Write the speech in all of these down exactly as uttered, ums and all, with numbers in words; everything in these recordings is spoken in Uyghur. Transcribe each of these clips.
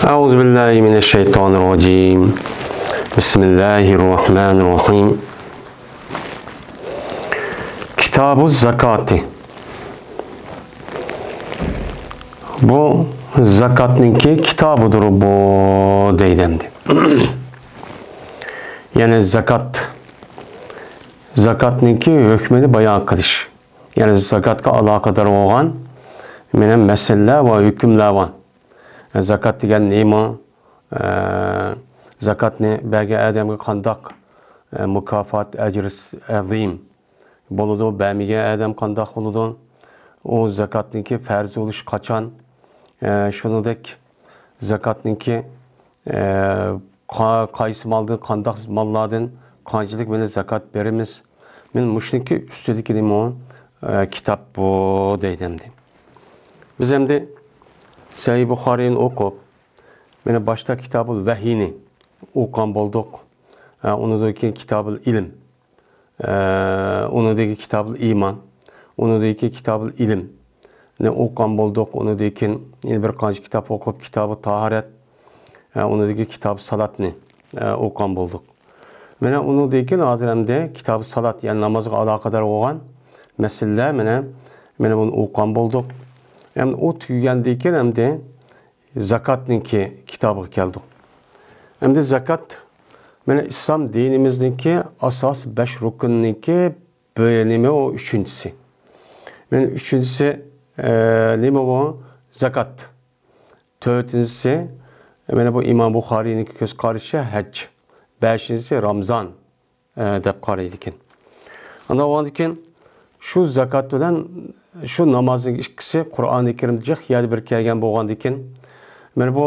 أعوذ بالله من الشيطان الرجيم. بسم الله الرحمن الرحيم. كتاب الزكاة. بۇ زاكاتنىڭكى كىتابىدۇر بۇ دەيدۇ ئەمدى. يەنى زاكات، زاكاتنىڭكى ھۆكمىنى بايان قىلىش. يەنى زاكاتقا ئالاقىدار بولغان مەنە مەسىلىلەر ۋە ھۆكۈملەر بار. زاكات دېگەن نېمە؟ ئە، زاكاتنى بەرگەن ئادەمگە قانداق، ئە، مۇكاپات، ئەجرى ئەزىم بولىدۇ؟ بەرمىگەن ئادەم قانداق بولىدۇ؟ ئۇ زاكاتنىڭكى پەرز بولۇشى قاچان؟ ئە، شۇنىڭدەك زاكاتنىڭكى، ئە، قا-، قايسى مالدىن، قانداق ماللاردىن قانچىلىك مەنە زاكات بېرىمىز؟ مەن مۇشۇنىڭكى ئۈستىدىكى نېمە ئۇ، ئە، كىتاب بۇ دەيدۇ ئەمدى. بىز ئەمدى سەھىھ بۇخارىينى ئوقۇپ، مەنە باشتا كىتابۇل ۋەھىينى ئوقۇغان بولدۇق. ئە، ئۇنىڭدىن كېيىن كىتابۇل ئىلىم، ئە، ئۇنىڭدىكى كىتابۇل ئىمان، ئۇنىڭدىكى كىتابۇل ئىلىمنى ئوقۇغان بولدۇق. ئۇنىڭدىن كېيىن يەنە بىر قانچە كىتاب ئوقۇپ، كىتابۇ تاھارەت، ئە، ئۇنىڭدىكى كىتاب سالاتنى، ئە، ئوقۇغان بولدۇق. مانا ئۇنىڭدىن كېيىن ھازىر ئەمدى كىتاب سالات، يەنى نامازغا ئالاقىدار بولغان مەسىلىلەر، مانا، مانا بۇنى ئوقۇغان بولدۇق. ئەمدى ئۇ تۈگىگەندىن كېيىن ئەمدى زاكاتنىڭكى كىتابىغا كەلدۇق. ئەمدى زاكات، مانا ئىسلام دىنىمىزنىڭكى ئاساسىي بەش رۇكنىنىڭكى بىر نېمە ئۇ ئۈچىنچىسى. مانا ئۈچىنچىسى، ئە، نېمە بۇ؟ زاكات. تۆتىنچىسى، مانا بۇ ئىمام بۇخارىينىڭ كۆز قارىشى ھەج. بەشىنچىسى رامزان، ئە، دەپ قارايدىكەن. ئاندىن بولغاندىكىن شۇ زاكات بىلەن شۇ نامازنىڭ ئىككىسى قۇرئانى كەرىمدە جىق يەردە بىر كەلگەن بولغاندىكىن، مانا بۇ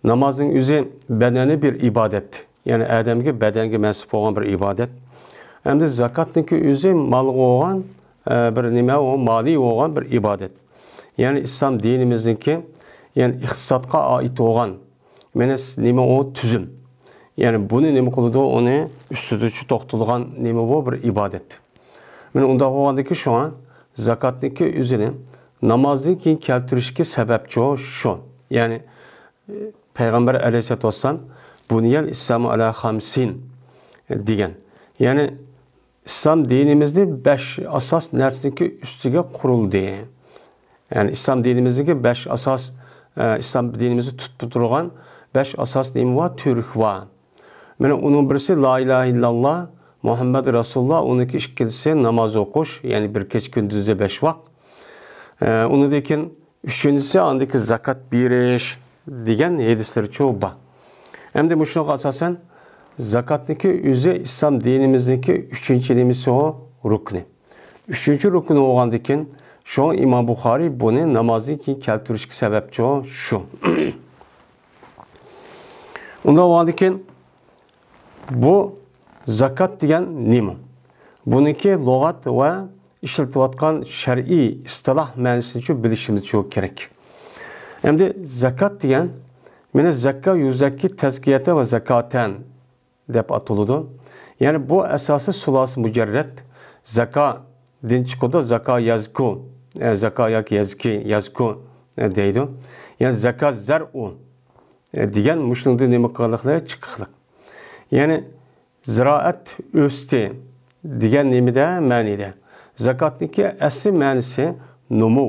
نامازنىڭ ئۆزى بەدەنى بىر ئىبادەت. يەنى ئادەمگە، بەدەنگە مەنسۇپ بولغان بىر ئىبادەت. ئەمدى زاكاتنىڭكى ئۆزى مالغا بولغان، ئە، بىر نېمە، ئۇ مالىي بولغان بىر ئىبادەت. يەنى ئىسلام دىنىمىزنىڭكى، يەنى ئىقتىسادقا ئائىت بولغان، مانا نېمە ئۇ تۈزۈم. يەنى بۇنى نېمە قىلىدۇ؟ ئۇنى ئۈستىدە شۇ توختىلىدىغان نېمە بۇ؟ بىر ئىبادەت. مانا ئۇنداق بولغاندىكىن شۇڭا زاكاتنىڭكى ئۆزىنى نامازدىن كېيىن كەلتۈرۈشكە سەۋەبچۇ شۇ. يەنى پەيغەمبەر ئەلەيھىسسالاتۇ ۋەسسالام «بۇنىيەل ئىسلامۇ ئەلا خەمسىن» دېگەن. يەنى ئىسلام دىنىمىزنى بەش ئاساس نەرسىنىڭكى ئۈستىگە قۇرۇلدى. يەنى ئىسلام دىنىمىزنىڭكى بەش ئاساس، ئە، ئىسلام دىنىمىزنى تۇتۇپ تۇرغان بەش ئاساس نېمە بار؟ تۈرك بار. مانا ئۇنىڭ بىرسى لا ئىلاھە ئىللاللا، مۇھەممەد رەسۇلۇللا، ئۇنىڭكى ئىككىنچىسى ناماز ئوقۇش، يەنى بىر كېچە كۈندۈزدە بەش ۋاق. ئە، ئۇنىڭدىن كېيىن ئۈچىنچىسى ئاندىكى زاكات بېرىش دېگەن ھەدىسلىرىچۇ بار. ئەمدى مۇشۇنىڭغا ئاساسەن زاكاتنىڭكى ئۆزى ئىسلام دىنىمىزنىڭكى ئۈچىنچى نېمىسى ئۇ رۇكنى. ئۈچىنچى رۇكنى بولغاندىكىن شۇڭا ئىمام بۇخارىي بۇنى نامازدىن كېيىن كەلتۈرۈشكە سەۋەبچۇ شۇ. ئۇنداق بولغاندىكىن بۇ زاكات دېگەن نېمە؟ بۇنىڭكى لۇغەت ۋە ئىشلىتىۋاتقان شەرئىي ئىستىلاھ مەنىسىنىچۇ بىلىشىمىزچۇ كېرەك. ئەمدى زاكات دېگەن، مانا زەككا يۇزەككى تەزكىيەتە ۋە زاكاتەن دەپ ئاتىلىدۇ. يەنى بۇ ئاساسى سۇلاسى مۇجەررەت، زاكادىن چىقىدۇ، زاكا يەزكۇ، ئە، زاكا ياكى يەزكى، يەزكۇ، ئە، دەيدۇ. يەنى زاكا زەرئۇ، ئە، دېگەن مۇشۇنىڭدىن نېمە قىلغانلىقلىرى چىقىقلىق. يەنى زىرائەت ئۆستى دېگەن نېمىدە، مەنىدە؟ زاكاتنىڭكى ئەسلى مەنىسى نومۇ،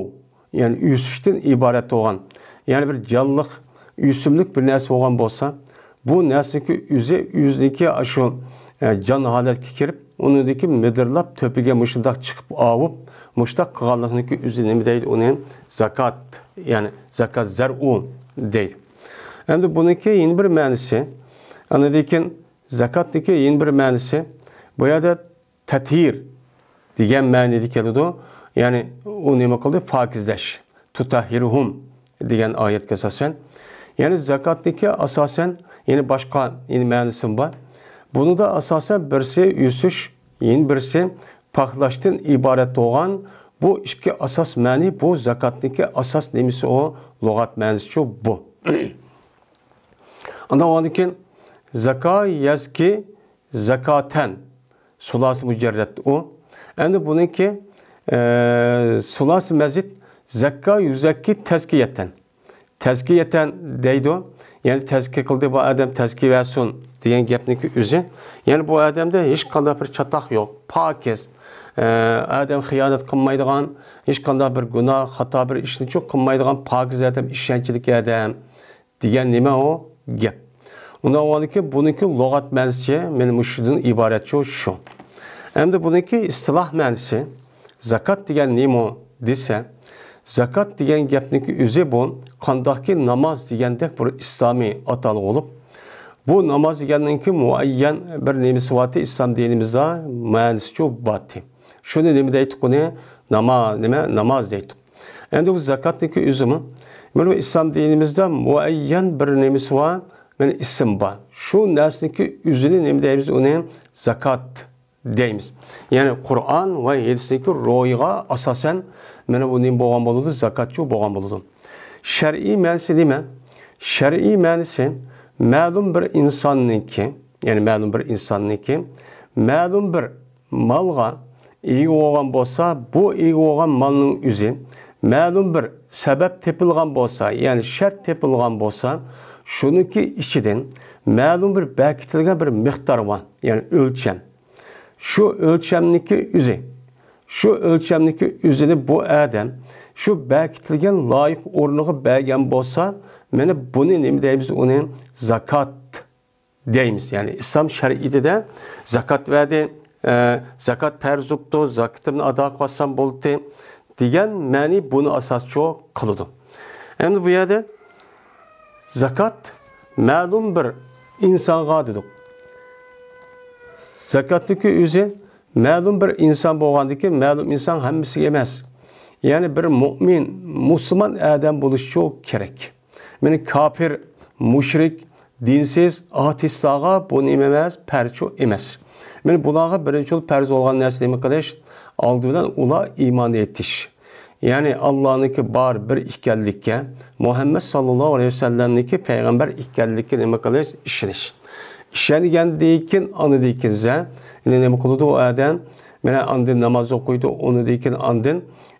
يەنى ئۆسۈشتىن ئىبارەت بولغان، يەنى بىر جانلىق ئۆسۈملۈك بىر نەرسە بولغان بولسا، بۇ نەرسىنىڭكى ئۆزى، ئۆزىنىڭكى ئاشۇ، ئە، جان ھالەتكە كىرىپ، ئۇنىڭدىكى مىدىرلاپ تۆپىگە مۇشۇنداق چىقىپ ئاۋۇپ، مۇشۇنداق قىلغانلىقنىڭكى ئۆزى نېمە دەيدۇ؟ ئۇنى زاكات، يەنى زاكات زەرئۇ دەيدۇ. ئەمدى بۇنىڭكى يەنە بىر مەنىسى، ئاندىن كېيىن زاكاتنىڭكى يەنە بىر مەنىسى، بۇ يەردە تەتھىر دېگەن مەنىدە كېلىدۇ. يەنى ئۇ نېمە قىلدى؟ پاكىزلەش. تۇتەھھىرۇھۇم دېگەن ئايەتكە ئاساسەن. يەنى زاكاتنىڭكى ئاساسەن، يەنى باشقا، يەنى مەنىسىمۇ بار. بۇنىڭدا ئاساسەن بىرسى ئۆسۈش، يەنە بىرسى پاكلاشتىن ئىبارەت بولغان بۇ ئىككى ئاساس مەنى، بۇ زاكاتنىڭكى ئاساس نېمىسى ئۇ؟ لۇغەت مەنىسىچۇ بۇ. ئاندىن ئاندىن كېيىن زاكا يەزكى زاكاتەن. سۇلاسى مۇجەررەت ئۇ. ئەمدى بۇنىڭكى، ئە، سۇلاسى مەزىد زەككا يۈزەككى تەزكىيەتەن. تەزكىيەتەن دەيدۇ. يەنى تەزكىيە قىلدى، بۇ ئادەم تەزكىيە بەرسۇن دېگەن گەپنىكى ئۆزى. يەنى بۇ ئادەمدە ھېچقانداق بىر چاتاق يوق، پاكىز. ئە، ئادەم خىيانەت قىلمايدىغان، ھېچقانداق بىر گۇناھ، خاتا بىر ئىشنىچۇ قىلمايدىغان پاكىز ئادەم، ئىشەنچلىك ئادەم دېگەن نېمە ئۇ گەپ. ئۇنداق بولغاندىكىن بۇنىڭكى لۇغەت مەنىسى مانا مۇشۇدىن ئىبارەتچۇ شۇ. ئەمدى بۇنىڭكى ئىستىلاھ مەنىسى، زاكات دېگەن نېمە دېسە، زاكات دېگەن گەپنىڭكى ئۆزى بۇ قانداقكى ناماز دېگەندەك بىر ئىسلامىي ئاتالغۇ بولۇپ، بۇ ناماز دېگەننىڭكى مۇئەييەن بىر نېمىسى بارتى، ئىسلام دىنىمىزدا مەنىسىچۇ بارتى. شۇنى نېمە دەيتتۇق ئۇنى؟ ناما-، نېمە؟ ناماز دەيتتۇق. ئەمدى بۇ زاكاتنىڭكى ئۆزىمۇ، مانا بۇ ئىسلام دىنىمىزدا مۇئەييەن بىر نېمىسى بار، مانا ئىسىم بار. شۇ نەرسىنىڭكى ئۆزىنى نېمە دەيمىز؟ ئۇنى زاكات دەيمىز. يەنى قۇرئان ۋە ھەدىستىكى روھىغا ئاساسەن مانا بۇ نېمە بولغان بولىدۇ؟ زاكاتچۇ بولغان بولىدۇ. شەرئىي مەنىسى نېمە؟ شەرئىي مەنىسى مەلۇم بىر ئىنساننىڭكى، يەنى مەلۇم بىر ئىنساننىڭكى مەلۇم بىر مالغا ئىگە بولغان بولسا، بۇ ئىگە بولغان مالنىڭ ئۆزى مەلۇم بىر سەۋەب تېپىلغان بولسا، يەنى شەرت تېپىلغان بولسا، شۇنىڭكى ئىچىدىن مەلۇم بىر بەكىتىلگەن بىر مىقدار بار، يەنى ئۆلچەم. شۇ ئۆلچەمنىكى ئۆزى، شۇ ئۆلچەمنىكى ئۆزىنى بۇ ئادەم شۇ بەكىتىلگەن لايىق ئورنىغا بەرگەن بولسا، مانا بۇنى نېمە دەيمىز؟ ئۇنى زاكات دەيمىز. يەنى ئىسلام شەرىئىتىدە زاكات بەردى، ئە، زاكات پەرز بوپتۇ، زاكىتىمنى ئادا قىلىۋاتسام بولدى دېگەن مەنى بۇنى ئاساسچۇ قىلىدۇ. ئەمدى بۇ يەردە زاكات مەلۇم بىر ئىنسانغا دېدۇق. زاكاتنىڭكى ئۆزى مەلۇم بىر ئىنسان بولغاندىكىن، مەلۇم ئىنسان ھەممىسىگە ئەمەس. يەنى بىر مۇئمىن، مۇسۇلمان ئادەم بولۇشچۇ كېرەك. مانا كاپىر، مۇشرىك، دىنسىز، ئاتېئىستلارغا بۇ نېمە ئەمەس؟ پەرزچۇ ئەمەس. مانا بۇلارغا بىرىنچى يول پەرز بولغان نەرسە نېمە قىلىش؟ ئالدى بىلەن ئۇلار ئىمان ئېيتىش. يەنى ئاللانىڭكى بار بىر ئىكەنلىككە، مۇھەممەد ساللاللاھۇ ئەلەيھى ۋەسەللەمنىڭكى پەيغەمبەر ئىكەنلىككە نېمە قىلىش؟ ئىشىنىش. ئىشەنگەندىن كېيىن، ئاندىن كېيىن زە-، يەنى نېمە قىلىدۇ ئۇ ئادەم؟ مانا ئاندىن ناماز ئوقۇيدۇ، ئۇنىڭدىن كېيىن ئاندىن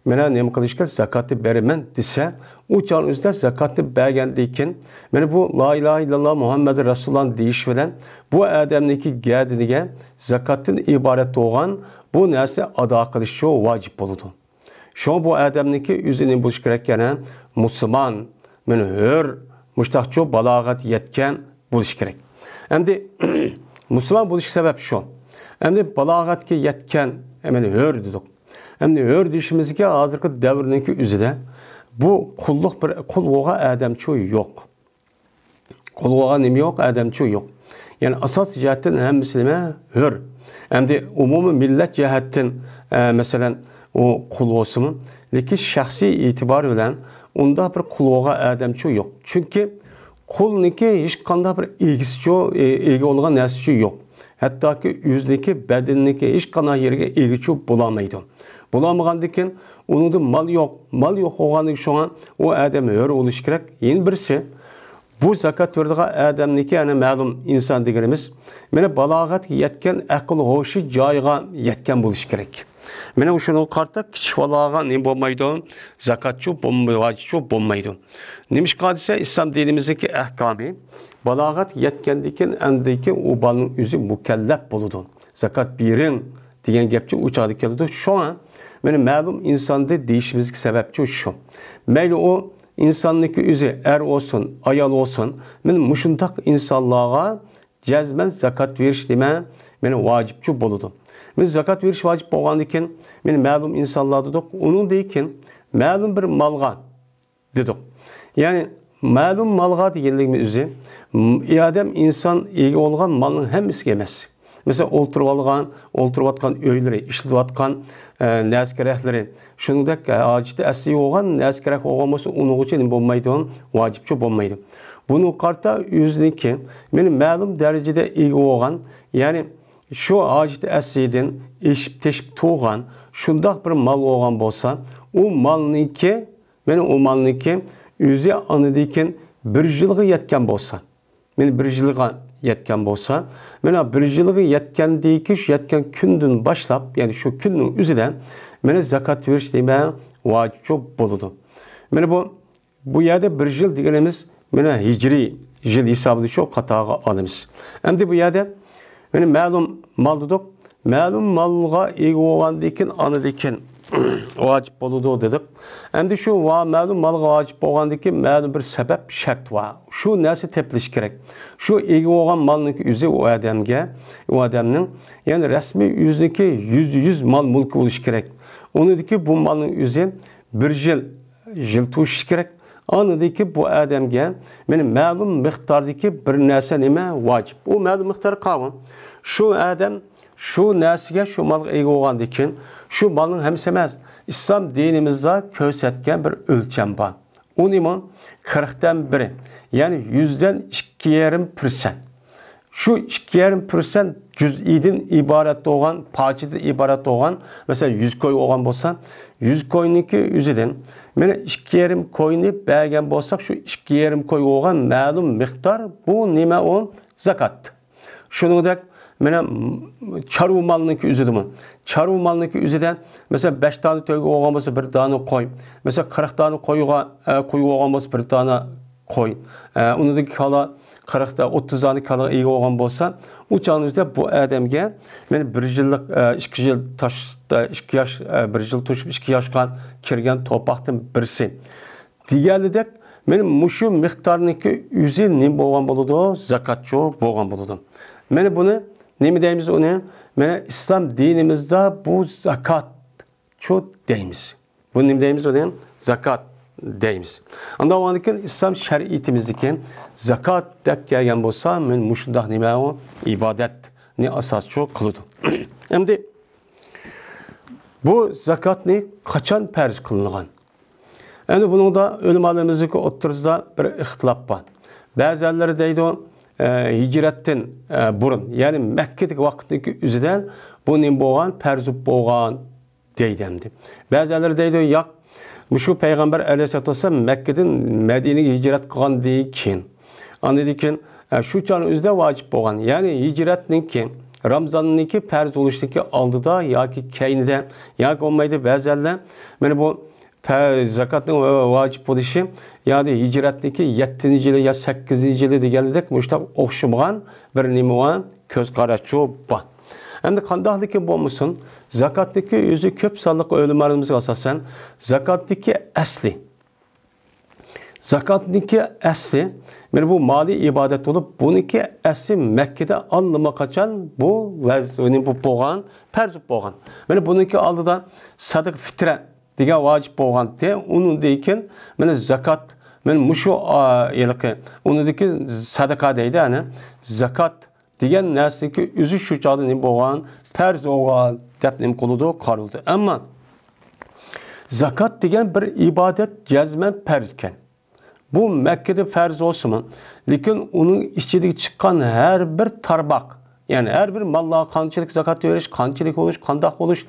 مانا نېمە قىلىش كېرەك؟ زاكاتنى بېرىمەن دېسە، ئۇ چاغنىڭ ئۆزىدە زاكاتنى بەرگەندىن كېيىن، مانا بۇ لا ئىلاھە ئىللاللا مۇھەممەدۇر رەسۇلۇللا دېيىش بىلەن بۇ ئادەمنىڭكى گەدىنىگە زاكاتتىن ئىبارەت بولغان بۇ نەرسىنى ئادا قىلىشچۇ ۋاجىپ بولىدۇ. شۇڭا بۇ ئادەمنىڭكى ئۆزى نېمە بولۇشى كېرەك؟ يەنە مۇسۇلمان، مانا ھۆر، مۇشتاقچۇ بالاغەت يەتكەن بولۇشى كېرەك. ئەمدى مۇسۇلمان بولۇشقا سەۋەب شۇ. ئەمدى بالاغەتكە يەتكەن، مانا ھۆر دېدۇق. ئەمدى ھۆر دېيىشىمىزگە ھازىرقى دەۋرنىڭكى ئۆزىدە بۇ قۇللۇق بىر، قۇل بولغان ئادەمچۇ يوق. قۇل بولغان نېمە يوق؟ ئادەمچۇ يوق. يەنى ئاساسىي جەھەتتىن ھەممىسى نېمە؟ ھۆر. ئەمدى ئومۇمىي مىللەت جەھەتتىن، ئە، مەسىلەن، ئۇ قۇل بولسىمۇ، لېكىن شەخسىي ئېتىبار بىلەن ئۇنداق بىر قۇل بولغان ئادەمچۇ يوق. چۈنكى قۇلنىڭكى ھېچقانداق بىر ئىگىسىچۇ، ئە، ئىگە بولغان نەرسىچۇ يوق. ھەتتاكى ئۆزىنىڭكى بەدىنىنىڭكى ھېچقانداق يېرىگە ئىگىچۇ بولالمايدۇ. بولالمىغاندىكىن ئۇنىڭدا مال يوق. مال يوق بولغاندىكىن شۇڭا ئۇ ئادەم ھۆر بولۇشى كېرەك. يەنە بىرسى، بۇ زاكات بېرىدىغان ئادەمنىڭكى، يەنى مەلۇم ئىنسان دېگىنىمىز، مانا بالاغەتكە يەتكەن، ئەقىل ھوشى جايىغا يەتكەن بولۇشى كېرەك. مانا شۇنىڭغا قارىتا كىچىك بالىلارغا نېمە بولمايدۇ؟ زاكاتچۇ بولماي-، ۋاجىپچۇ بولمايدۇ. نېمىشقا دېسە، ئىسلام دىنىمىزدىكى ئەھكامى بالاغەتكە يەتكەندىن كېيىن، ئاندىن كېيىن ئۇ بالىنىڭ ئۆزى مۇكەللەپ بولىدۇ. زاكات بېرىڭ دېگەن گەپچۇ ئۇ چاغدا كېلىدۇ. شۇڭا مانا مەلۇم ئىنساندا دېيىشىمىزگە سەۋەبچۇ شۇ. مەيلى ئۇ ئىنساننىڭكى ئۆزى ئەر بولسۇن، ئايال بولسۇن، مانا مۇشۇنداق ئىنسانلارغا جەزمەن زاكات بېرىش نېمە؟ مانا ۋاجىپچۇ بولىدۇ. مانا زاكات بېرىش ۋاجىپ بولغاندىكىن، مانا مەلۇم ئىنسانلار دېدۇق، ئۇنىڭدىن كېيىن مەلۇم بىر مالغا دېدۇق. يەنى مەلۇم مالغا دېگەنلىكىمىز ئۆزى، م-، ئادەم، ئىنسان ئىگە بولغان مالنىڭ ھەممىسىگە ئەمەس. مەسىلەن، ئولتۇرۇۋالغان، ئولتۇرۇۋاتقان ئۆيلىرى، ئىشلىتىۋاتقان، ئە، نەرسە-كېرەكلىرى، شۇنىڭدەك، ئە، ھاجىتى ئەسلىگە بولغان نەرسە-كېرەك بولغان بولسا، ئۇنىڭغىچە نېمە بولمايدۇ؟ ۋاجىپچۇ بولمايدۇ. بۇنىڭغا قارىتا ئۆزىنىڭكى، مانا مەلۇم دەرىجىدە ئىگە بولغان، يەنى شۇ ھاجىتى ئەسلىدىن ئېشىپ تېشىپ تۇرغان شۇنداق بىر مال بولغان بولسا، ئۇ مالنىڭكى مانا ئۇ مالنىڭكى ئۆزى ئاندىن كېيىن بىر يىلغا يەتكەن بولسا، مانا بىر يىلغا يەتكەن بولسا، مانا بىر يىلغا يەتكەندىكى شۇ يەتكەن كۈندىن باشلاپ، يەنى شۇ كۈننىڭ ئۆزىدە مانا زاكات بېرىش نېمە؟ ۋاجىپچۇ بولىدۇ. مانا بۇ بۇ يەردە بىر يىل دېگىنىمىز مانا ھىجرىي يىل ھېسابىدا شۇ قاتارغا ئالىمىز. ئەمدى بۇ يەردە مانا مەلۇم مال دېدۇق. مەلۇم مالغا ئىگە بولغاندىن كېيىن، ئاندىن كېيىن ۋاجىپ بولىدۇ دېدۇق. ئەمدى شۇ ۋا-، مەلۇم مالغا ۋاجىپ بولغاندىن كېيىن مەلۇم بىر سەۋەب، شەرت بار. شۇ نەرسە تېپىلىشى كېرەك. شۇ ئىگە بولغان مالنىڭكى ئۆزى ئۇ ئادەمگە، ئۇ ئادەمنىڭ، يەنى رەسمىي ئۆزىنىڭكى يۈزدە يۈز مال مۈلكى بولۇشى كېرەك. ئۇنىڭدىكى بۇ مالنىڭ ئۆزى بىر يىل، يىل توشۇشى كېرەك. ئاندىن كېيىن بۇ ئادەمگە مانا مەلۇم مىقداردىكى بىر نەرسە نېمە ۋاجىپ. ئۇ مەلۇم مىقدار قالغان. شۇ ئادەم شۇ نەرسىگە، شۇ مالغا ئىگە بولغاندىن كېيىن، شۇ مالنىڭ ھەممىسى ئەمەس، ئىسلام دىنىمىزدا كۆرسەتكەن بىر ئۆلچەم بار. ئۇ نېمە؟ قىرىقتىن بىرى، يەنى يۈزدىن ئىككى يېرىم پىرسەنت. شۇ ئىككى يېرىم پىرسەنت جۈزئىدىن ئىبارەت بولغان، پارچىدىن ئىبارەت بولغان، مەسىلەن، يۈز كوي بولغان بولسا، يۈز كوينىڭكى ئۆزىدىن مانا ئىككى يېرىم كوينى بەرگەن بولساق، شۇ ئىككى يېرىم كوي بولغان مەلۇم مىقدار، بۇ نېمە ئۇ؟ زاكات. شۇنىڭدەك مانا چارۋا مالنىڭكى ئۆزىدىمۇ، چارۋا مالنىڭكى ئۆزىدە، مەسىلەن، بەش دانە تۆگە بولغان بولسا، بىر دانە قوي، مەسىلەن، قىرىق دانە قويغا، ئە، قوي بولغان بولسا، بىر دانە قوي. ئە، ئۇنىڭدىكى كالا قىرىق تا، ئوتتۇز دانە كالاغا ئىگە بولغان بولسا، ئۇ چاغنىڭ ئۆزىدە بۇ ئادەمگە مانا بىر يىللىق، ئە، ئىككى يىل تاش-، ئىككى ياش، ئە، بىر يىل توشۇپ ئىككى ياشقا كىرگەن تورپاقتىن بىرسى. دېگەنلىدەك، مانا مۇشۇ مىقدارنىڭكى ئۆزى نېمە بولغان بولىدۇ؟ زاكاتچۇ بولغان بولىدۇ. مانا بۇنى نېمە دەيمىز ئۇنى؟ مانا ئىسلام دىنىمىزدا بۇ زاكاتچۇ دەيمىز. بۇنى نېمە دەيمىز ئۇنى؟ زاكات دەيمىز. ئاندىن كېيىن ئىسلام شەرىئىتىمىزدىكى زاكات دەپ كەلگەن بولسا، مانا مۇشۇنداق نېمە ئۇ؟ ئىبادەتنى ئاساسچۇ قىلىدۇ. ئەمدى بۇ زاكاتنى قاچان پەرز قىلىنغان؟ ئەمدى بۇنىڭدا ئۆلىمالىرىمىزنىڭ ئوتتۇرىسىدا بىر ئىختىلاپ بار. بەزىلەر دەيدۇ، ئە، ھىجرەتتىن، ئە، بۇرۇن، يەنى مەككىدىكى ۋاقىتنىڭكى ئۆزىدە بۇ نېمە بولغان؟ پەرز بولغان دەيدۇ ئەمدى. بەزىلەر دەيدۇ، ياق، مۇشۇ پەيغەمبەر ئەلەيھىسسالاتۇ ۋەسسالام مەككىدىن مەدىنىگە ھىجرەت قىلغاندىن كېيىن، ئاندىن كېيىن، ئە، شۇ چاغنىڭ ئۆزىدە ۋاجىپ بولغان. يەنى ھىجرەتنىڭكى، رامزاننىڭكى پەرز بولۇشىدىكى ئالدىدا ياكى كەينىدە، ياكى بولمايدۇ بەزىلەر، مانا بۇ پە-، زاكاتنىڭ ۋاجىپ بولۇشى، يەنى ھىجرەتنىڭكى يەتتىنچى يىلى يا سەككىزىنچى يىلى دېگەنلىك مۇشۇنداق ئوخشىمىغان بىر نېمە بار، كۆز قاراشچۇ بار. ئەمدى قانداقلىكى بولمىسۇن، زاكاتنىڭكى ئۆزى كۆپ سانلىق ئۆلىمالىرىمىزغا ئاساسەن، زاكاتنىڭكى ئەسلى، زاكاتنىڭكى ئەسلى، مانا بۇ مالىي ئىبادەت بولۇپ، بۇنىڭكى ئەسلى مەككىدە ئاللىماقاچان بۇ ۋەز-، يەنى بۇ بولغان، پەرز بولغان. مانا بۇنىڭكى ئالدىدا سەدىقە فىترە دېگەن ۋاجىپ بولغانتى. ئۇنىڭدىن كېيىن مانا زاكات، مانا مۇشۇ، ئا، ھېلىقى، ئۇنىڭدىكى سەدىقە دەيدۇ، ئەنە زاكات دېگەن نەرسىنىڭكى ئۆزى شۇ چاغدا نېمە بولغان؟ پەرز بولغان دەپ نېمە قىلىدۇ؟ قارىلىدۇ. ئەمما زاكات دېگەن بىر ئىبادەت جەزمەن پەرز ئىكەن. بۇ مەككىدە پەرز بولسىمۇ، لېكىن ئۇنىڭ ئىچىدىن چىققان ھەر بىر تارماق، يەنى ھەر بىر ماللارغا قانچىلىك زاكات بېرىش، قانچىلىك بولۇش، قانداق بولۇش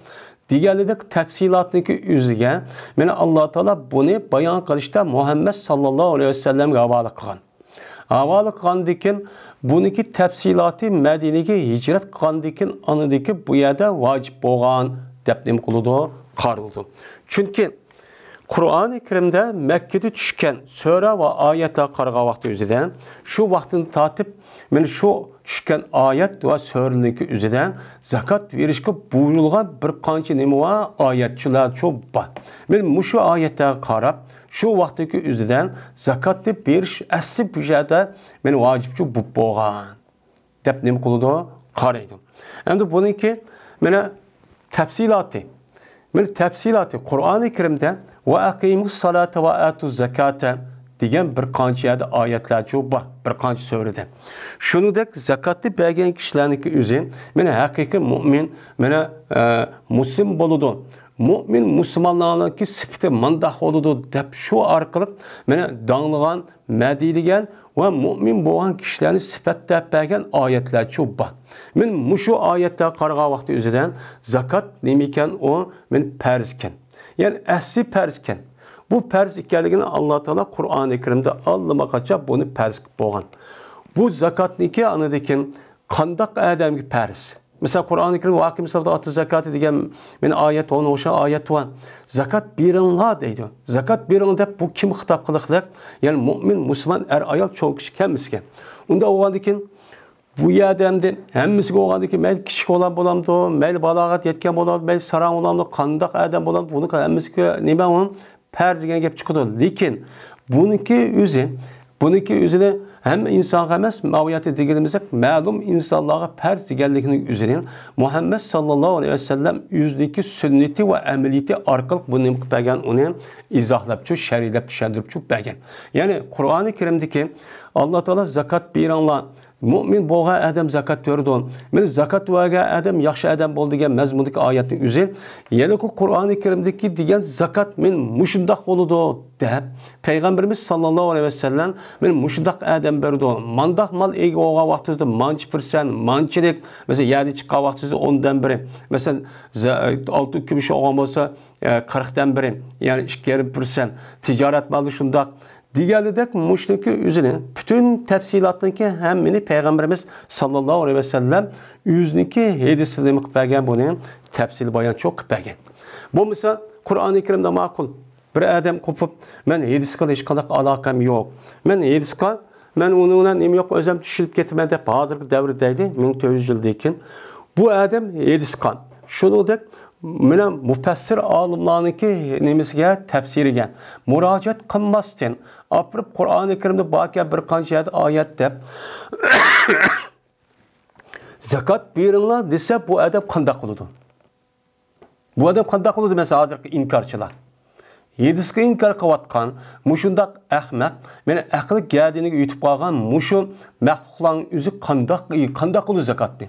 دېگەنلىك تەپسىلاتنىڭكى ئۆزىگە، مانا، ئاللا تائالا بۇنى بايان قىلىشتا مۇھەممەد ساللاللاھۇ ئەلەيھى ۋەسەللەمگە ھاۋالە قىلغان. ھاۋالە قىلغاندىن كېيىن، بۇنىڭكى تەپسىلاتى مەدىنىگە ھىجرەت قىلغاندىن كېيىن، ئاندىن كېيىن بۇ يەردە ۋاجىپ بولغان دەپ نېمە قىلىدۇ؟ قارىلىدۇ. چۈنكى قۇرئانى كەرىمدە مەككىدە چۈشكەن سۈرە ۋە ئايەتلەرگە قارىغان ۋاقتى ئۆزىدە، شۇ ۋاقىتتىن تارتىپ، مانا شۇ چۈشكەن ئايەت ۋە سۈرىلەرنىڭكى ئۆزىدە زاكات بېرىشكە بۇيرۇلغان بىر قانچە نېمە بار؟ ئايەتچىلەرچۇ بار. مانا مۇشۇ ئايەتلەرگە قاراپ، شۇ ۋاقىتتىكى ئۆزىدە زاكاتنى بېرىش ئەسلى بۇ يەردە مانا ۋاجىپچۇ بولۇپ بولغان دەپ نېمە قىلىدۇ؟ قارايدۇ. ئەمدى بۇنىڭكى مانا تەپسىلاتى. مانا تەپسىلاتى قۇرئانى كەرىمدە «ۋە ئەقىمۇس سالاتا ۋە ئاتۇز زاكاتا» دېگەن بىر قانچە يەردە ئايەتلەرچۇ بار، بىر قانچە سۈرىدە. شۇنىڭدەك زاكاتنى بەرگەن كىشىلەرنىڭكى ئۆزى مانا ھەقىقىي مۇئمىن، مانا، ئە، مۇسلىم بولىدۇ. مۇئمىن مۇسۇلمانلارنىڭكى سۈپىتى مۇنداق بولىدۇ دەپ شۇ ئارقىلىق مانا داڭلىغان مەدھىيلىگەن ۋە مۇئمىن بولغان كىشىلەرنى سۈپەتلەپ بەرگەن ئايەتلەرچۇ بار. مانا مۇشۇ ئايەتلەرگە قارىغان ۋاقتى ئۆزىدە زاكات نېمە ئىكەن؟ ئۇ مانا پەرز ئىكەن. يەنى ئەسلى پەرز ئىكەن. بۇ پەرز ئىكەنلىكىنى ئاللا تائالا قۇرئانى كەرىمدە ئاللىماقاچان بۇنى پەرز قىلىپ بولغان. بۇ زاكاتنىڭكى ئاندىن كېيىن قانداق ئادەمگە پەرز؟ مەسىلەن، قۇرئانى كەرىم «ۋە ئەقىمۇس سالاتە ۋە ئاتۇز زاكاتە» دېگەن مېنى ئايەت، ئۇنىڭغا ئوخشاش ئايەت بار. «زاكات بېرىڭلار» دەيدۇ. «زاكات بېرىڭ» دەپ بۇ كىمگە خىتاب قىلىقلىق؟ يەنى مۇئمىن، مۇسۇلمان، ئەر-ئايال، چوڭ-كىچىك ھەممىسىگە. ئۇنداق بولغاندىكىن، بۇ يەردە ئەمدى ھەممىسىگە بولغاندىكىن، مەيلى كىچىك ئوغلان بولامدۇ، مەيلى بالاغەت يەتكەن بولامدۇ، مەيلى ساراڭ بولامدۇ، قانداق ئادەم بولامدۇ، بۇنىڭ ھەممىسىگە نېمە ئۇ پەرز دېگەن گەپ چىقىدۇ. لېكىن بۇنىڭكى ئۆزى، بۇنىڭكى ئۆزىنى ھەممە ئىنسانغا ئەمەس، ماۋۇ يەردە دېگىنىمىزدەك مەلۇم ئىنسانلارغا پەرز دېگەنلىكىنىڭ ئۆزىنى مۇھەممەد ساللاللاھۇ ئەلەيھى ۋەسەللەم ئۆزىنىڭكى سۈننىتى ۋە ئەمەلىيىتى ئارقىلىق بۇنى نېمە قىلىپ بەرگەن، ئۇنى ئىزاھلاپچۇ، شەرھلەپچۇ، چۈشەندۈرۈپچۇ بەرگەن. يەنى قۇرئانى كەرىمدىكى ئاللا تائالا «زاكات بېرىڭلار، مۇئمىن بولغان ئادەم زاكات بېرىدۇ، مانا زاكات بەرگەن ئادەم ياخشى ئادەم بولىدۇ» دېگەن مەزمۇندىكى ئايەتنىڭ ئۆزى، يەنىكى قۇرئانى كەرىمدىكى دېگەن زاكات مانا مۇشۇنداق بولىدۇ دەپ، پەيغەمبىرىمىز ساللاللاھۇ ئەلەيھى ۋەسەللەم مانا مۇشۇنداق ئادەم بېرىدۇ، مانداق مال ئىگە بولغان ۋاقتىمىزدا مانچە پىرسەنت، مانچىلىك، مەسىلەن، يەردىن چىققان ۋاقتىمىزدا ئوندىن بىرى، مەسىلەن، زە-، ئالتۇن كۈمۈش بولغان بولسا، ئە، قىرىقتىن بىرى، يەنى ئىككى يېرىم پىرسەنت، تىجارەت مالى شۇنداق، دېگەنلىدەك، مۇشۇنىڭكى ئۆزىنى، پۈتۈن تەپسىلاتنىڭكى ھەممىنى پەيغەمبىرىمىز ساللاللاھۇ ئەلەيھى ۋەسەللەم ئۆزىنىڭكى ھەدىسىدە نېمە قىلىپ بەرگەن، بۇنى تەپسىلىي بايانچۇ قىلىپ بەرگەن. بولمىسا، قۇرئانى كەرىمدە ماقۇل. بىر ئادەم قوپۇپ، «مەن ھەدىسكە ھېچقانداق ئالاقەم يوق. مەن ھەدىسكە، مەن ئۇنىڭ بىلەن نېمە يوق، ئۆزۈم چۈشىنىپ كېتىمەن» دەپ، ھازىرقى دەۋر دەيلى، مىڭ تۆت يۈز يىلدىن كېيىن بۇ ئادەم ھەدىسكە، شۇنىڭدەك مانا مۇپەسسىر ئالىملارنىڭكى نېمىسىگە، تەپسىرىگە مۇراجىئەت قىلماستىن، ئاپىرىپ قۇرئانى كەرىمدە باركەن بىر قانچە يەردە ئايەت دەپ، «زاكات بېرىڭلار» دېسە، بۇ ئادەم قانداق قىلىدۇ؟ بۇ ئادەم قانداق قىلىدۇ دېمەسە، ھازىرقى ئىنكارچىلار. ھەدىسكە ئىنكار قىلىۋاتقان مۇشۇنداق ئەخمەق، مانا ئەقلى گەدىنىگە يېتىپ قالغان مۇشۇ مەخلۇقلارنىڭ ئۆزى قانداق، قانداق قىلىدۇ زاكاتنى؟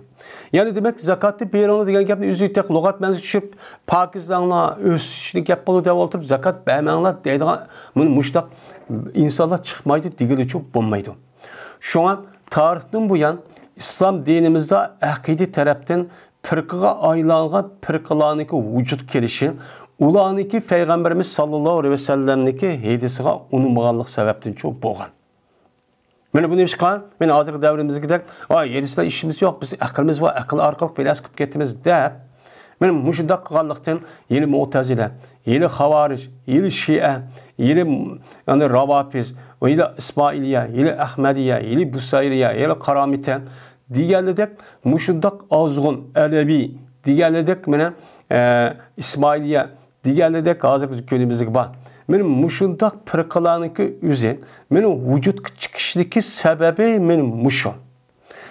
يەنى دېمەك، «زاكاتنى بېرىڭلار» دېگەن گەپنى ئۆزى تېخى لۇغەت مەنىسىگە چۈشۈپ، «پاكىزلاڭلار، ئۆسۈشنى گەپ قىلىدۇ» دەپ ئولتۇرۇپ، «زاكات بەرمەڭلار» دەيدىغان مۇنى مۇشۇنداق ئىنسانلار چىقمايدۇ دېگىلىچۇ بولمايدۇ. شۇڭا تارىختىن بۇيان ئىسلام دىنىمىزدا ئەقىدە تەرەپتىن پىرقىگە ئايلانغان پىرقىلارنىڭكى ۋۇجۇدقا كېلىشى، ئۇلارنىڭكى پەيغەمبىرىمىز ساللاللاھۇ ئەلەيھى ۋەسەللەمنىڭكى ھەدىسىغا ئۇنىمىغانلىق سەۋەبتىنچۇ بولغان. مانا بۇنى ئىشقا، مانا ھازىرقى دەۋرىمىزدىكىدەك، «ئاي، ھەدىس بىلەن ئىشىمىز يوق، بىز ئەقلىمىز بار، ئەقىل ئارقىلىق بىر نەرسە قىلىپ كېتىمىز» دەپ، مانا مۇشۇنداق قىلغانلىقتىن، ھېلى مۇئتەزىلە، ھېلى خاۋارىج، ھېلى شىئە، ھېلى، يەنى راۋاپىز، ھېلى ئىسمائىلىيە، ھېلى ئەخمەدىيە، ھېلى بۇسايرىيە، ھېلى قارامىتە دېگەنلىدەك، مۇشۇنداق ئازغۇن ئەلەۋى دېگەنلىدەك، مانا، ئە، ئىسمائىلىيە دېگەنلىدەك، ھازىرقى كۈنىمىزدىكى بار. مانا مۇشۇنداق پىرقىلارنىڭكى ئۆزى، مانا ۋۇجۇدقا چىقىشىدىكى سەۋەبى مانا مۇشۇ.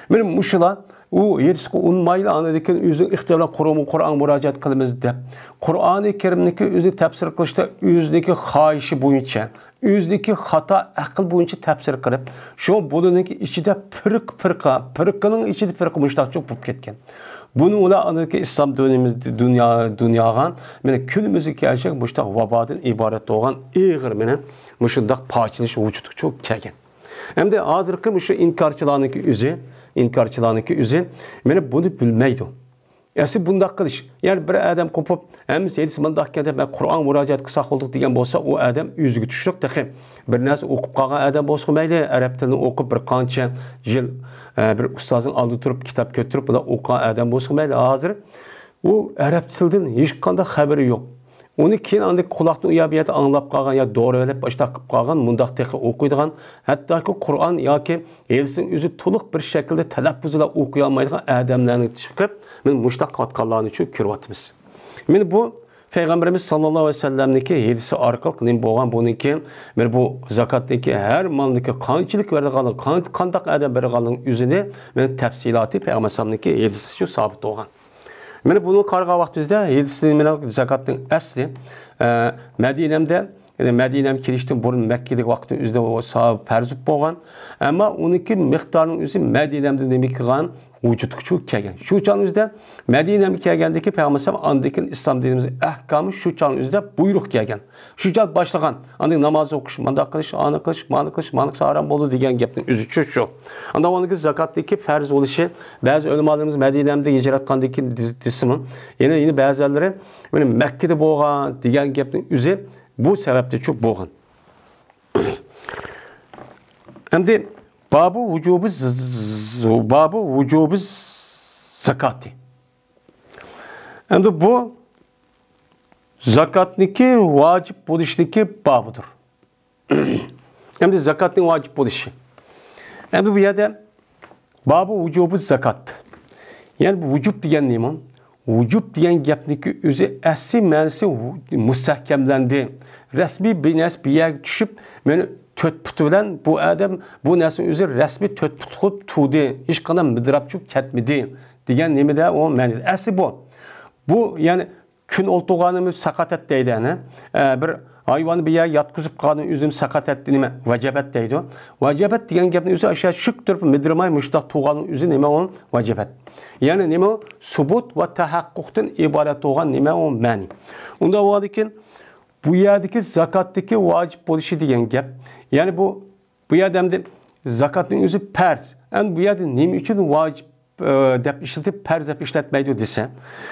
مانا مۇشۇلار ئۇ ھەدىسكە ئۇنىمايلا، ئاندىن كېيىن ئۆزىنىڭ ئىختىيارى بىلەن قۇرئان، قۇرئانغا مۇراجىئەت قىلىمىز دەپ، قۇرئانى كەرىمنىڭكى ئۆزىنى تەپسىر قىلىشتا ئۆزىنىڭكى خاھىشى بويىچە، ئۆزىنىڭكى خاتا ئەقىل بويىچە تەپسىر قىلىپ، شۇ بۇنىڭكى ئىچىدە پىرقە، پىرقە، پىرقىنىڭ ئىچىدە پىرقە مۇشتاقچۇ بولۇپ كەتكەن. بۇنىڭ بىلەن ئاندىن كېيىن ئىسلام دىنىمىز دۇنيا، دۇنياغا، مانا كۈنىمىزگە كەلگەن مۇشتاق ۋابادىن ئىبارەت بولغان ئېغىر، مانا مۇشۇنداق پارچىلىنىش ۋۇجۇدقا چۈشۈپ كەلگەن. ئەمدى ھازىرقى مۇشۇ ئىنكارچىلارنىڭكى ئۆزى، ئىنكارچىلارنىڭكى ئۆزى، مانا بۇنى بىلمەيدۇ. ئەسلى بۇنداق قىلىش، يەنى بىر ئادەم قوپۇپ، ھەممىسى ھەدىس مۇنداق ئىكەن دەپ، مەن قۇرئان مۇراجىئەت قىلساق بولدۇق دېگەن بولسا، ئۇ ئادەم ئۆزىگە چۈشلۈك تېخى. بىر نەرسە ئوقۇپ قالغان ئادەم بولسىغۇ مەيلى، ئەرەب تىلىنى ئوقۇپ بىر قانچە يىل، ئە، بىر ئۇستازنىڭ ئالدىدا تۇرۇپ، كىتاب كۆتۈرۈپ، بۇنداق ئوقۇغان ئادەم بولسىغۇ مەيلى، ھازىر ئۇ ئەرەب تىلىدىن ھېچقانداق خەۋىرى يوق. ئۇنى كېيىن ئاندىن قۇلاقتىن ئۇ يەر بۇ يەردە ئاڭلاپ قالغان يا دورا بېرىپ ئاشۇنداق قىلىپ قالغان، مۇنداق تېخى ئوقۇيدىغان، ھەتتاكى قۇرئان ياكى ھەدىسنىڭ ئۆزى تولۇق بىر شەكىلدە تەلەپپۇز بىلەن ئوقۇيالمايدىغان ئادەملەرنى چىقىپ، مانا مۇشۇنداق قىلىۋاتقانلارنى شۇ كۆرۈۋاتىمىز. مانا بۇ پەيغەمبىرىمىز ساللاللاھۇ ئەلەيھى ۋەسەللەمنىڭكى ھەدىسى ئارقىلىق نېمە بولغان، بۇنىڭ كېيىن مانا بۇ زاكاتنىڭكى ھەر مالنىڭكى قانچىلىك بېرىدىغانلىقى، قان-، قانداق ئادەم بېرىدىغانلىقىنىڭ ئۆزىنى مانا تەپسىلاتى پەيغەمبەر ئەلەيھىسسالامنىڭكى ھەدىسى شۇ سابىت بولغان. مانا بۇنى قارىغان ۋاقتىمىزدا ھەدىسنى مانا زاكاتنىڭ ئەسلى، ئە، مەدىنەمدە، يەنى مەدىنەم كېلىشتىن بۇرۇن مەككىدىكى ۋاقىتنىڭ ئۆزىدە ئۇ سا-، پەرز بولغان. ئەمما ئۇنىڭكى مىقدارىنىڭ ئۆزى مەدىنەمدە نېمە قىلغان؟ ۋۇجۇدقا چۈشۈپ كەلگەن. شۇ چاغنىڭ ئۆزىدە مەدىنەمگە كەلگەندىكى پەيغەمبەر ئەلەيھىسسالام ئاندىن كېيىن ئىسلام دىنىمىزنىڭ ئەھكامى شۇ چاغنىڭ ئۆزىدە بۇيرۇق كەلگەن. شۇ چاغ باشلىغان. ئاندىن ناماز ئوقۇش، مانداق قىلىش، ئانى قىلىش، مانى قىلىش، مانى قىلسا ھارام بولىدۇ دېگەن گەپنىڭ ئۆزى شۇ، شۇ. ئاندىن ئاندىن كېيىن زاكاتنىڭكى پەرز بولۇشى، بەزى ئۆلىمالىرىمىز مەدىنەمدە ھىجرەت قىلغاندىن كېيىن دېس-، دېسىمۇ، يەنە، يەنە بەزىلەرلىرى مانا مەككىدە بولغان دېگەن گەپنىڭ ئۆزى بۇ سەۋەبتىنچۇ بولغان. ئەمدى بابۇ ۋۇجۇبى ز-، ز-، بابۇ ۋۇجۇبى زاكاتى. ئەمدى بۇ زاكاتنىڭكى ۋاجىپ بولۇشىدىكى بابىدۇر. ئەمدى زاكاتنىڭ ۋاجىپ بولۇشى. ئەمدى بۇ يەردە بابۇ ۋۇجۇبۇ زاكات. يەنى بۇ ۋۇجۇب دېگەن نېمە؟ ۋۇجۇب دېگەن گەپنىڭكى ئۆزى ئەسلى مەنىسى مۇستەھكەملەندى. رەسمىي بىر نەرسە بىر يەرگە چۈشۈپ، مانا تۆت پۇتى بىلەن بۇ ئادەم بۇ نەرسىنىڭ ئۆزى رەسمىي تۆت پۇت قىلىپ تۇردى. ھېچقانداق مىدىراپ چۈشۈپ كەتمىدى دېگەن نېمىدە ئۇ مەنىدە. ئەسلى بۇ. بۇ، يەنى كۈن ئولتۇرغاننىمۇ ساقاتەت دەيدۇ، ئەنە. ئە، بىر ھايۋاننى بىر يەرگە ياتقۇزۇپ قالغاننىڭ ئۆزىمۇ ساقاتەت، نېمە، ۋەجەبەت دەيدۇ. ۋەجەبەت دېگەن گەپنى ئۆزى ئاشۇ شۈك تۇرۇپ مىدىرماي مۇشۇنداق تۇرغاننىڭ ئۆزى نېمە ئۇ؟ ۋەجەبەت. يەنى نېمە ئۇ؟ سۇبۇت ۋە تەھەققۇقتىن ئىبارەت بولغان نېمە ئۇ؟ مەنى. ئۇنداق بولغاندىكىن بۇ يەردىكى زاكاتتىكى ۋاجىپ بولۇشى دېگەن گەپ. يەنى بۇ بۇ يەردە ئەمدى زاكاتنىڭ ئۆزى پەرز. ئەمدى بۇ يەردە نېمە ئۈچۈن ۋاجىپ، ئە، دەپ ئىشلىتىپ، پەرز دەپ ئىشلەتمەيدۇ دېسە،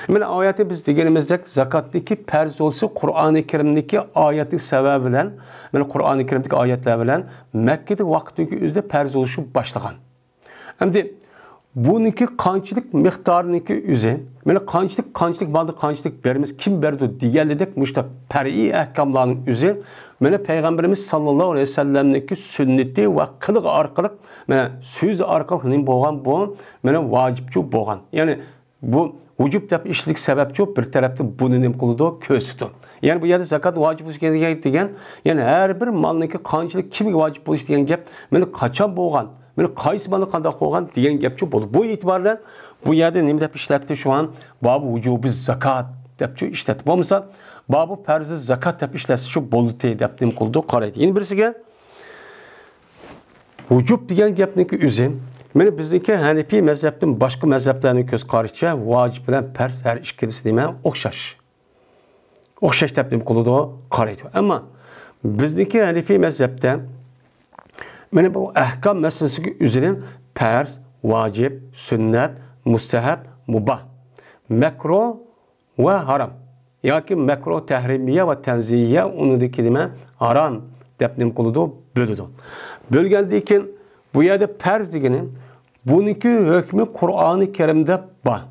مانا ئايەتنى بىز دېگىنىمىزدەك زاكاتنىڭكى پەرز بولۇشى قۇرئانى كەرىمدىكى ئايەتنىڭ سەۋەبى بىلەن، مانا قۇرئانى كەرىمدىكى ئايەتلەر بىلەن مەككىدە ۋاقىتنىڭكى ئۆزىدە پەرز بولۇشى باشلىغان. ئەمدى بۇنىڭكى قانچىلىك مىقدارنىڭكى ئۆزى، مانا قانچىلىك، قانچىلىك مالدا قانچىلىك بېرىمىز، كىم بېرىدۇ دېگەنلىدەك مۇشۇنداق پەرئىي ئەھكاملارنىڭ ئۆزى، مانا پەيغەمبىرىمىز ساللاللاھۇ ئەلەيھى ۋەسەللەمنىڭكى سۈننىتى ۋە قىلىقى ئارقىلىق، مانا سۆزى ئارقىلىق نېمە بولغان بۇ؟ مانا ۋاجىپچۇ بولغان. يەنى بۇ ۋۇجۇب دەپ ئىشلىتىش سەۋەبچۇ بىر تەرەپتىن بۇنى نېمە قىلىدۇ؟ كۆرسىتىدۇ. يەنى بۇ يەردە زاكات ۋاجىپ بولۇش دېگەن، يەنى ھەر بىر مالنىڭكى قانچىلىك كىمگە ۋاجىپ بولۇش دېگەن گەپ، مانا قاچان بولغان، مانا قايسى مالدا قانداق بولغان دېگەن گەپچۇ بولىدۇ. بۇ ئېتىبار بىلەن بۇ يەردە نېمە دەپ ئىشلەتتى شۇ ئان؟ بابۇ ۋۇجۇبى زاكات دەپچۇ ئىشلەتتى. بولمىسا بابۇ پەرزى زاكات دەپ ئىشلەتسە شۇ بولدى دەپ نېمە قىلىدۇ؟ قارايدۇ. يەنە بىرسىگە ۋۇجۇب دېگەن گەپنىڭكى ئۆزى، مانا بىزنىڭكى ھەنىپىي مەزھەپتىن باشقا مەزھەپلەرنىڭ كۆز قارىشىچە ۋاجىپ بىلەن پەرز ھەر ئىككىلىسى نېمە؟ ئوخشاش. ئوخشاش دەپ نېمە قىلىدۇ؟ قارايدۇ. ئەمما بىزنىڭكى ھەنىپىي مەزھەپتە مانا بۇ ئەھكام مەسىلىسىگە ئۆزىنى پەرز، ۋاجىپ، سۈننەت، مۇستەھەب، مۇباھ، مەكرۇھ ۋە ھارام ياكى مەكرۇھ تەھرىمىيە ۋە تەنزىھىيە، ئۇنىڭدىكى نېمە؟ ھارام دەپ نېمە قىلىدۇ؟ بۆلىدۇ. بۆلگەندىن كېيىن بۇ يەردە پەرز دېگىنى، بۇنىڭكى ھۆكمى قۇرئانى كەرىمدە بار.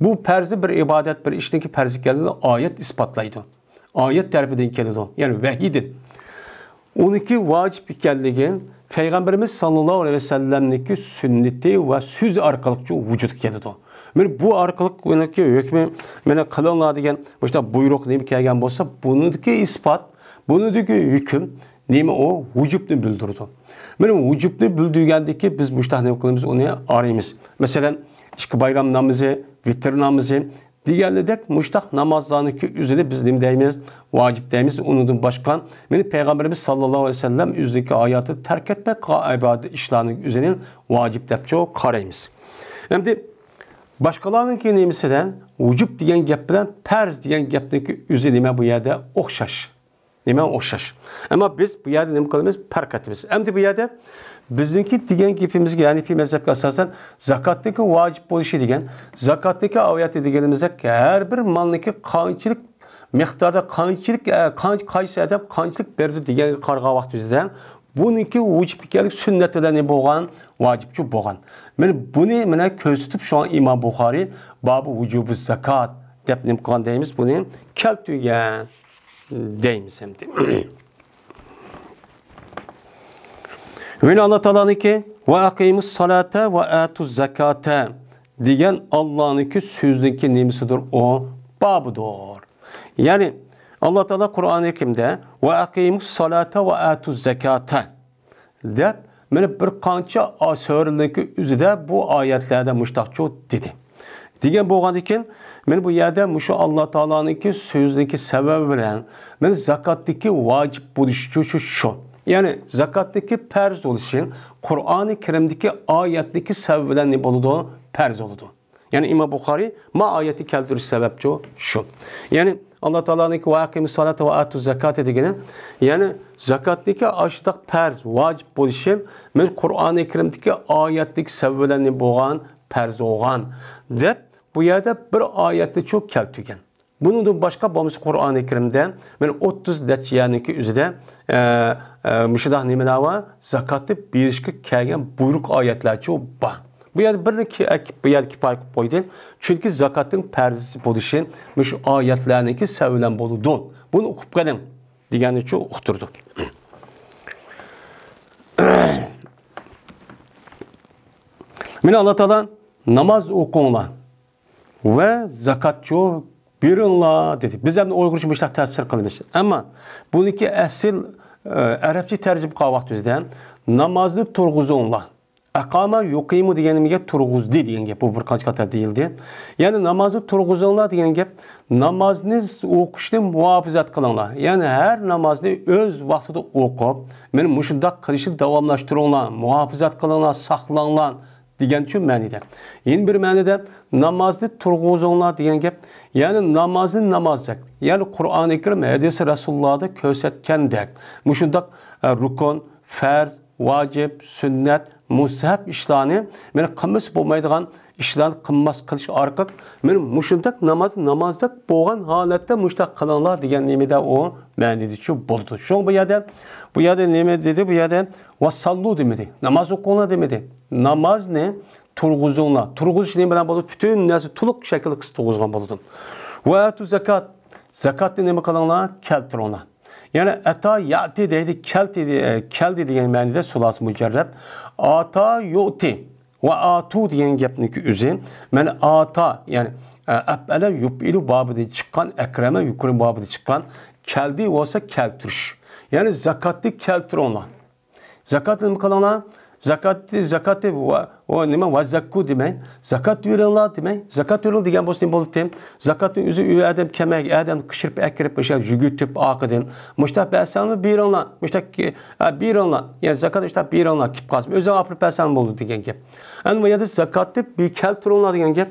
بۇ پەرزنى بىر ئىبادەت، بىر ئىشنىڭكى پەرز ئىكەنلىكىنى ئايەت ئىسپاتلايدۇ. ئايەت تەرىپىدىن كېلىدۇ، يەنى ۋەھىيدىن. ئۇنىڭكى ۋاجىپ ئىكەنلىكى پەيغەمبىرىمىز ساللاللاھۇ ئەلەيھى ۋەسەللەمنىڭكى سۈننىتى ۋە سۆزى ئارقىلىقچۇ ۋۇجۇدقا كېلىدۇ. مانا بۇ ئارقىلىق ئۇنىڭكى ھۆكمى، مانا قىلىڭلار دېگەن مۇشۇنداق بۇيرۇق نېمە كەلگەن بولسا، بۇنىڭدىكى ئىسپات، بۇنىڭدىكى ھۆكۈم نېمە ئۇ؟ ۋۇجۇبنى بىلدۈرىدۇ. مانا ۋۇجۇبنى بىلدۈرگەندىكى بىز مۇشۇنداق نېمە قىلىمىز؟ ئۇنى ئارايمىز. مەسىلەن، ئىككى بايرام نامىزى، ۋىتىر نامىزى، دېگەنلىدەك مۇشتاق نامازلارنىڭكى ئۆزىنى بىز نېمە دەيمىز؟ ۋاجىپ دەيمىز. ئۇنىڭدىن باشقا، مانا پەيغەمبىرىمىز ساللاللاھۇ ئەلەيھى ۋەسەللەم ئۆزىنىڭكى ھاياتىدا تەرك ئەتمەي قىلغان ئىبادەت ئىشلارنىڭ ئۆزىنى ۋاجىپ دەپچۇ قارايمىز. ئەمدى باشقىلارنىڭكى نېمىسىدە ۋۇجۇب دېگەن گەپ بىلەن پەرز دېگەن گەپنىڭكى ئۆزى نېمە بۇ يەردە؟ ئوخشاش. نېمە ئوخشاش؟ ئەمما بىز بۇ يەردە نېمە قىلىمىز؟ پەرق ئېتىمىز. ئەمدى بۇ يەردە بىزنىڭكى دېگەن گېپىمىزگە، ھەنىفىي مەزھەپكە ئاساسەن، زاكاتنىڭكى ۋاجىپ بولۇشى دېگەن، زاكاتنىڭكى ئايەتى دېگىنىمىزدەك، ھەر بىر مالنىڭكى قانچىلىك مىقداردا، قانچىلىك، ئە، قان-، قايسى ئادەم قانچىلىك بېرىدۇ دېگەنگە قارىغان ۋاقتىمىزدا، بۇنىڭكى ۋۇجۇب ئىكەنلىكى سۈننەت بىلەن نېمە بولغان؟ ۋاجىپچۇ بولغان. مانا بۇنى مانا كۆرسىتىپ، شۇڭا ئىمام بۇخارىي بابۇ ۋۇجۇبى زاكات دەپ نېمە قىلغان دەيمىز؟ بۇنى كەلتۈرگەن دەيمىز ئەمدى. يەنە ئاللا تائالانىڭكى «ۋە ئەقىمۇس سالاتا ۋە ئاتۇز زاكاتا» دېگەن ئاللانىڭكى سۆزىنىڭكى نېمىسىدۇر؟ ئۇ بابىدۇر. يەنى ئاللا تائالا قۇرئانى كەرىمدە «ۋە ئەقىمۇس سالاتا ۋە ئاتۇز زاكاتا» دەپ، مانا بىر قانچە ئا-، سۈرىلەرنىڭكى ئۆزىدە بۇ ئايەتلەردە مۇشتاقچۇ دېدى. دېگەن بولغاندىكىن، مانا بۇ يەردە مۇشۇ ئاللا تائالانىڭكى سۆزىنىڭكى سەۋەبى بىلەن، مانا زاكاتتىكى ۋاجىپ بولۇشىچۇ شۇ، شۇ. يەنى زاكاتتىكى پەرز بولۇشى قۇرئانى كەرىمدىكى ئايەتتىكى سەۋەبى بىلەن نېمە بولىدۇ؟ پەرز بولىدۇ. يەنى ئىمام بۇخارىي ما ئايەتنى كەلتۈرۈش سەۋەبچۇ شۇ. يەنى ئاللا تائالانىڭكى «ۋە ئەقىمۇس سالاتا ۋە ئاتۇز زاكاتا» دېگىنى، يەنى زاكاتنىڭكى ئاشۇنداق پەرز، ۋاجىپ بولۇشى مانا قۇرئانى كەرىمدىكى ئايەتتىكى سەۋەبى بىلەن نېمە بولغان؟ پەرز بولغان دەپ بۇ يەردە بىر ئايەتنىچۇ كەلتۈرگەن. بۇنىڭدىن باشقا بولمىسا قۇرئانى كەرىمدە مانا ئوتتۇز نەچچە يەرنىڭكى ئۆزىدە، ئە، ئە، مۇشۇنداق نېمىلەر بار؟ زاكاتنى بېرىشكە كەلگەن بۇيرۇق ئايەتلەرچۇ بار. بۇ يەردە بىرنى كى-، ئەك-، بۇ يەردە كىپايە قىلىپ قويدى. چۈنكى زاكاتنىڭ پەرز بولۇشى مۇشۇ ئايەتلەرنىڭكى سەۋەبى بىلەن بولىدۇ. بۇنى ئوقۇپ قېلىڭ دېگەننىچۇ ئۇقتۇرىدۇ. مانا ئاللا تائالا ناماز ئوقۇڭلار ۋە زاكاتچۇ بېرىڭلار دېدى. بىز ئەمدى ئۇيغۇرچە مۇشۇنداق تەپسىر قىلىمىز. ئەمما بۇنىڭكى ئەسلى، ئە، ئەرەبچە تەرجىمە قىلغان ۋاقتىمىزدا نامازنى تۇرغۇزۇڭلار. ئەقامە يۇقىمۇ دېگەن نېمىگە؟ تۇرغۇزدى دېگەن گەپ. بۇ بىر قانچە قېتىم دېيىلدى. يەنى نامازنى تۇرغۇزۇڭلار دېگەن گەپ، نامازنى ئوقۇشنى مۇھاپىزەت قىلىڭلار. يەنى ھەر نامازنى ئۆز ۋاقتىدا ئوقۇپ، مانا مۇشۇنداق قىلىشنى داۋاملاشتۇرۇڭلار، مۇھاپىزەت قىلىڭلار، ساقلاڭلار دېگەن شۇ مەنىدە. يەنە بىر مەنىدە نامازنى تۇرغۇزۇڭلار دېگەن گەپ، يەنى نامازنى نامازدەك، يەنى قۇرئانى كەرىم، ھەدىسى رەسۇلۇللاھدا كۆرسەتكەندەك، مۇشۇنداق، ئە، رۇكۇن، پەرز، ۋاجىپ، سۈننەت، مۇستەھەب ئىشلارنى مانا قىلمىسا بولمايدىغان ئىشلارنى قىلماس قىلىش ئارقىلىق، مانا مۇشۇنداق ناماز، نامازدەك بولغان ھالەتتە مۇشۇنداق قىلىڭلار دېگەن نېمىدە ئۇ مەنىدىچۇ بولىدۇ. شۇڭا بۇ يەردە، بۇ يەردە نېمە دېدى؟ بۇ يەردە ۋەسەللۇ دېمىدى. ناماز ئوقۇڭلار دېمىدى. نامازنى تۇرغۇزۇڭلار. تۇرغۇزۇش نېمە بىلەن بولىدۇ؟ پۈتۈن نەرسە تولۇق شەكىلدە قىلسا تۇرغۇزغان بولىدۇ. ۋە ئەتۇ زاكات. زاكاتنى نېمە قىلىڭلار؟ كەلتۈرۈڭلار. يەنى ئەتا يەتى دەيدۇ، كەلتى، ئە، كەلدى دېگەن مەنىدە سۇلاسى مۇجەررەت. ئاتا يۇئتى ۋە ئاتۇ دېگەن گەپنىڭكى ئۆزى، مانا ئاتا، يەنى، ئە، ئەپئەلە يۇپئىلۇ بابىدىن چىققان، ئەكرەمە يۇكرىمۇ بابىدىن چىققان، كەلدى بولسا كەلتۈرۈش. يەنى زاكاتنى كەلتۈرۈڭلار. زاكاتنى نېمە قىلىڭلار؟ زاكاتنى، زاكاتنى ۋە، ئۇ نېمە، ۋەزەككۇ دېمەي، زاكات بېرىڭلار دېمەي. زاكات بېرىڭ دېگەن بولسا نېمە بولاتتى؟ زاكاتنىڭ ئۆزى ئۆي ئادەم كەلمەي، ئادەم قىچىرىپ ئەكىرىپ، مۇشۇ يۈگۈرتۈپ ئارقىدىن، مۇشۇنداق بەرسەڭلار بېرىڭلار، مۇشۇنداق، ئە، بېرىڭلار. يەنى زاكات مۇشۇنداق بېرىڭلار، كېلىپ قالسا، ئۆزۈڭ ئاپىرىپ بەرسەڭ بولىدۇ دېگەن گەپ. ئەمما بۇ يەردە زاكاتنى بىر كەلتۈرۈڭلار دېگەن گەپ.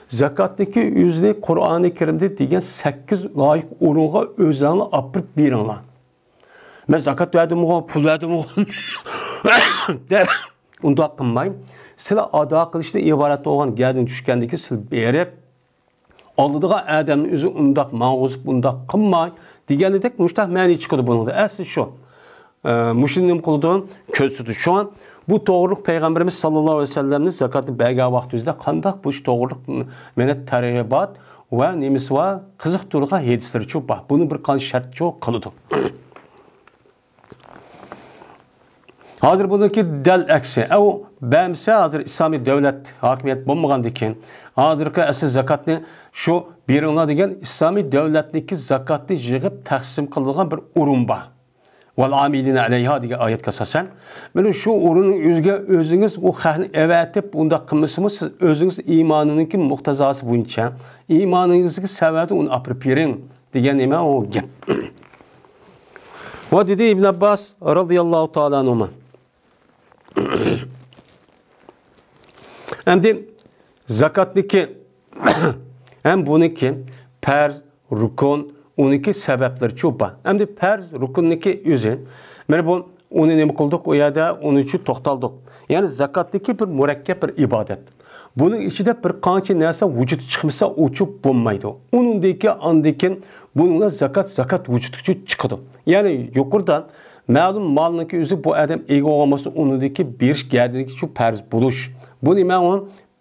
زاكاتنىڭكى ئۆزىنى قۇرئانى كەرىمدە دېگەن سەككىز لايىق ئورۇنغا ئۆزۈڭلار ئاپىرىپ بېرىڭلار. مەن زاكات بەردىمغۇ، پۇل بەردىمغۇ دەپ ئۇنداق قىلماي، سىلەر ئادا قىلىشتىن ئىبارەت بولغان گەردىن چۈشكەندىكى سىلەر بېرىپ، ئالىدىغان ئادەمنىڭ ئۆزى ئۇنداق ماڭغۇزۇپ، ئۇنداق قىلماي دېگەندەك مۇشۇنداق مەنە چىقىدۇ بۇنىڭدا. ئەسلى شۇ. ئە، مۇشۇنى نېمە قىلىدۇ؟ كۆرسىتىدۇ. شۇڭا بۇ توغرىلىق پەيغەمبىرىمىز ساللاللاھۇ ئەلەيھى ۋەسەللەمنى زاكاتنى بەرگەن ۋاقتىمىزدا قانداق بۇ توغرىلىق مانا تەرغىبات ۋە نېمىسى بار، قىزىقتۇرىدىغان ھەدىسلىرىچۇ بار. بۇنى بىر قانچە شەرتچۇ قىلىدۇ. ھازىر بۇنىڭكى دەل ئەكسى. ئەۋ بەرمىسە، ھازىر ئىسلامىي دۆلەت ھاكىمىيەت بولمىغاندىن كېيىن، ھازىرقى ئەسلى زاكاتنى شۇ بېرىڭلار دېگەن ئىسلامىي دۆلەتنىڭكى زاكاتنى يىغىپ تەقسىم قىلىدىغان بىر ئورۇن بار. ۋەل ئامىلىنە ئەلەيھا دېگەن ئايەتكە ئاساسەن، مانا شۇ ئورۇننىڭ ئۆزىگە ئۆزىڭىز ئۇ خەقنى ئەۋەتىپ، ئۇنداق قىلمىسىمۇ، سىز ئۆزىڭىز ئىمانىنىڭكى مۇقتەزاسى بويىچە، ئىمانىڭىزدىكى سەۋەبىدە ئۇنى ئاپىرىپ بېرىڭ دېگەن نېمە ئۇ گەپ. ۋە دېدى ئىبن ئابباس رازىياللاھۇ تائالا ئەنھۇما. ئەمدى زاكاتنىكى ھەم بۇنىكى پەرز، رۇكۇن، ئۇنىكى سەۋەبلىرىچۇ بار. ئەمدى پەرز، رۇكۇننىكى ئۆزى، مانا بۇ ئۇنى نېمە قىلدۇق؟ ئۇ يەردە ئۇنىچۇ توختالدۇق. يەنى زاكاتنىكى بىر مۇرەككەپ بىر ئىبادەت. بۇنىڭ ئىچىدە بىر قانچە نەرسە ۋۇجۇدقا چىقمىسا، ئۇچۇ بولمايدۇ. ئۇنىڭدىن كېيىن، ئاندىن كېيىن بۇنىڭدا زاكات، زاكات ۋۇجۇدقا چىقىدۇ. يەنى يۇقىرىدا مەلۇم مالنىڭكى ئۆزى بۇ ئادەم ئىگە بولغان بولسا، ئۇنىڭدىكى بېرىش گەدىنىكى شۇ پەرز بولۇش. بۇ نېمە ئۇ؟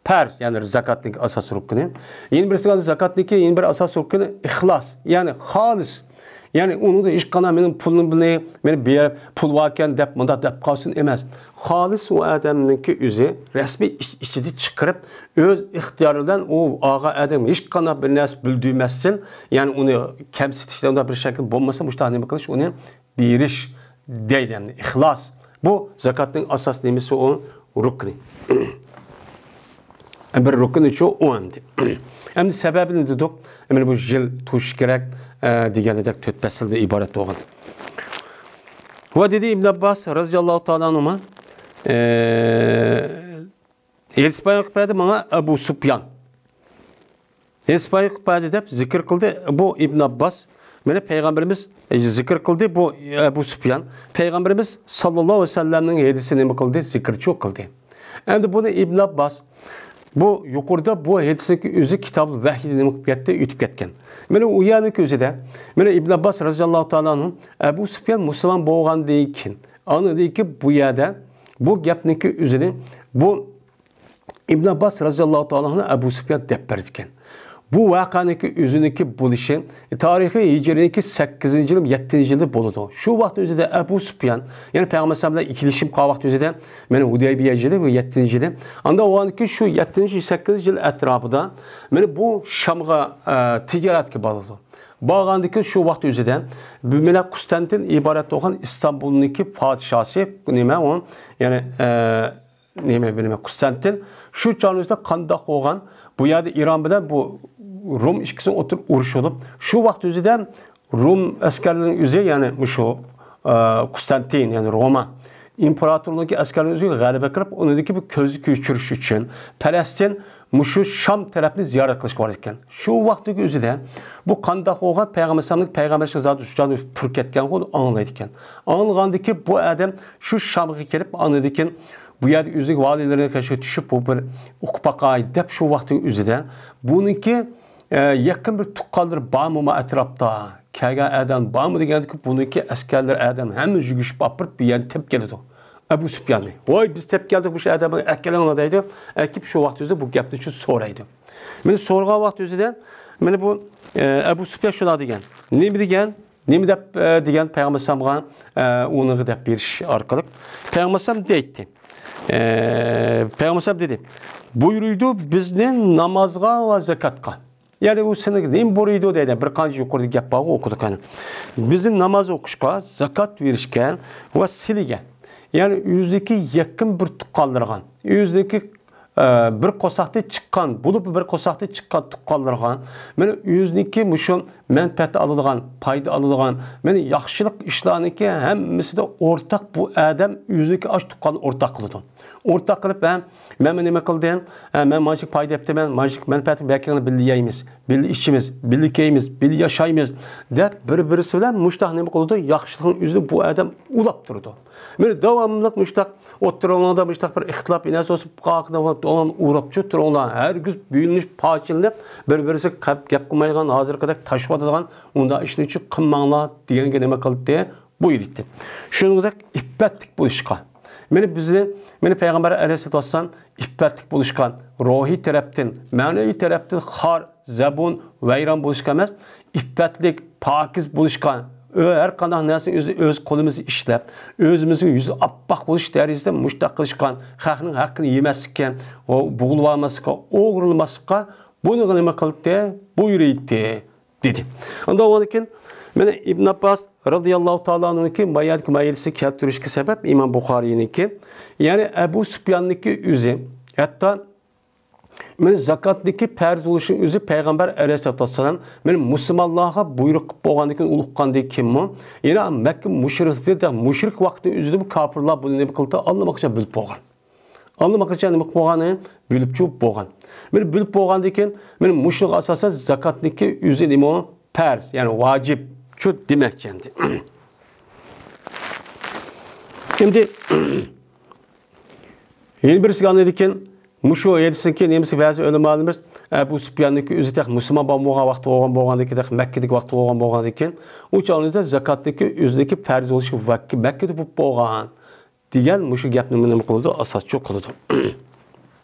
پەرز، يەنى زاكاتنىڭ ئاساسىي رۇكنى. يەنە بىرسى، زاكاتنىڭكى يەنە بىر ئاساسىي رۇكنى ئىخلاس، يەنى خالىس. يەنى ئۇنىڭدا ھېچقانداق مېنىڭ پۇلۇم بىلەن، مېنى بېرىپ پۇل باركەن دەپ مۇنداق دەپ قالسۇن ئەمەس. خالىس ئۇ ئادەمنىڭكى ئۆزى رەسمىي ئىچ-، ئىچىدە چىقىرىپ، ئۆز ئىختىيارى بىلەن ئۇ ئالغان ئادەمگە ھېچقانداق بىر نەرسە بىلدۈرمەستىن، يەنى ئۇنى كەمسىتىش، ئۇنداق بىر شەكىل بولمىسا، مۇشۇنداق نېمە قىلىش، ئۇنى بېرىش دەيدۇ، ئەمدى ئىخلاس. بۇ زاكاتنىڭ ئاساس نېمىسى ئۇ؟ رۇكنى. بىر رۇكنى شۇ ئۇ ئەمدى. ئەمدى سەۋەبىنى دېدۇق. ئەمدى بۇ يىل توشۇش كېرەك، ئە، دېگەندەك تۆت پەسىلدىن ئىبارەت بولغان. ۋە دېدى ئىبن ئابباس رازىياللاھۇ تائالا ئەنھۇما، ئە، ھېدىس بايان قىلىپ بەردى ماڭا ئەبۇ سۇپيان. ھېدىس بايان قىلىپ بەردى دەپ زىكىر قىلدى بۇ ئىبن ئابباس. مانا پەيغەمبىرىمىز، ئە، زىكىر قىلدى بۇ ئەبۇ سۇپيان. پەيغەمبىرىمىز ساللاللاھۇ ئەلەيھى ۋەسەللەمنىڭ ھېدىسى نېمە قىلدى؟ زىكىرچۇ قىلدى. ئەمدى بۇنى ئىبن ئابباس بۇ يۇقىرىدا بۇ ھېدىسنىڭ ئۆزى كىتابۇل ۋەھيدە نېمە قىلىپ كەتتى؟ ئۆتۈپ كەتكەن. مانا ئۇ يەرنىڭ ئۆزىدە، مانا ئىبن ئابباس رازىياللاھۇ تائالا ئەنھۇ ئەبۇ سۇپيان مۇسۇلمان بولغاندىن كېيىن، ئاندىن كېيىن بۇ يەردە بۇ گەپنىڭكى ئۆزىنى بۇ ئىبن ئابباس رازىياللاھۇ تائالا ئەنھۇ ئەبۇ سۇپيان دەپ بەردىكەن. بۇ ۋەقەنىڭكى ئۆزىنىڭكى بولۇشى تارىخىي ھىجرىينىڭكى سەككىزىنچى يىل، يەتتىنچى يىلدا بولىدۇ. شۇ ۋاقىت ئۆزىدە ئەبۇ سۇپيان، يەنى پەيغەمبەر ئەلەيھىسسالام بىلەن كېلىشىم قىلغان ۋاقىت ئۆزىدە، مانا ھۇدەيبىيە يىلى، بۇ يەتتىنچى يىلى. ئاندا بولغاندىكىن شۇ يەتتىنچى، سەككىزىنچى يىل ئەتراپىدا مانا بۇ شامغا، ئە، تىجارەتكە بارىدۇ. بارغاندىكىن شۇ ۋاقىت ئۆزىدە بۇ مانا قۇستانتىن ئىبارەت بولغان ئىستانبۇلنىڭكى پادىشاسى، نېمە ئۇ، يەنى، ئە، نېمە بىلمەي، قۇستانتىن شۇ چاغنىڭ ئۆزىدە قانداق بولغان، بۇ يەردە ئىران بىلەن بۇ روم ئىككىسىنىڭ ئوتتۇرا ئۇرۇشۇ بولۇپ، شۇ ۋاقىت ئۆزىدە روم ئەسكەرلىرىنىڭ ئۆزى، يەنى مۇشۇ، ئە، قۇستانتىن، يەنى روما ئىمپېراتورلۇقى ئەسكەرلىرىنىڭ ئۆزىگە غەلىبە قىلىپ، ئۇنىڭدىكى بۇ كۆزگە كۆچۈرۈش ئۈچۈن پەلەستىن مۇشۇ شام تەرەپنى زىيارەت قىلىشقا بارىدىكەن. شۇ ۋاقىتتىكى ئۆزىدە بۇ قانداق بولغان، پەيغەمبەر ئەلەيھىسسالامنىڭ، پەيغەمبەر ئەلەيھىسسالام زادى شۇ جانى پۈركەتكەن، ئۇ ئاڭلايدىكەن. ئاڭلىغاندىكى بۇ ئادەم شۇ شامغا كېلىپ، ئاندىن كېيىن بۇ يەردە ئۆزىنىڭ ۋالىيلىرىنىڭ قېشىغا چۈشۈپ، بۇ بىر ئۇقۇپ باقاي دەپ شۇ ۋاقىتنىڭ ئۆزىدە بۇنىڭكى، ئە، يېقىن بىر تۇغقانلىرى بارمۇ ما ئەتراپتا؟ كەلگەن ئادەم بارمۇ دېگەندىكى بۇنىڭكى ئەسكەرلىرى ئادەم ھەممە يۈگۈشۈپ ئاپىرىپ بۇ يەرنى تېپىپ كېلىدۇ. ئەبۇ سۇپياننى. ۋاي، بىز تېپىپ كەلدۇق مۇشۇ ئادەمنى، ئەكېلىڭلار دەيدۇ. ئەكىپ شۇ ۋاقىت ئۆزىدە بۇ گەپنى شۇ سورايدۇ. مانا سورىغان ۋاقىت ئۆزىدە مانا بۇ، ئە، ئەبۇ سۇپيان شۇنداق دېگەن. نېمە دېگەن؟ نېمە دەپ، ئە، دېگەن پەيغەمبەر ئەلەيھىسسالامغا، ئە، ئۇنىڭغا دەپ بېرىش ئارقىلىق. پەيغەمبەر ئەلەيھىسسالام دەيتتى. ئە، پەيغەمبەر ئەلەيھىسسالام دېدى، بۇيرۇيدۇ بىزنى نامازغا ۋە زاكاتقا. يەنى ئۇ سېنىڭ نېمە بۇيرۇيدۇ دەيدۇ. بىر قانچە يۇقىرىدا گەپ بارغۇ، ئوقۇدۇق ئەنە. بىزنى ناماز ئوقۇشقا، زاكات بېرىشكە ۋە سىلىگە. يەنى ئۆزىنىڭكى يېقىن بىر تۇغقانلىرىغا، ئۆزىنىڭكى ئە، بىر قورساقتىن چىققان، بولۇپمۇ بىر قورساقتىن چىققان تۇغقانلىرىغا، مانا ئۆزىنىڭكى مۇشۇ مەنپەئەت ئالىدىغان، پايدا ئالىدىغان، مانا ياخشىلىق ئىشلارنىڭكى ھەممىسىدە ئورتاق بۇ ئادەم ئۆزىنىڭكى ئاشۇ تۇغقاننى ئورتاق قىلىدۇ. ئورتاق قىلىپ، ھە، مەن نېمە قىلدىم؟ ھە، مەن مانچىلىك پايدا ئېپتىمەن، مانچىلىك مەنپەئەتنى بەرگەن، بىللە يەيمىز، بىللە ئىچىمىز، بىللە كىيىمىز، بىللە ياشايمىز دەپ بىر-بىرسى بىلەن مۇشۇنداق نېمە قىلىدۇ؟ ياخشىلىقنىڭ ئۆزىنى بۇ ئادەم ئۇلاپ تۇرىدۇ. مانا داۋاملىق مۇشۇنداق ئوتتۇرىڭلاردا مۇشۇنداق بىر ئىختىلاپ ئىنەسى بولسا، قاقىدىن داۋام ئۇرۇپ چۇ تۇرۇڭلار. ھەرگىز بۆلۈنۈش، پارچىلىنىپ، بىر-بىرسىگە قەپ-، گەپ قىلمايدىغان، ھازىرقىدەك تاشلىۋاتىدىغان ئۇنداق ئىشنى چۇ قىلماڭلار دېگەنگە نېمە قىلدى؟ بۇيرۇيتتى. شۇنىڭدەك ئىپپەتلىك بولۇشقا. مانا بىزنى، مانا پەيغەمبەر ئەلەيھىسسالاتۇ ۋەسسالام ئىپپەتلىك بولۇشقا، روھىي تەرەپتىن، مەنىۋى تەرەپتىن خار، زەبۇن، ۋەيران بولۇشقا ئەمەس، ئىپپەتلىك، پاكىز بولۇشقا، ئۆ-، ھەر قانداق نەرسىنى ئۆز، ئۆز قولىمىزدا ئىشلەپ، ئۆزىمىزنىڭ يۈزى ئاپئاق بولۇش دەرىجىسىدە مۇشۇنداق قىلىشقا، خەقنىڭ ھەققىنى يېمەسلىككە، ئو-، بوغۇلۇۋالماسلىققا، ئوغرىلىماسلىققا، بۇنىڭغا نېمە قىلدى؟ بۇيرۇيتتى، دېدى. ئاندىن ئۇنىڭدىن كېيىن مانا ئىبن ئابباس رازىياللاھۇ تائالا ئەنھۇنىڭكى ما يەردىكى مەيلىسى كەلتۈرۈشكە سەۋەب ئىمام بۇخارىينىڭكى، يەنى ئەبۇ سۇپياننىڭكى ئۆزى، ھەتتا مانا زاكاتنىڭكى پەرز بولۇشىنىڭ ئۆزى پەيغەمبەر ئەلەيھىسسالاتۇ ۋەسسالام مانا مۇسۇلمانلارغا بۇيرۇق قىلىپ بولغاندىن كېيىن، ئۇلۇققاندىن كېيىنمۇ، يەنە مەككە مۇشرىكلىرىدە مۇشرىك ۋاقتىنىڭ ئۆزىدىمۇ كاپىرلار بۇنى نېمە قىلدى؟ ئاللىماقچە بىلىپ بولغان. ئاللىماقچە نېمە قىلىپ بولغان؟ بىلىپ چۇ بولغان. مانا بىلىپ بولغاندىن كېيىن، مانا مۇشۇنىڭغا ئاساسەن زاكاتنىڭكى ئۆزى نېمە؟ پەرز، يەنى ۋاجىپ چۇ دېمەكچى ئەمدى. ئەمدى يەنە بىرسىگە ئاندىن كېيىن مۇشۇ ھەدىستىن كېيىن نېمىسى بەزى ئۆلىمالىرىمىز ئەبۇ سۇپياننىڭكى ئۆزى تېخى مۇسۇلمان بولمىغان ۋاقتى بولغان، بولغاندىن كېيىن، تېخى مەككىدىكى ۋاقتى بولغان، بولغاندىن كېيىن ئۇ چاغنىڭدا زاكاتنىڭكى ئۆزىنىڭكى پەرز بولۇشى ۋەك-، مەككىدە بولۇپ بولغان دېگەن مۇشۇ گەپنى نېمە قىلىدۇ؟ ئاساسچۇ قىلىدۇ.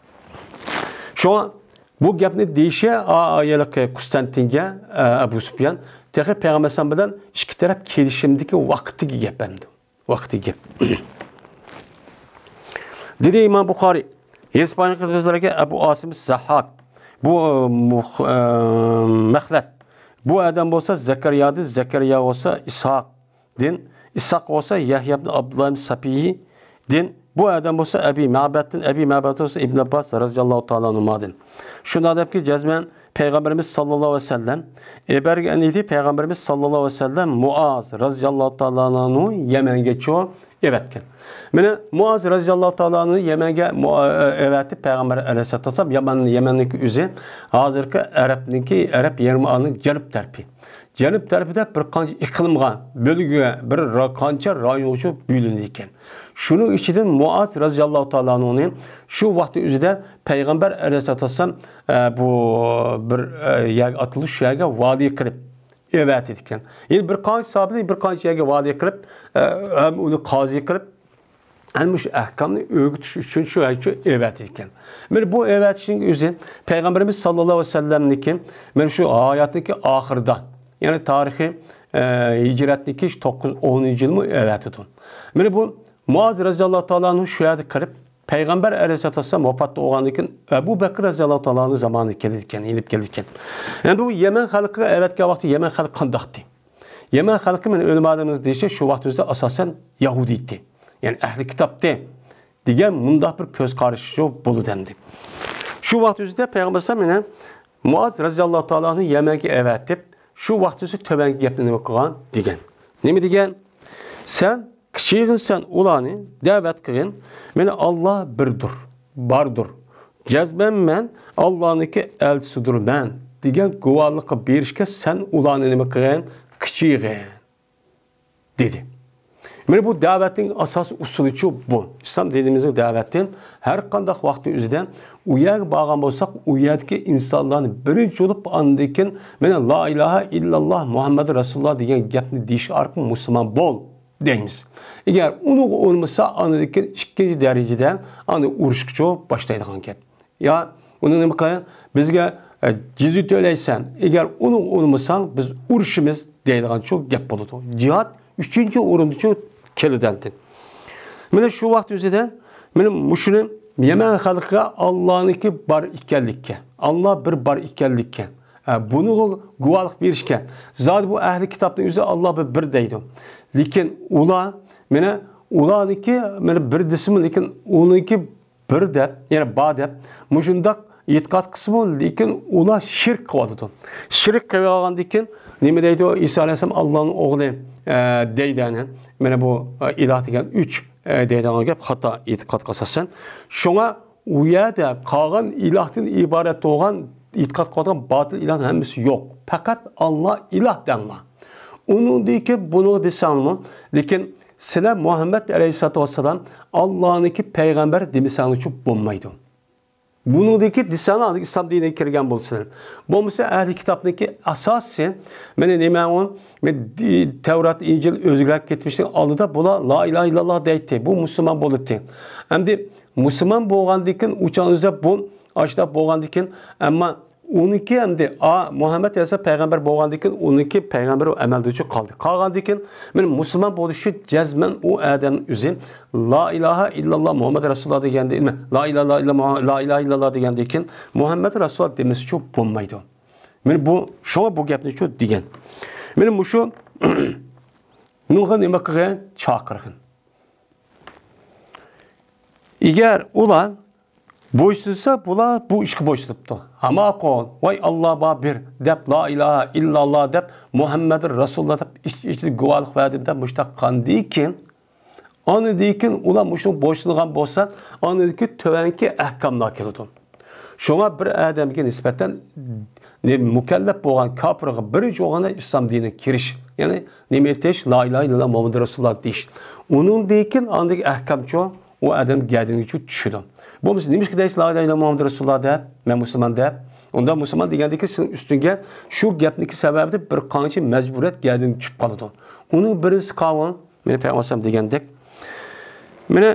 شۇڭا بۇ گەپنى دېيىشى ئا-، ئا-، ھېلىقى قۇستانتىنگە، ئە، ئەبۇ سۇپيان تېخى پەيغەمبەر ئەلەيھىسسالام بىلەن ئىككى تەرەپ كېلىشىمدىكى ۋاقتىدىكى گەپ ئەمدى. ۋاقتى گەپ. دېدى ئىمام بۇخارىي، ھېسپانىيە قىزلىرىگە ئەبۇ ئاسىم زەھھاك، بۇ، ئە، مۇخ-، ئە، مەخلەت. بۇ ئادەم بولسا زەكەرىيادىن، زەكەرىيا بولسا ئىسھاقتىن، ئىسھاق بولسا يەھيا ئىبن ئابدۇللا ئىبن سەپىيدىن، بۇ ئادەم بولسا ئەبى مەبەتتىن، ئەبى مەبەت بولسا ئىبن ئابباس رەزىياللاھۇ تائالا ئەنھۇمادىن. شۇنداق دەپكى، جەزمەن پەيغەمبىرىمىز ساللاللاھۇ ئەلەيھى ۋەسەللەم ئەۋەتكەن ئىدى. پەيغەمبىرىمىز ساللاللاھۇ ئەلەيھى ۋەسەللەم مۇئاز رەزىياللاھۇ تائالا ئەنھۇنى يەمەنگە چۇ ئەۋەتكەن. مانا مۇئاز رەزىياللاھۇ تائالا ئەنھۇنى يەمەنگە مۇ-، ئەۋەتىپ پەيغەمبەر ئەلەيھىسسالاتۇ ۋەسسالام يەمەن، يەمەننىڭكى ئۆزى ھازىرقى ئەرەبنىڭكى، ئەرەب يېرىم ئارىلىنىڭ جەنۇب تەرىپى. جەنۇب تەرىپىدە بىر قانچە ئىقلىمغا، بۆلگىگە، بىر را-، قانچە رايونغا چۇ بۆلۈنىدىكەن. شۇنىڭ ئىچىدىن مۇئاز رەزىياللاھۇ تائالا ئەنھۇنى شۇ ۋاقىتنىڭ ئۆزىدە پەيغەمبەر ئەلەيھىسسالاتۇ ۋەسسالام، ئە، بۇ بىر، ئە، يەرگە ئاتىلىپ، شۇ يەرگە ۋالىي قىلىپ ئەۋەتىدىكەن. يەنى بىر قانچە ساھابىنى بىر قانچە يەرگە ۋالىي قىلىپ، ئە، ھەم ئۇنى قازى قىلىپ، ئەنە مۇشۇ ئەھكامنى ئۆگىتىش ئۈچۈن شۇ ئەۋەتىدىكەن. مانا بۇ ئەۋەتىشنىڭ ئۆزى پەيغەمبىرىمىز ساللاللاھۇ ئەلەيھى ۋەسەللەمنىڭكى مانا شۇ ھاياتنىڭكى ئاخىرىدا، يەنى تارىخى، ئە، ھىجرەتنىڭكى توققۇز، ئونىنچى يىلمۇ ئەۋەتىدۇ. مانا بۇ مۇئاز رەزىياللاھۇ تائالا ئەنھۇ شۇ يەردە كىرىپ، پەيغەمبەر ئەلەيھىسسالاتۇ ۋەسسالام ۋاپات بولغاندىن كېيىن ئەبۇ بەكرى رەزىياللاھۇ تائالانىڭ زامانىغا كېلىدىكەن، يېنىپ كېلىدىكەن. يەنى بۇ يەمەن خەلقىگە ئەۋەتكەن ۋاقتى يەمەن خەلقى قانداقتى؟ يەمەن خەلقى مانا ئۆلىمالىرىمىز دېيىشى شۇ ۋاقىت ئۆزىدە ئاساسەن يەھۇدىي ئىدى. يەنى ئەھلى كىتابتى دېگەن مۇنداق بىر كۆز قارىشى بولىدۇ ئەمدى. شۇ ۋاقىت ئۆزىدە پەيغەمبەر ئەلەيھىسسالام يەنە مۇئاز رەزىياللاھۇ تائالا ئەنھۇ يەمەنگە ئەۋەتىپ، شۇ ۋاقىت ئۆزى تۆۋەنكى گەپنى نېمە قىلغان دېگەن. نېمە دېگەن؟ سەن كىچىكىنسەن ئۇلارنى دەۋەت قىلغىن، مانا ئاللا بىردۇر، باردۇر. جەزمەن مەن ئاللانىڭكى ئەلچىسىدۇرمەن دېگەن گۇۋاھلىققا بېرىشكە سەن ئۇلارنى نېمە قىلغىن؟ كىچىكىن. دېدى. مانا بۇ دەۋەتنىڭ ئاساسىي ئۇسۇلىچۇ بۇ. ئىسلام دىنىمىزنىڭ دەۋەتى ھەر قانداق ۋاقىتنىڭ ئۆزىدە ئۇ يەرگە بارغان بولساق، ئۇ يەردىكى ئىنسانلارنى بىرىنچى بولۇپ ئاندىن كېيىن مانا لا ئىلاھە ئىللاللا مۇھەممەد رەسۇلۇللا دېگەن گەپنى دېيىش ئارقىلىق مۇسۇلمان بول دەيمىز. ئەگەر ئۇنىڭغا ئۇنىمىسا، ئاندىن كېيىن ئىككىنچى دەرىجىدە ئاندىن ئۇرۇشقىچۇ باشلايدىغان گەپ. يا ئۇنى نېمە قىل، بىزگە، ئە، جىزيە تۆلەيسەن، ئەگەر ئۇنى ئۇنىمىساڭ، بىز ئۇرۇشىمىز دەيدىغانچۇ گەپ بولىدۇ. جىھاد ئۈچىنچى ئورۇندىچۇ كېلىدۇ ئەمدى. مانا شۇ ۋاقىت ئۆزىدە مانا مۇشۇنى يەمەن خەلقىگە ئاللانىڭكى بار ئىكەنلىككە، ئاللا بىر بار ئىكەنلىككە، ئە، بۇنىڭغا گۇۋاھلىق بېرىشكە، زادى بۇ ئەھلى كىتابنىڭ ئۆزى ئاللا بىر، بىر دەيدۇ. لېكىن ئۇلار، مانا ئۇلارنىڭكى، مانا بىر دېسىمۇ، لېكىن ئۇنىڭكى بىر دەپ، يەنى بار دەپ، مۇشۇنداق ئېتىقاد قىلسىمۇ، لېكىن ئۇلار شىرك قىلىۋاتىدۇ. شىرك قىلىۋالغاندىن كېيىن نېمە دەيدۇ؟ ئىسا ئەلەيھىسسالام ئاللانىڭ ئوغلى، ئە، دەيدۇ ئەنە. مانا بۇ، ئە، ئىلاھ دېگەن ئۈچ، ئە، دەيدىغان گەپ خاتا ئېتىقادقا ئاساسەن. شۇڭا ئۇ يەردە قالغان ئىلاھتىن ئىبارەت بولغان ئېتىقاد قىلىدىغان باتىل ئىلاھنىڭ ھەممىسى يوق. پەقەت ئاللا ئىلاھ دەڭلار. ئۇنىڭدىن كېيىن بۇنى دېسەڭمۇ، لېكىن سىلەر مۇھەممەد ئەلەيھىسسالاتۇ ۋەسسالام ئاللانىڭكى پەيغەمبەر دېمىسەڭلارچۇ بولمايدۇ. بۇنىڭدىن كېيىن دېسەڭلار ئىسلام دىنىگە كىرگەن بولىسىلەر. بولمىسا ئەھلى كىتابنىڭكى ئاساسى، مانا نېمە ئۇ، مانا دى-، تەۋرات، ئىنجىل ئۆزگىرىپ كەتمىشنىڭ ئالدىدا بۇلار لا ئىلاھە ئىللاللا دەيتتى، بۇ مۇسۇلمان بولاتتى. ئەمدى مۇسۇلمان بولغاندىن كېيىن ئۇ چاغ ئۆزى بۇ ئاشۇنداق بولغاندىن كېيىن، ئەمما ئۇنىڭكى ئەمدى، ئا، مۇھەممەد ئەلەيھىسسالام پەيغەمبەر بولغاندىن كېيىن ئۇنىڭكى پەيغەمبىرى ئەمەلدىچۇ قالدى. قالغاندىن كېيىن مانا مۇسۇلمان بولۇش ئۈچۈن جەزمەن ئۇ ئادەم ئۆزى لا ئىلاھە ئىللاللا مۇھەممەد رەسۇلۇللا دېگەندە، لا ئىلاھە ئىللا، لا ئىلاھە ئىللاللا دېگەندىن كېيىن مۇھەممەد رەسۇلۇللا دېمىسىچۇ بولمايدۇ. مانا بۇ، شۇڭا بۇ گەپنىچۇ دېگەن. مانا مۇشۇ نۇرغا نېمە قىلغىن؟ چاقىرغىن. ئەگەر ئۇلار بويسۇنسا، بۇلار بۇ ئىشقا بويسۇنۇپتۇ. ھاماقۇل، ۋاي ئاللا بار بىر دەپ، لا ئىلاھە ئىللاللا دەپ، مۇھەممەدۇر رەسۇلۇللا دەپ ئىچ-، ئىچىدە گۇۋاھلىق بەردىم دەپ مۇشۇنداق قاندىكىن، ئاندىن كېيىن ئۇلار مۇشۇنىڭغا بويسۇنغان بولسا، ئاندىن كېيىن تۆۋەنكى ئەھكاملار كېلىدۇ. شۇڭا بىر ئادەمگە نىسبەتەن نېمە، مۇكەللەپ بولغان كاپىرغا بىرىنچى بولغاندا ئىسلام دىنىگە كىرىش، يەنى نېمە ئېيتىش؟ لا ئىلاھە ئىللاللا مۇھەممەدۇر رەسۇلۇللا دېيىش. ئۇنىڭدىن كېيىن ئاندىكى ئەھكامچۇ ئۇ ئادەم گەدىنىگىچۇ چۈشىدۇ. بولمىسا نېمىشقا دەيسىز لا ئىلاھە ئىللاللا مۇھەممەدۇر رەسۇلۇللا دەپ، مەن مۇسۇلمان دەپ؟ ئۇندا مۇسۇلمان دېگەندىكى سېنىڭ ئۈستۈڭگە شۇ گەپنىكى سەۋەبىدە بىر قانچە مەجبۇرىيەت گەدىنىگە چۈشۈپ قالىدۇ. ئۇنىڭ بىرىنچىسى قاۋۇن، مانا پەيغەمبەر ئەلەيھىسسالام دېگەندەك، مانا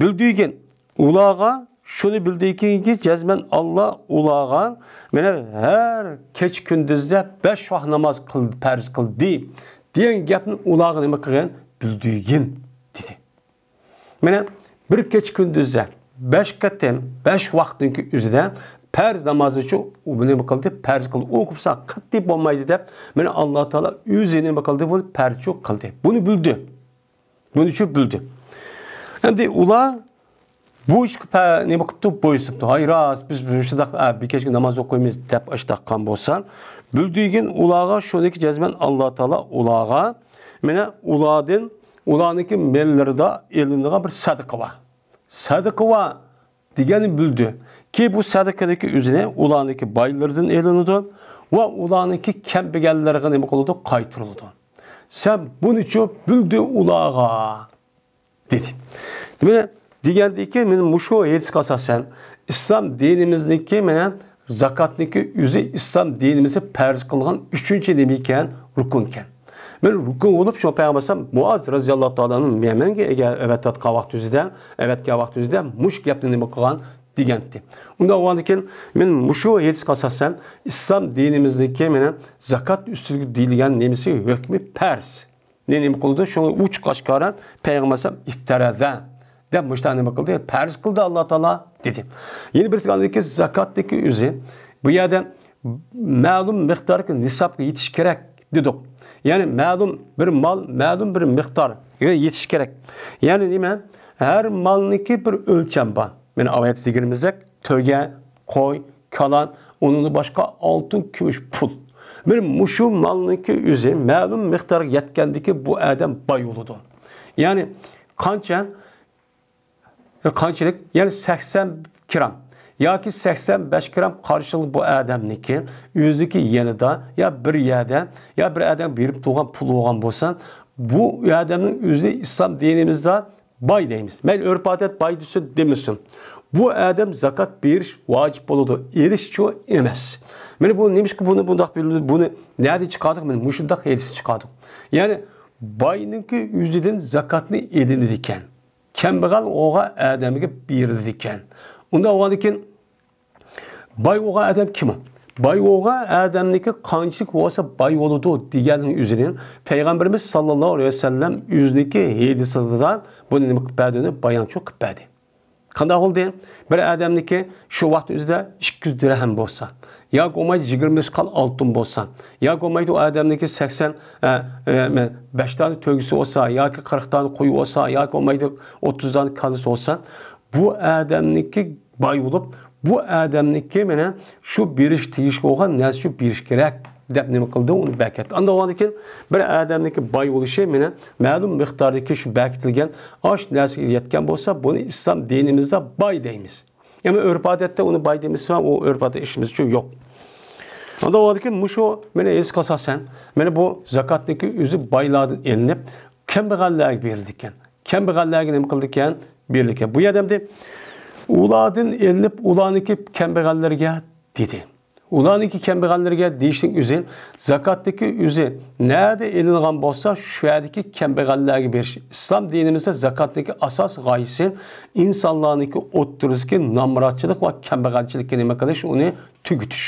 بىلدۈرگىن ئۇلارغا، شۇنى بىلدۈرگىنكى جەزمەن ئاللا ئۇلارغا، مانا ھەر كېچە كۈندۈزدە بەش ۋاق ناماز قىل-، پەرز قىلدى دېگەن گەپنى ئۇلارغا نېمە قىلغىن؟ بىلدۈرگىن دېدى. مانا بىر كېچە كۈندۈزدە بەش قېتىم، بەش ۋاقىتنىڭكى ئۆزىدە پەرز نامازنىچۇ ئۇ نېمە قىلدى؟ پەرز قىلدى. ئۇ قىلسا قەتئىي بولمايدۇ دەپ، مانا ئاللا تائالا ئۆزى نېمە قىلدى؟ بۇنى پەرزچۇ قىلدى. بۇنى بىلدى. بۇنىچۇ بىلدى. ئەمدى ئۇلار بۇ ئىشقا پە-، نېمە قىپتۇ؟ بويسۇنۇپتۇ. ھاي راست، بىز مۇشۇنداق، ئە، بىر كەچكە ناماز ئوقۇيمىز دەپ ئاشتاققان بولسا، بىلدۈرگىن ئۇلارغا شۇنىكى جەزمەن ئاللا تائالا ئۇلارغا، مانا ئۇلاردىن، ئۇلارنىڭكى ماللىرىدا ئېلىنىدىغان بىر سەدىقە بار. سەدىقە بار دېگەننى بىلدى. كى بۇ سەدىقىنىڭكى ئۆزىنى ئۇلارنىڭكى بايلىرىدىن ئېلىنىدۇ ۋە ئۇلارنىڭكى كەمبەگەنلىرىگە نېمە قىلىدۇ؟ قايتۇرۇلىدۇ. سەن بۇنىچۇ بىلدى ئۇلارغا دېدى. دېمەك، دېگەندىكى، مانا مۇشۇ ھەدىسكە ئاساسەن، ئىسلام دىنىمىزنىڭكى، مانا، زاكاتنىڭكى ئۆزى ئىسلام دىنىمىزدا پەرز قىلغان ئۈچىنچى نېمە ئىكەن؟ رۇكۇن ئىكەن. مەن رۇكۇ بولۇپ شۇ پەيغەمبەر ئەلەيھىسسالام مۇئاز رازىياللاھۇ تائالا ئەنھۇ يەمەنگە ئەگە-، ئەۋەتىۋاتقان ۋاقتى يۈزىدە، ئەۋەتكەن ۋاقتى يۈزىدە مۇشۇ گەپنى نېمە قىلغان دېگەنتى. ئۇنداق بولغاندىكىن مەن مۇشۇ ھەدىسكە ئاساسەن ئىسلام دىنىمىزدىكى مانا زاكات ئۈستىدىكى دېيىلگەن نېمىسى ھۆكمى پەرز. نېمە قىلىدۇ؟ شۇڭا ئوچۇق ئاشكارا پەيغەمبەر ئەلەيھىسسالام ئىپتەرەزە دەپ مۇشۇنداق نېمە قىلدى؟ پەرز قىلدى ئاللا تائالا دېدى. يەنە بىرسى ئاندىكى زاكاتتىكى ئۆزى. بۇ يەردە مەلۇم مىقدارغا نىسابقا يېتىش كېرەك دېدۇق. يەنى مەلۇم بىر مال، مەلۇم بىر مىقدارغا يېتىش كېرەك. يەنى نېمە؟ ھەر مالنىڭكى بىر ئۆلچەم بار. مانا ئايەتتە دېگىنىمىزدەك، تۆگە، قوي، كالا، ئۇنىڭدىن باشقا ئالتۇن، كۈمۈش، پۇل. مانا مۇشۇ مالنىڭكى ئۆزى مەلۇم مىقدارغا يەتكەندىكى بۇ ئادەم باي بولىدۇ. يەنى قانچە؟ قانچىلىك؟ يەنى سەكسەن گرام ياكى سەكسەن بەش گرام قارىشىلىق بۇ ئادەمنىڭكى ئۆزىنىڭكى يېنىدا يا بىر يەردە يا بىر ئادەمگە بېرىپ تۇرغان پۇل بولغان بولسا، بۇ ئادەمنىڭ ئۆزى ئىسلام دىنىمىزدا باي دەيمىز. مەيلى، ئۆرپ-ئادەت باي دېسۇن، دېمىسۇن. بۇ ئادەم زاكات بېرىش ۋاجىپ بولىدۇ. ئېلىشچۇ ئەمەس. مانا بۇ نېمىشقا بۇنى بۇنداق بىلدى؟ بۇنى نەدىن چىقاردۇق؟ مانا مۇشۇنداق ھەدىس چىقاردۇق. يەنى باينىڭكى ئۆزىدىن زاكاتنى ئېلىنىدىكەن. كەمبەغەل بولغان ئادەمگە بېرىلىدىكەن. ئۇنداق بولغاندىكىن باي بولغان ئادەم كىم ئۇ؟ باي بولغان ئادەمنىڭكى قانچىلىك بولسا باي بولىدۇ دېگەننىڭ ئۆزىنى پەيغەمبىرىمىز ساللاللاھۇ ئەلەيھى ۋەسەللەم ئۆزىنىڭكى ھەدىسىدە بۇنى نېمە قىلىپ بەردى؟ ئۇنى بايانچۇ قىلىپ بەردى. قانداق بولدى؟ بىر ئادەمنىڭكى شۇ ۋاقىتنىڭ ئۆزىدە ئىككى يۈز دىرھەم بولسا، ياكى بولمايدۇ يىگىرمە مىسقال ئالتۇن بولسا، ياكى بولمايدۇ ئۇ ئادەمنىڭكى سەكسەن، ئە، ئە، بەش دانە تۆگىسى بولسا، ياكى قىرىق دانە قويى بولسا، ياكى بولمايدۇ ئوتتۇز دانە كالىسى بولسا، بۇ ئادەمنىڭكى باي بولۇپ، بۇ ئادەمنىڭكى مانا شۇ بېرىش تېگىشلىك بولغان نەرسە شۇ بېرىش كېرەك دەپ نېمە قىلدى؟ ئۇنى بەكەتتى. ئاندىن بولغاندىن كېيىن بىر ئادەمنىڭكى باي بولۇشى مانا مەلۇم مىقداردىكى شۇ بەكىتىلگەن ئاش نەرسىگە يەتكەن بولسا، بۇنى ئىسلام دىنىمىزدا باي دەيمىز. ئەمما ئۆرپ-ئادەتتە ئۇنى باي دېمىسە، ئۇ ئۆرپ-ئادەت ئىشىمىزچۇ يوق. ئاندىن بولغاندىن كېيىن مۇشۇ مانا ھەدىسكە ئاساسەن، مانا بۇ زاكاتنىڭكى ئۆزى بايلاردىن ئېلىنىپ، كەمبەغەللەرگە بېرىلىدىكەن. كەمبەغەللەرگە نېمە قىلىدىكەن؟ بېرىلىدىكەن. بۇ يەردە ئەمدى ئۇلاردىن ئېلىنىپ، ئۇلارنىڭكى كەمبەغەللەرگە دېدى. ئۇلارنىڭكى كەمبەغەللەرگە دېيىشنىڭ ئۆزى، زاكاتتىكى ئۆزى نەدە ئېلىنغان بولسا، شۇ يەردىكى كەمبەغەللەرگە بېرىش. ئىسلام دىنىمىزدا زاكاتنىڭكى ئاساسىي غايىسى ئىنسانلارنىڭكى ئوتتۇرىسىدىكى نامراتچىلىق ۋە كەمبەغەلچىلىككە نېمە قىلىش، ئۇنى تۈگىتىش.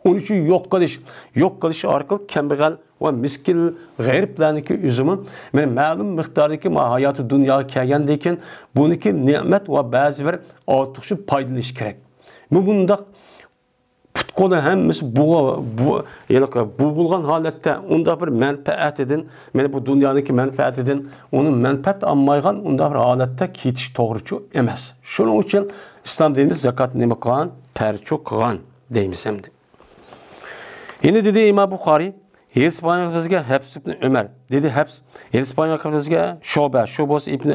ئۇنىڭ ئۈچۈن يوق قىلىش، يوق قىلىش ئارقىلىق كەمبەغەل ۋە مىسكىن، غېرىبلەرنىڭكى ئۆزىمۇ مانا مەلۇم مىقداردىكى ما ھاياتى دۇنياغا كەلگەندىن كېيىن بۇنىڭكى نېمەت ۋە بەزى بىر ئارتۇقچە پايدىلىنىش كېرەك. بۇ بۇنداق پۇت-قولى ھەممىسى بۇغا-، بۇ-، ھېلىقى بۇغۇلغان ھالەتتە ئۇنداق بىر مەنپەئەتىدىن، مانا بۇ دۇنيانىڭكى مەنپەئەتىدىن ئۇنى مەنپەئەت ئالمايدىغان ئۇنداق بىر ھالەتتە كېتىش توغرىچۇ ئەمەس. شۇنىڭ ئۈچۈن ئىسلام دىنىمىز زاكاتنى نېمە قىلغان؟ پەرچۇ قىلغان دەيمىز ئەمدى. يەنە دېدى ئىمام بۇخارىي، ھېدىس بايان قىلغان بىزگە ھەپس ئىبن ئۆمەر. دېدى ھەپس، ھېدىس بايان قىلغان بىزگە شۇبە، شۇ بولسا ئىبن،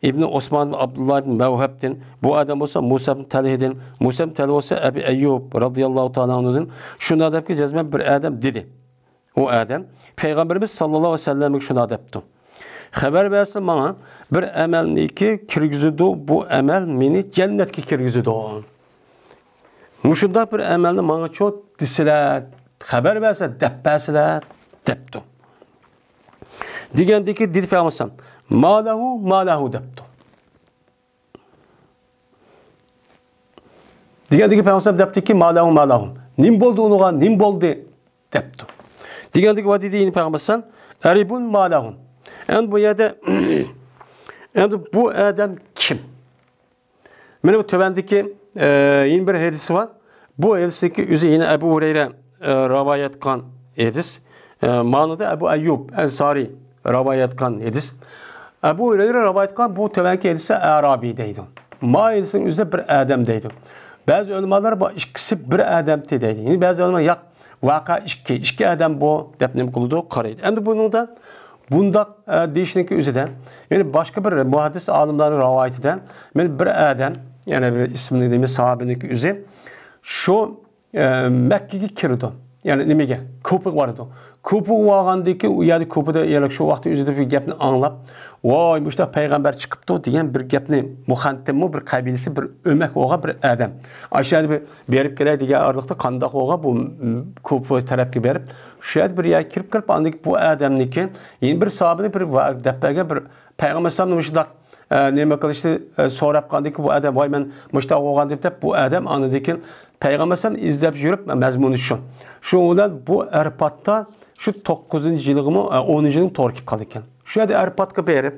ئىبن ئوسمان ئىبن ئابدۇللا ئىبن مەۋھەبتىن، بۇ ئادەم بولسا مۇسا ئىبن تەلھىدىن، مۇسا ئىبن تەلھە بولسا ئەبى ئەييۇب رازىياللاھۇ تائالا ئەنھۇدىن، شۇنداق دەپكى جەزمەن بىر ئادەم دېدى. ئۇ ئادەم پەيغەمبىرىمىز ساللاللاھۇ ئەلەيھى ۋەسەللەمگە شۇنداق دەپتۇ. خەۋەر بەرسىلە ماڭا، بىر ئەمەلنىكى كىرگۈزىدۇ، بۇ ئەمەل مېنى جەننەتكە كىرگۈزىدۇ. مۇشۇنداق بىر ئەمەلنى ماڭىچۇ دېسىلە، خەۋەر بەرسە، دەپ بەرسىلە، دەپتۇ. دېگەندىكى دېدى پەيغەمبەر، مالەھۇ، مالەھۇ دەپتۇ. دېگەندىكى پەيغەمبەر دەپتىكى، مالەھۇ، مالەھۇ. نېمە بولدى ئۇنىڭغا، نېمە بولدى؟ دەپتۇ. دېگەندىكى ۋە دېدى يەنە پەيغەمبەر، ئەرىبۇن مالەھۇ. ئەمدى بۇ يەردە، ئەمدى بۇ ئادەم كىم؟ مانا بۇ تۆۋەندىكى، ئە، يەنە بىر ھەدىسى بار. بۇ ھەدىسنىڭكى ئۆزى يەنە ئەبۇ ھۇرەيرە، ئە، رىۋايەت قىلغان ھەدىس. ئە، مانىدا ئەبۇ ئەييۇب ئەنسارى رىۋايەت قىلغان ھەدىس. ئەبۇ ھۇرەيرە رىۋايەت قىلغان بۇ تۆۋەنكى ھەدىسى ئەرابىي دەيدۇ. ما ھەدىسنىڭ ئۆزىدە بىر ئادەم دەيدۇ. بەزى ئۆلىمالار بۇ ئىككىسى بىر ئادەمتى دەيدۇ. يەنە بەزى ئۆلىمالار ياق، ۋەقە ئىككى، ئىككى ئادەم بۇ دەپ نېمە قىلىدۇ، قارايدۇ. ئەمدى بۇنىڭدا بۇنداق، ئە، دېيىشنىڭكى ئۆزىدە، يەنى باشقا بىر مۇھەددىس ئالىملارنىڭ رىۋايىتىدە، يەنى بىر ئادەم، يەنى بىر ئىسمىنى دېمەي، ساھابىنىڭكى ئۆزى شۇ، ئە، مەككىگە كىرىدۇ. يەنى نېمىگە؟ كۇپىغا بارىدۇ. كۇپىغا بارغاندىكى، ئۇ يەردە كۇپىدا، يەنە شۇ ۋاقىتتا ئۆزىدە بىر گەپنى ئاڭلاپ، ۋاي، مۇشۇنداق پەيغەمبەر چىقىپتۇ دېگەن بىر گەپنى، مۇخەنتىممۇ بىر قەبىلىسى، بىر ئۆمەك بولغان بىر ئادەم. ئاشۇ يەردە بىر بېرىپ كېلەي دېگەن ئارىلىقتا قانداق بولغان بۇ، م، كۇپا تەرەپكە بېرىپ، شۇ يەردە بىر يەرگە كىرىپ، كىرىپ، ئاندىن بۇ ئادەمنىڭكى يەنە بىر ساھابىنى بىر ۋە-، دەپ بەرگەن بىر پەيغەمبەر ئەلەيھىسسالامنى مۇشۇنداق، ئە، نېمە قىلىشنى، ئە، سوراپ قالدىكى بۇ ئادەم، ۋاي، مەن مۇشۇنداق بولغان دەپ، دەپ بۇ ئادەم ئاندىن كېيىن پەيغەمبەر ئەلەيھىسسالامنى ئىزدەپ يۈرۈپ، مەزمۇنى شۇ. شۇنىڭ بىلەن بۇ ئەرپاتتا شۇ توققۇزىنچى يىلىغىمۇ، ئە، ئونىنچى يىلىغىمۇ توغرا كېلىپ قالىدىكەن. شۇ يەردە ئەرپاتقا بېرىپ،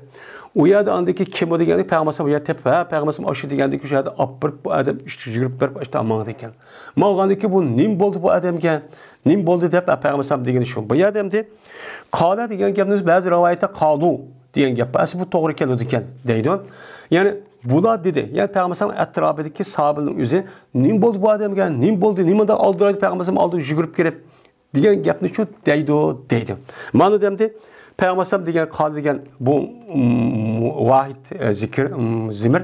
ئۇ يەردە ئاندىكى كىم ئۇ دېگەندىكى پەيغەمبەر ئەلەيھىسسالام ئۇ يەردە تېپىپ، ھە، پەيغەمبەر ئەلەيھىسسالام ئاشۇ دېگەندىكى شۇ يەردە ئاپىرىپ، بۇ ئادەم ئۈچ يۈگۈرۈپ بېرىپ، ئاشۇ ماڭىدىكەن. ماڭغاندىكى بۇ نېمە بولدى بۇ ئادەمگە؟ نېمە بولدى دەپ، پەيغەمبەر ئەلەيھىسسالام دېگىنى شۇ. بۇ يەردە ئەمدى قالە دېگەن گەپنى بەزى رىۋايەتتە قالۇ دېگەن گەپ بار. ئەسلى بۇ توغرا كېلىدىكەن دەيدۇ. يەنى بۇلار دېدى. يەنى پەيغەمبەر ئەلەيھىسسالام ئەتراپىدىكى ساھابىلەرنىڭ ئۆزى نېمە بولدى بۇ ئادەمگە؟ نېمە بولدى؟ نېمانداق ئالدىرايدى پەيغەمبەر ئەلەيھىسسالام ئالدىغا يۈگۈرۈپ كىرىپ؟ دېگەن گەپنى شۇ دەيدۇ، دەيدۇ. مانا دەمدى، پەيغەمبەر ئەلەيھىسسالام دېگەن قالە دېگەن بۇ، م، ۋاھىد، ئە، زىكىر، م، زىمىر.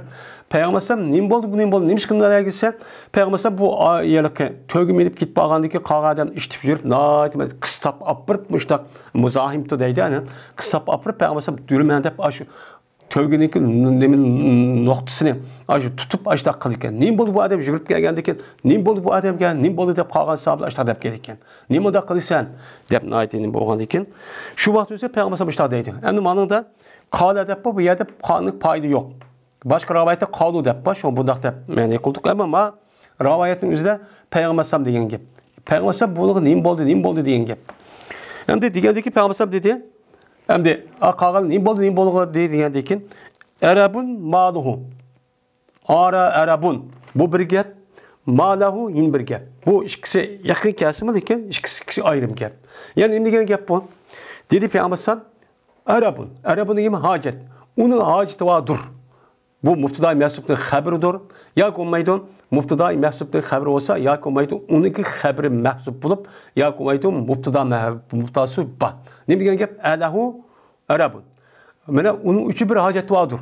پەيغەمبەر ئەلەيھىسسالام نېمە بولدى، بۇ نېمە بولدى، نېمە ئىش قىلدى دېسە، پەيغەمبەر ئەلەيھىسسالام بۇ ئا-، ھېلىقى تۆگە مىنىپ كېتىپ قالغاندىكى قالغان ئادەمنى ئىشتىپ يۈرۈپ، ناھايىتى قىستاپ ئاپىرىپ، مۇشۇنداق مۇزاھىمتۇ دەيدۇ، ئەنە، قىستاپ ئاپىرىپ، پەيغەمبەر ئەلەيھىسسالام دۈرمەن دەپ ئاشۇ تۆگىنىڭكى نېمە نۇقتىسىنى ئاشۇ تۇتۇپ ئاشۇنداق قىلىدىكەن. نېمە بولدى بۇ ئادەم يۈگۈرۈپ كەلگەندىكىن، نېمە بولدى بۇ ئادەمگە، نېمە بولدى دەپ قالغان ساھابىلەر ئاشۇنداق دەپ كېلىدىكەن. نېمە ئۇنداق قىلىسەن؟ دەپ ناھايىتى نېمە بولغاندىكىن، شۇ ۋاقىت ئۆزى پەيغەمبەر ئەلەيھىسسالام ئۇنداق دەيدۇ. ئەمدى مانىڭدا قالە دەپ بۇ، بۇ يەردە قالنىڭ پايدى يوق. باشقا رىۋايەتتە قالۇ دەپ بار، شۇ بۇنداق دەپ مەنە قىلدۇق. ئەمما ما رىۋايەتنىڭ ئۆزىدە پەيغەمبەر ئەلەيھىسسالام دېگەن گەپ. پەيغەمبەر ئەلەيھىسسالام بۇنىڭغا نېمە بولدى، نېمە بولدى دېگەن گەپ. ئەمدى دېگەندىكى پەيغەمبەر ئەلەيھىسسالام دېدى، ئەمدى، ئا، قالغان نېمە بولدى، نېمە بولدى دېگەندىكىن، ئەرەبۇن مالۇھۇ. ئارا ئەرەبۇن. بۇ بىر گەپ. مالەھۇ يەنە بىر گەپ. بۇ ئىككىسى يېقىن كەلسىمۇ، لېكىن ئىككىسى، ئىككىسى ئايرىم گەپ. يەنى نېمە دېگەن گەپ بۇ؟ دېدى پەيغەمبەر ئەلەيھىسسالام، ئەرەبۇن. ئەرەبۇن دېگەن ھاجەت. ئۇنىڭ ھاجىتى باردۇر. بۇ مۇبتىدا مەھسۇبنىڭ خەبىرىدۇر. ياكى بولمايدۇ، مۇبتىدا مەھسۇبنىڭ خەبىرى بولسا، ياكى بولمايدۇ، ئۇنىڭكى خەبىرى مەھسۇب بولۇپ، ياكى بولمايدۇ، مۇبتىدا مەھ-، مۇبتىداسى بار. نېمە دېگەن گەپ؟ ئەلەھۇ ئەرەبۇن. مانا ئۇنىڭ ئۈچۈن بىر ھاجەت باردۇر.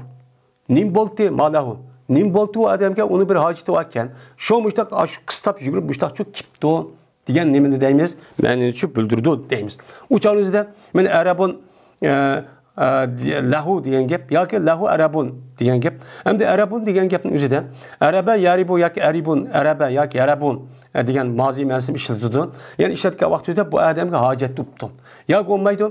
نېمە بولدى مالەھۇ؟ نېمە بولدى ئۇ ئادەمگە؟ ئۇنىڭ بىر ھاجىتى باركەن. شۇ مۇشتاق، ئاشۇ قىستاپ يۈگۈرۈپ مۇشتاقچۇ كېپتۇ دېگەن نېمىنى دەيمىز؟ مەنىنى شۇ بىلدۈرىدۇ دەيمىز. ئۇ چاغنىڭ ئۆزىدە مانا ئەرەبۇن، ئە، ئە، دې-، لەھۇ دېگەن گەپ ياكى لەھۇ ئەرەبۇن دېگەن گەپ. ئەمدى ئەرەبۇن دېگەن گەپنىڭ ئۆزىدە ئەرەبە يەرىبۇ ياكى ئەرىبۇن، ئەرەبە ياكى ئەرەبۇن، ئە، دېگەن مازى مەنىسىنى ئىشلىتىدۇ. يەنى ئىشلەتكەن ۋاقتىدا بۇ ئادەمگە ھاجەت بوپتۇ. ياكى بولمايدۇ،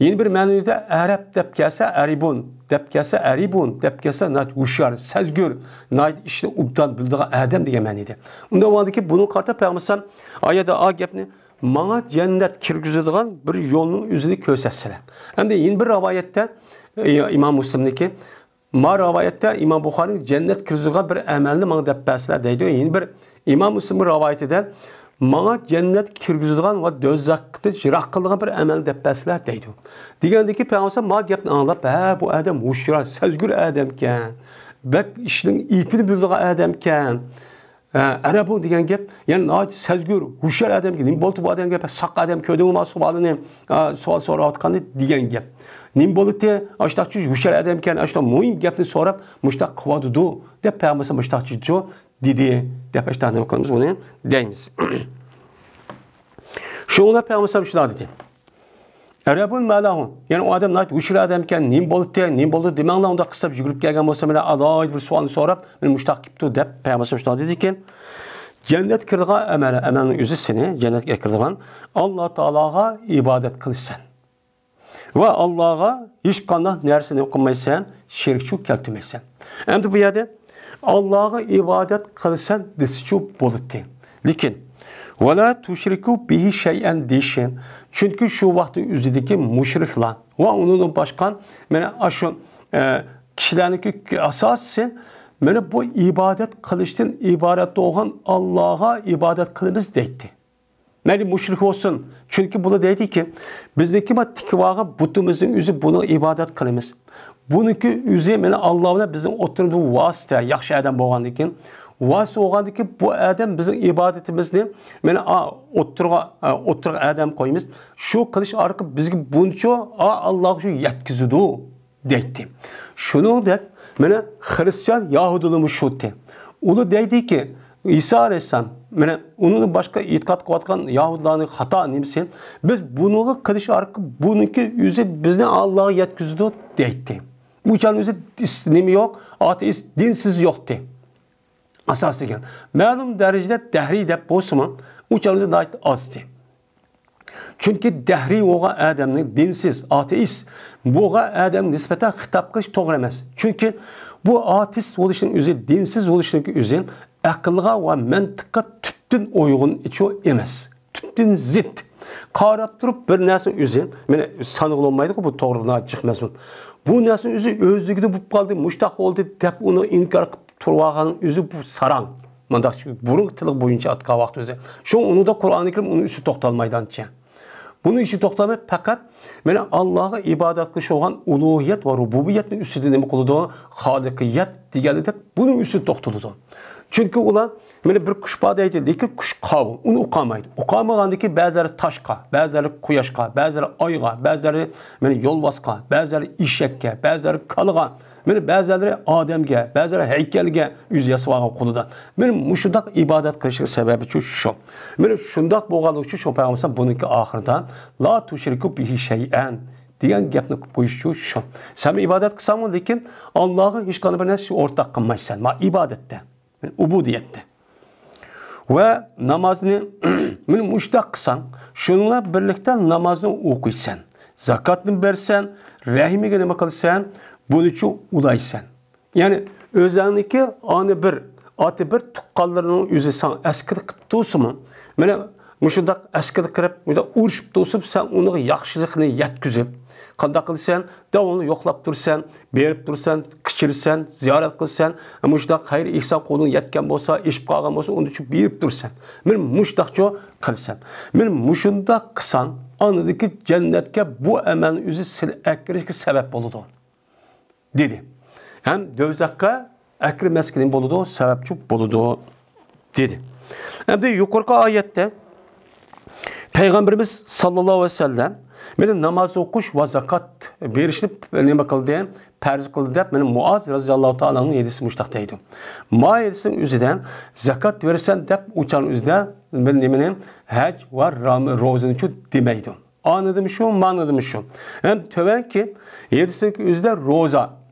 يەنە بىر مەنىدە ئەرەب دەپ كەلسە ئەرىبۇن، دەپ كەلسە ئەرىبۇن، دەپ كەلسە ناھايىتى ھوشيار، سەزگۈر، ناھايىتى ئىشنى ئوبدان بىلىدىغان ئادەم دېگەن مەنىدە. ئۇنداق بولغاندىكىن بۇنىڭغا قارىتا پەيغەمبەر ئەلەيھىسسالام ئايەتتە ئا گەپنى ماڭا جەننەت كىرگۈزىدىغان بىر يولنىڭ ئۆزىنى كۆرسەتسىلە. ئەمدى يەنە بىر رىۋايەتتە، ئى، ئىمام مۇسلىمنىڭكى، ما رىۋايەتتە ئىمام بۇخارىنىڭ جەننەت كىرگۈزىدىغان بىر ئەمەلنى ماڭا دەپ بەرسىلە دەيدۇ. يەنە بىر ئىمام مۇسلىمنىڭ رىۋايىتىدە ماڭا جەننەت كىرگۈزىدىغان ۋە دوزاختىن يىراق قىلىدىغان بىر ئەمەلنى دەپ بەرسىلە دەيدۇ. دېگەندىكى پەيغەمبەر ما گەپنى ئاڭلاپ، ھە، بۇ ئادەم ھوشيار، سەزگۈر ئادەمكەن. بەك ئىشنىڭ ئېپىنى بىلىدىغان ئادەمكەن. ھە، ئەرەبۇ دېگەن گەپ، يەنى ناھايىتى سەزگۈر، ھوشيار ئادەمگە نېمە بولدى بۇ ئادەمگە؟ ساق ئادەم كۆردۈڭمۇ سوئالىنى، ئا، سوئال سوراۋاتقاننى دېگەن گەپ. نېمە بولدى؟ ئاشتاقچى ھوشيار ئادەمكەن، ئاشتا مۇھىم گەپنى سوراپ، مۇشتاق قىلىۋاتىدۇ دەپ پەيغەمبەر مۇشتاقچىچۇ دېدى دەپ ئاشتا نېمە قىلىمىز ئۇنى دەيمىز. شۇڭا پەيغەمبەر شۇنداق دېدى. ئەرەبۇن مالەھۇ. يەنى ئۇ ئادەم ناھايىتى ھوشيار ئادەمكەن، نېمە بولدى، نېمە بولدى دېمەڭلار، ئۇنداق قىستاپ يۈگۈرۈپ كەلگەن بولسا، مانا ئالاھىدە بىر سوئالنى سوراپ، مانا مۇشتاق كېپتۇ دەپ پەيغەمبەر شۇنداق دېدىكەن. جەننەت كىرىدىغان ئەمەل، ئەمەلنىڭ ئۆزى سېنى جەننەتكە كىرىدىغان، ئاللا تائالاغا ئىبادەت قىلىسەن. ۋە ئاللاغا ھېچقانداق نەرسىنى قىلمايسەن، شېرىكچۇ كەلتۈرمەيسەن. ئەمدى بۇ يەردە ئاللاغا ئىبادەت قىلىسەن دېسىچۇ بولىدىكەن. لېكىن، ۋەلا تۇشرىكۇ بىھى شەيئەن دېيىشى. چۈنكى شۇ ۋاقىتتا ئۆزىدىكى مۇشرىكلار ۋە ئۇنىڭدىن باشقا، مانا، ئاشۇ، ئە، كىشىلەرنىڭكى ئاساسىي، مانا، بۇ ئىبادەت قىلىشتىن ئىبارەت بولغان ئاللاغا ئىبادەت قىلىمىز دەيتتى. مەيلى مۇشرىك بولسۇن. چۈنكى بۇلار دەيدىكى، بىزنىڭكى ما تىكىۋالغان بۇتىمىزنىڭ ئۆزى بۇنىڭ ئىبادەت قىلىمىز. بۇنىڭكى ئۆزى مانا ئاللا بىلەن بىزنىڭ ئوتتۇرىمىزدا ۋاسىتە، ياخشى ئادەم بولغاندىكىن، ۋاسىتە بولغاندىكىن بۇ ئادەم بىزنىڭ ئىبادىتىمىزنى مانا ئا، ئوتتۇرىغا، ئا، ئوتتۇرىغا ئادەم قويىمىز. شۇ قىلىش ئارقىلىق بىزگە بۇنچە ئا، ئاللاغا شۇ يەتكۈزىدۇ. دەيتتى. شۇنىڭدەك، مانا، خرىستىيان يەھۇدىيلارمۇ شۇتى. ئۇلار دەيدىكى، ئىسا ئەلەيھىسسالام، مانا ئۇنىڭدىن باشقا ئېتىقاد قىلىۋاتقان يەھۇدىيلارنىڭ خاتا نېمىسى، بىز بۇنىڭغا قىلىش ئارقىلىق بۇنىڭكى ئۆزى بىزنى ئاللاغا يەتكۈزىدۇ دەيتتى. بۇ چاغنىڭ ئۆزى نېمە يوق، ئاتېئىست، دىنسىز يوقتى. ئاساسىي دېگەن مەلۇم دەرىجىدە دەھرىي دەپ بولسىمۇ، ئۇ چاغنىڭ ئۆزى ناھايىتى ئازدى. چۈنكى دەھرىي بولغان ئادەمنى دىنسىز، ئاتېئىست بولغان ئادەمگە نىسبەتەن خىتاب قىلىش توغرا ئەمەس. چۈنكى بۇ ئاتېئىست بولۇشنىڭ ئۆزى، دىنسىز بولۇشنىڭ ئۆزى ئەقىلغا ۋە مەنتىققا تۈپتىن ئۇيغۇن ئىچۇ ئەمەس. تۈپتىن زىت. قاراپ تۇرۇپ بىر نەرسىنىڭ ئۆزى، مانا سانىغىلى بولمايدىغۇ بۇ توغرا جىق مەزمۇن. بۇ نەرسىنىڭ ئۆزى ئۆزلۈكىدە بولۇپ قالدى، مۇشتاق بولدى دەپ ئۇنى ئىنكار قىلىپ تۇرۇۋالغاننىڭ ئۆزى بۇ ساراڭ. مۇنداق بۇرۇنقى تىلغا بويىچە ئاتقان ۋاقىت ئۆزى. شۇڭا ئۇنىڭدا قۇرئانى كەرىم ئۇنىڭ ئۈستىدە توختالمايدۇ ئانچە. بۇنىڭ ئۈستىدە توختالماي، پەقەت مانا ئاللاغا ئىبادەت قىلىش بولغان ئۇلۇھىيەت ۋە رۇبۇبىيەتنىڭ ئۈستىدە نېمە قىلىدۇ؟ خالىقىيەت دېگەندەك بۇنىڭ ئۈستىدە توختىلىدۇ. چۈنكى ئۇلار مانا بىر قۇش بار دەيدۇ، لېكىن قۇش قاۋۇ، ئۇنى ئۇقالمايدۇ. ئۇقالمىغاندىكى بەزىلەر تاشقا، بەزىلەر قۇياشقا، بەزىلەر ئايغا، بەزىلەر مانا يولۋاسقا، بەزىلەر ئېشەككە، بەزىلەر كالىغا، مانا بەزىلەر ئادەمگە، بەزىلەر ھەيكەلگە ئۆزى ياسىۋالغان قولىدا. مانا مۇشۇنداق ئىبادەت قىلىشنىڭ سەۋەبى شۇ، شۇ. مانا شۇنداق بولغانلىقى ئۈچۈن شۇ پەيغەمبەر بۇنىڭكى ئاخىرىدا لا تۇشرىكۇ بىھى شەيئەن دېگەن گەپنى قىلىپ قويۇشى شۇ. سەن ئىبادەت قىلساڭمۇ، لېكىن ئاللاغا ھېچقانداق بىر نەرسە ئورتاق قىلمايسەن. ما ئىبادەتتە، ئۇبۇدىيەتتە. ۋە نامازنى مانا مۇشۇنداق قىلساڭ، شۇنىڭ بىلەن بىرلىكتە نامازنى ئوقۇيسەن، زاكاتنى بەرسەن، رەھىمىگە نېمە قىلىسەن، بۇنىچۇ ئۇلايسەن. يەنى ئۆزۈڭنىڭكى ئانا بىر، ئاتا بىر تۇغقانلىرىنىڭ ئۆزى ساڭا ئەسكىرىپ تۇرسىمۇ، مانا مۇشۇنداق ئەسكىرىپ، مۇنداق ئۇرۇشۇپ تۇرسىمۇ، سەن ئۇنىڭغا ياخشىلىقنى يەتكۈزۈپ، قانداق قىلىسەن؟ داۋاملىق يوقلاپ تۇرىسەن، بېرىپ تۇرىسەن، كەچۈرىسەن، زىيارەت قىلىسەن، مۇشۇنداق خەير ئېھسان قولۇڭ يەتكەن بولسا، ئېشىپ قالغان بولسا، ئۇنى شۇ بېرىپ تۇرىسەن. مانا مۇشۇنداقچۇ قىلىسەن. مانا مۇشۇنداق قىلساڭ، ئاندىكى جەننەتكە بۇ ئەمەلنىڭ ئۆزى سېنى ئەكىرىشكە سەۋەب بولىدۇ، دېدى. ھەم دوزاخقا ئەكىرمەسكىنى بولىدۇ، سەۋەبچى بولىدۇ، دېدى. ئەمدى يۇقىرىقى ئايەتتە پەيغەمبىرىمىز ساللاللاھۇ ئەلەيھى ۋەسەللەم مانا ناماز ئوقۇش ۋە زاكات بېرىشنى نېمە قىلدى؟ پەرز قىلدى دەپ، مانا مۇئاز رازىياللاھۇ تائالا ئەنھۇ ھەدىسى مۇشۇنداق دەيدۇ. ما ھەدىسنىڭ ئۆزىدە زاكات بېرىسەن دەپ ئۇچان ئۆزىدە مانا نېمىنى؟ ھەج ۋە رام-، روزىنىچۇ دېمەيدۇ. ئانىدىمۇ شۇ، مانىدىمۇ شۇ. ھەم تۆۋەنكى ھەدىسنىڭ ئۆزىدە روزا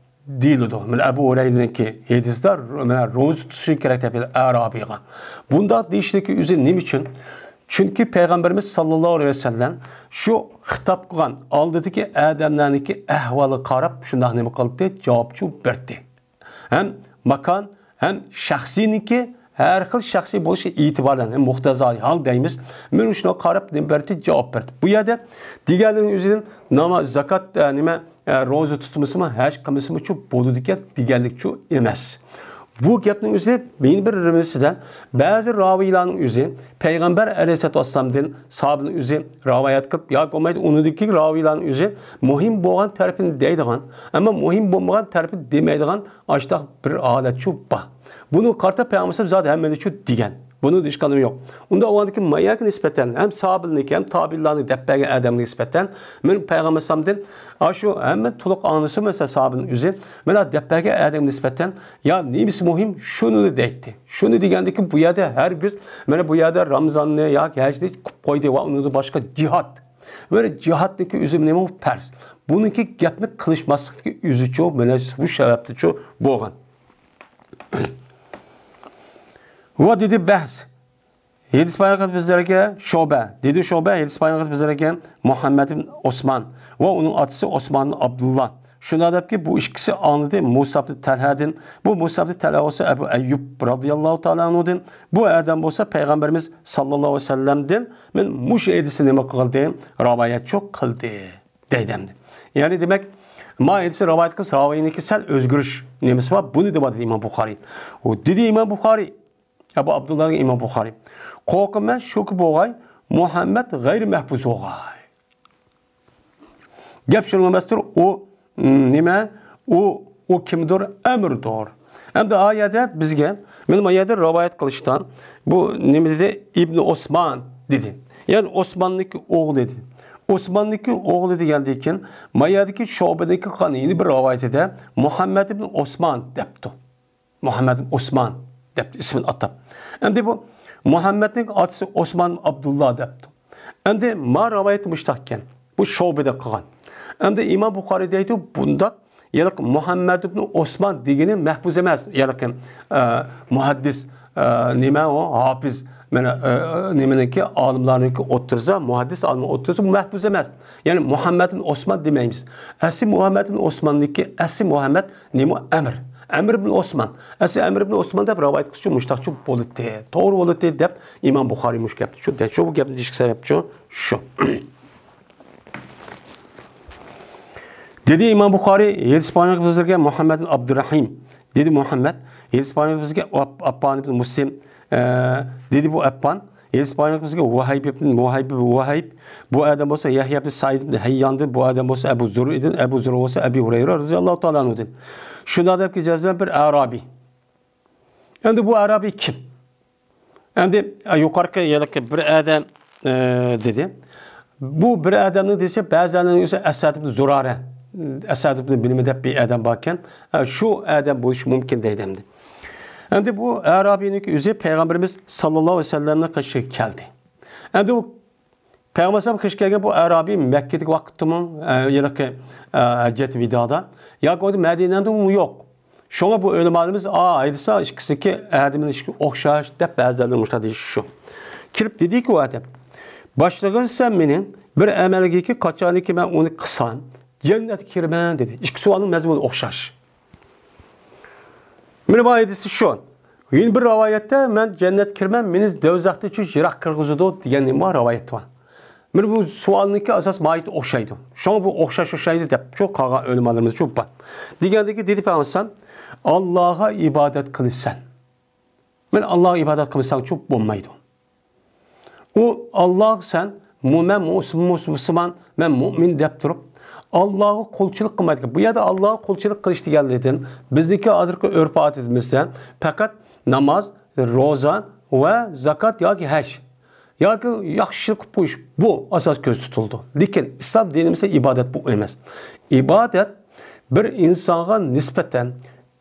دېيىلىدۇ. مانا ئەبۇ ھۇرەيرىنىڭكى ھەدىسىدە، مانا روزا تۇتۇشى كېرەك دەپ ئەرابىيغا. بۇنداق دېيىشلىكى ئۆزى نېمە ئۈچۈن؟ چۈنكى پەيغەمبىرىمىز ساللاللاھۇ ئەلەيھى ۋەسەللەم شۇ خىتاب قىلغان ئالدىدىكى ئادەملەرنىڭكى ئەھۋالىغا قاراپ شۇنداق نېمە قىلدى؟ جاۋابچۇ بەردى. ھەم ماكان، ھەم شەخسىينىڭكى ھەر خىل شەخسىي بولۇشى ئېتىبارەن، ھەم مۇقتەزاي ھال دەيمىز. مانا شۇنىڭغا قاراپ نېمە بەردى؟ جاۋاب بەردى. بۇ يەردە دېگەنلىرىنىڭ ئۆزىدىن ناماز، زاكات، ئە، نېمە، ئە، روزا تۇتمىسىمۇ، ھەج قىلمىسىمۇچۇ بولىدىكەن دېگەنلىكچۇ ئەمەس. بۇ گەپنىڭ ئۆزى مېنى بىر رىۋايىتىدە بەزى راۋىيلارنىڭ ئۆزى پەيغەمبەر ئەلەيھىسسالاتۇ ۋەسسالامدىن ساھابىنىڭ ئۆزى رىۋايەت قىلىپ ياكى بولمايدۇ، ئۇنىڭدىكى راۋىيلارنىڭ ئۆزى مۇھىم بولغان تەرىپىنى دەيدىغان، ئەمما مۇھىم بولمىغان تەرىپىنى دېمەيدىغان ئاشتاق بىر ھالەتچۇ بار. بۇنىڭغا قارىتا پەيغەمبەر زادى ھەممىنىچۇ دېگەن. بۇنىڭدا ھېچقانداق يوق. ئۇنداق بولغاندىكىن ماياكى نىسبەتەن ھەم ساھابىلىرىنىڭكى ھەم تابىئىنلارنىڭ دەپ بەرگەن ئادەمگە نىسبەتەن مەن پەيغەمبەر ئەلەيھىسسالامدىن ئاشۇ ھەممە تولۇق ئاڭلىسىمۇ مەسىلەن ساھابىنىڭ ئۆزى مانا دەپ بەرگەن ئادەمگە نىسبەتەن يا نېمىسى مۇھىم شۇنى دەيتتى. شۇنى دېگەندىكىن بۇ يەردە ھەرگىز مانا بۇ يەردە رامزاننى ياكى ھەجنى قىلىپ قويدى ۋە ئۇنىڭدىن باشقا جىھاد. مانا جىھادنىڭكى ئۆزى نېمە پەرز. بۇنىڭكى گەپنى قىلىشماسلىقتىكى ئۆزىچۇ مانا بۇ سەۋەبتىنچۇ بولغان. ۋە دېدى بەھس. ھەدىس بايان قىلىپ بىزلەرگە شۇبە، دېدى شۇبە، ھەدىس بايان قىلىپ بىزلەرگە مۇھەممەد ئىبن ئوسمان ۋە ئۇنىڭ ئاتىسى ئوسمان ئىبن ئابدۇللا. شۇنداق دەپكى، بۇ ئىككىسى ئاڭلىدى، مۇسا ئىبن تەلھەدىن. بۇ مۇسا ئىبن تەلھە بولسا ئەبۇ ئەييۇب رازىياللاھۇ تائالا ئەنھۇدىن. بۇ ئادەم بولسا پەيغەمبىرىمىز ساللاللاھۇ ئەلەيھى ۋەسەللەمدىن مەن مۇشۇ ھەدىسنى نېمە قىلدى؟ رىۋايەتچۇ قىلدى، دەيدۇ ئەمدى. يەنى دېمەك، ما ھەدىسنى رىۋايەت قىلسا راۋىينىڭكى سەل ئۆزگىرىش نېمىسى بار، بۇنى دەۋاتىدۇ ئىمام بۇخارىي. ئۇ دېدى ئىمام بۇخارىي، ئەبۇ ئابدۇللا ئىمام بۇخارىي. قورقىمەن شۇكى بولغاي، مۇھەممەد غەيرىي مەھپۇز بولغاي. گەپ شۇنىڭ ئەمەستۇر، ئۇ، م، نېمە؟ ئۇ، ئۇ كىمدۇر؟ ئەمىردۇر. ئەمدى ئا يەردە بىزگە، مانا ما يەردە رىۋايەت قىلىشتا، بۇ نېمە دېدى؟ ئىبنى ئوسمان دېدى. يەنى ئوسماننىڭكى ئوغلى دېدى. ئوسماننىڭكى ئوغلى دېگەندىن كېيىن، ما يەردىكى شۇبەنىڭكى قىلغان يەنە بىر رىۋايىتىدە مۇھەممەد ئىبنى ئوسمان دەپتۇ. مۇھەممەد ئوسمان دەپ ئىسمىنى ئاتاپ. ئەمدى بۇ مۇھەممەدنىڭ ئاتىسى ئوسمان ئابدۇللا دەپتۇ. ئەمدى ما رىۋايەت مۇشتاق ئىكەن. بۇ شوبىدە قىلغان. ئەمدى ئىمام بۇخارىي دەيدۇ، بۇنداق يەنى مۇھەممەد ئىبن ئوسمان دېگىنى مەھپۇز ئەمەس. يەنى، ئە، مۇھەددىس، ئە، نېمە ئۇ؟ ھاپىز. مانا، ئە، نېمىنىڭكى، ئالىملارنىڭكى ئوتتۇرىسىدا، مۇھەددىس ئالىمنىڭ ئوتتۇرىسىدا مەھپۇز ئەمەس. يەنى مۇھەممەد ئىبن ئوسمان دېمەيمىز. ئەسلى مۇھەممەد ئىبن ئوسماننىڭكى ئەسلى مۇھەممەد نېمە؟ ئەمر. ئەمر ئىبن ئوسمان. ئەسلى ئەمر ئىبن ئوسمان دەپ رىۋايەت قىلسىچۇ مۇشتاقچۇ بولىدۇ. توغرا بولىدۇ دەپ ئىمام بۇخارىي مۇشۇ گەپنى، شۇ، شۇ گەپنى دېيىشكە سەۋەبچۇ شۇ. دېدى ئىمام بۇخارىي، ھېدىس بايان قىلغان بىزگە مۇھەممەد ئابدۇرەھىم. دېدى مۇھەممەد، ھېدىس بايان قىلغان بىزگە ئەپ-، ئەپپان ئىبن مۇسلىم. ئە، دېدى بۇ ئەپپان، ھېدىس بايان قىلغان بىزگە ۋەھىب ئىبن، ۋەھىب، ۋەھىب. بۇ ئادەم بولسا يەھيا ئىبن سەئىد ئىبن ھەيياندىن، بۇ ئادەم بولسا ئەبۇ زۇرئىدىن، ئەبۇ زۇر بولسا ئەبى ھۇرەيرە رەزىياللاھۇ تائالا ئەنھۇدىن. شۇنداق دەپكى جەزمەن بىر ئەرابىي. ئەمدى بۇ ئەرابىي كىم؟ ئەمدى، ئە، يۇقىرىقى يەنىكى بىر ئادەم، ئە، دېدى. بۇ بىر ئادەمنى دېسە، بەزىلەرنىڭ ئۆزى ئەسەد ئىبن زۇرارە، ئەسەد ئىبن بىلمە دەپ بىر ئادەم باركەن. ئە، شۇ ئادەم بولۇشى مۇمكىن دەيدۇ ئەمدى. ئەمدى بۇ ئەرابىينىڭكى ئۆزى پەيغەمبىرىمىز ساللاللاھۇ ئەلەيھى ۋەسەللەمنىڭ قېشىغا كەلدى. ئەمدى ئۇ پەيغەمبەر ئەلەيھىسسالام قېشىغا كەلگەن بۇ ئەرابىي مەككىدىكى ۋاقىتتىمۇ، ئە، يەنىكى، ئە، ھەججەت ۋىدادا ياكى ئۇ مەدىنەدىمۇ يوق. شۇڭا بۇ ئۆلىمالىرىمىز، ئا، ئايدىسا ئىككىسىكى ئادەمنىڭ ئىشىكى ئوخشاش دەپ بەزىلەرنىڭ مۇشۇنداق دېيىشى شۇ. كېلىپ دېدىكى ئۇ ئادەم، باشلىغىن سەن مېنى بىر ئەمەلگىكى قاچانكى مەن ئۇنى قىلسام، جەننەتكە كىرىمەن دېدى. ئىككى سوئالنىڭ مەزمۇنى ئوخشاش. مانا بۇ ھەدىسى شۇ. يەنە بىر رىۋايەتتە، مەن جەننەتكە كىرىمەن، مېنى دوزاختىن چۈش يىراق قىلغۇزىدۇ دېگەن نېمە رىۋايەت بار. مانا بۇ سوئالنىڭكى ئاساس ماھىيىتى ئوخشايدۇ. شۇڭا بۇ ئوخشاش ئوخشايدۇ دەپ شۇ قالغان ئۆلىمالىرىمىز شۇ بار. دېگەندىكى دېدى پەيغەمبەر، ئاللاغا ئىبادەت قىلىسەن. مانا ئاللاغا ئىبادەت قىلمىساڭچۇ بولمايدۇ. ئۇ ئاللاغا سەن مۇ-، مەن مۇس-، مۇس-، مۇسۇلمان، مەن مۇئمىن دەپ تۇرۇپ، ئاللاغا قۇلچىلىق قىلمايدىكەن. بۇ يەردە ئاللاغا قۇلچىلىق قىلىش دېگەنلىكتىن بىزنىڭكى ھازىرقى ئۆرپ-ئادىتىمىزدە پەقەت ناماز، روزا ۋە زاكات ياكى ھەج ياكى ياخشىلىق قىلىپ قويۇش، بۇ ئاساس كۆزدە تۇتۇلىدۇ. لېكىن ئىسلام دىنىمىزدا ئىبادەت بۇ ئەمەس. ئىبادەت بىر ئىنسانغا نىسبەتەن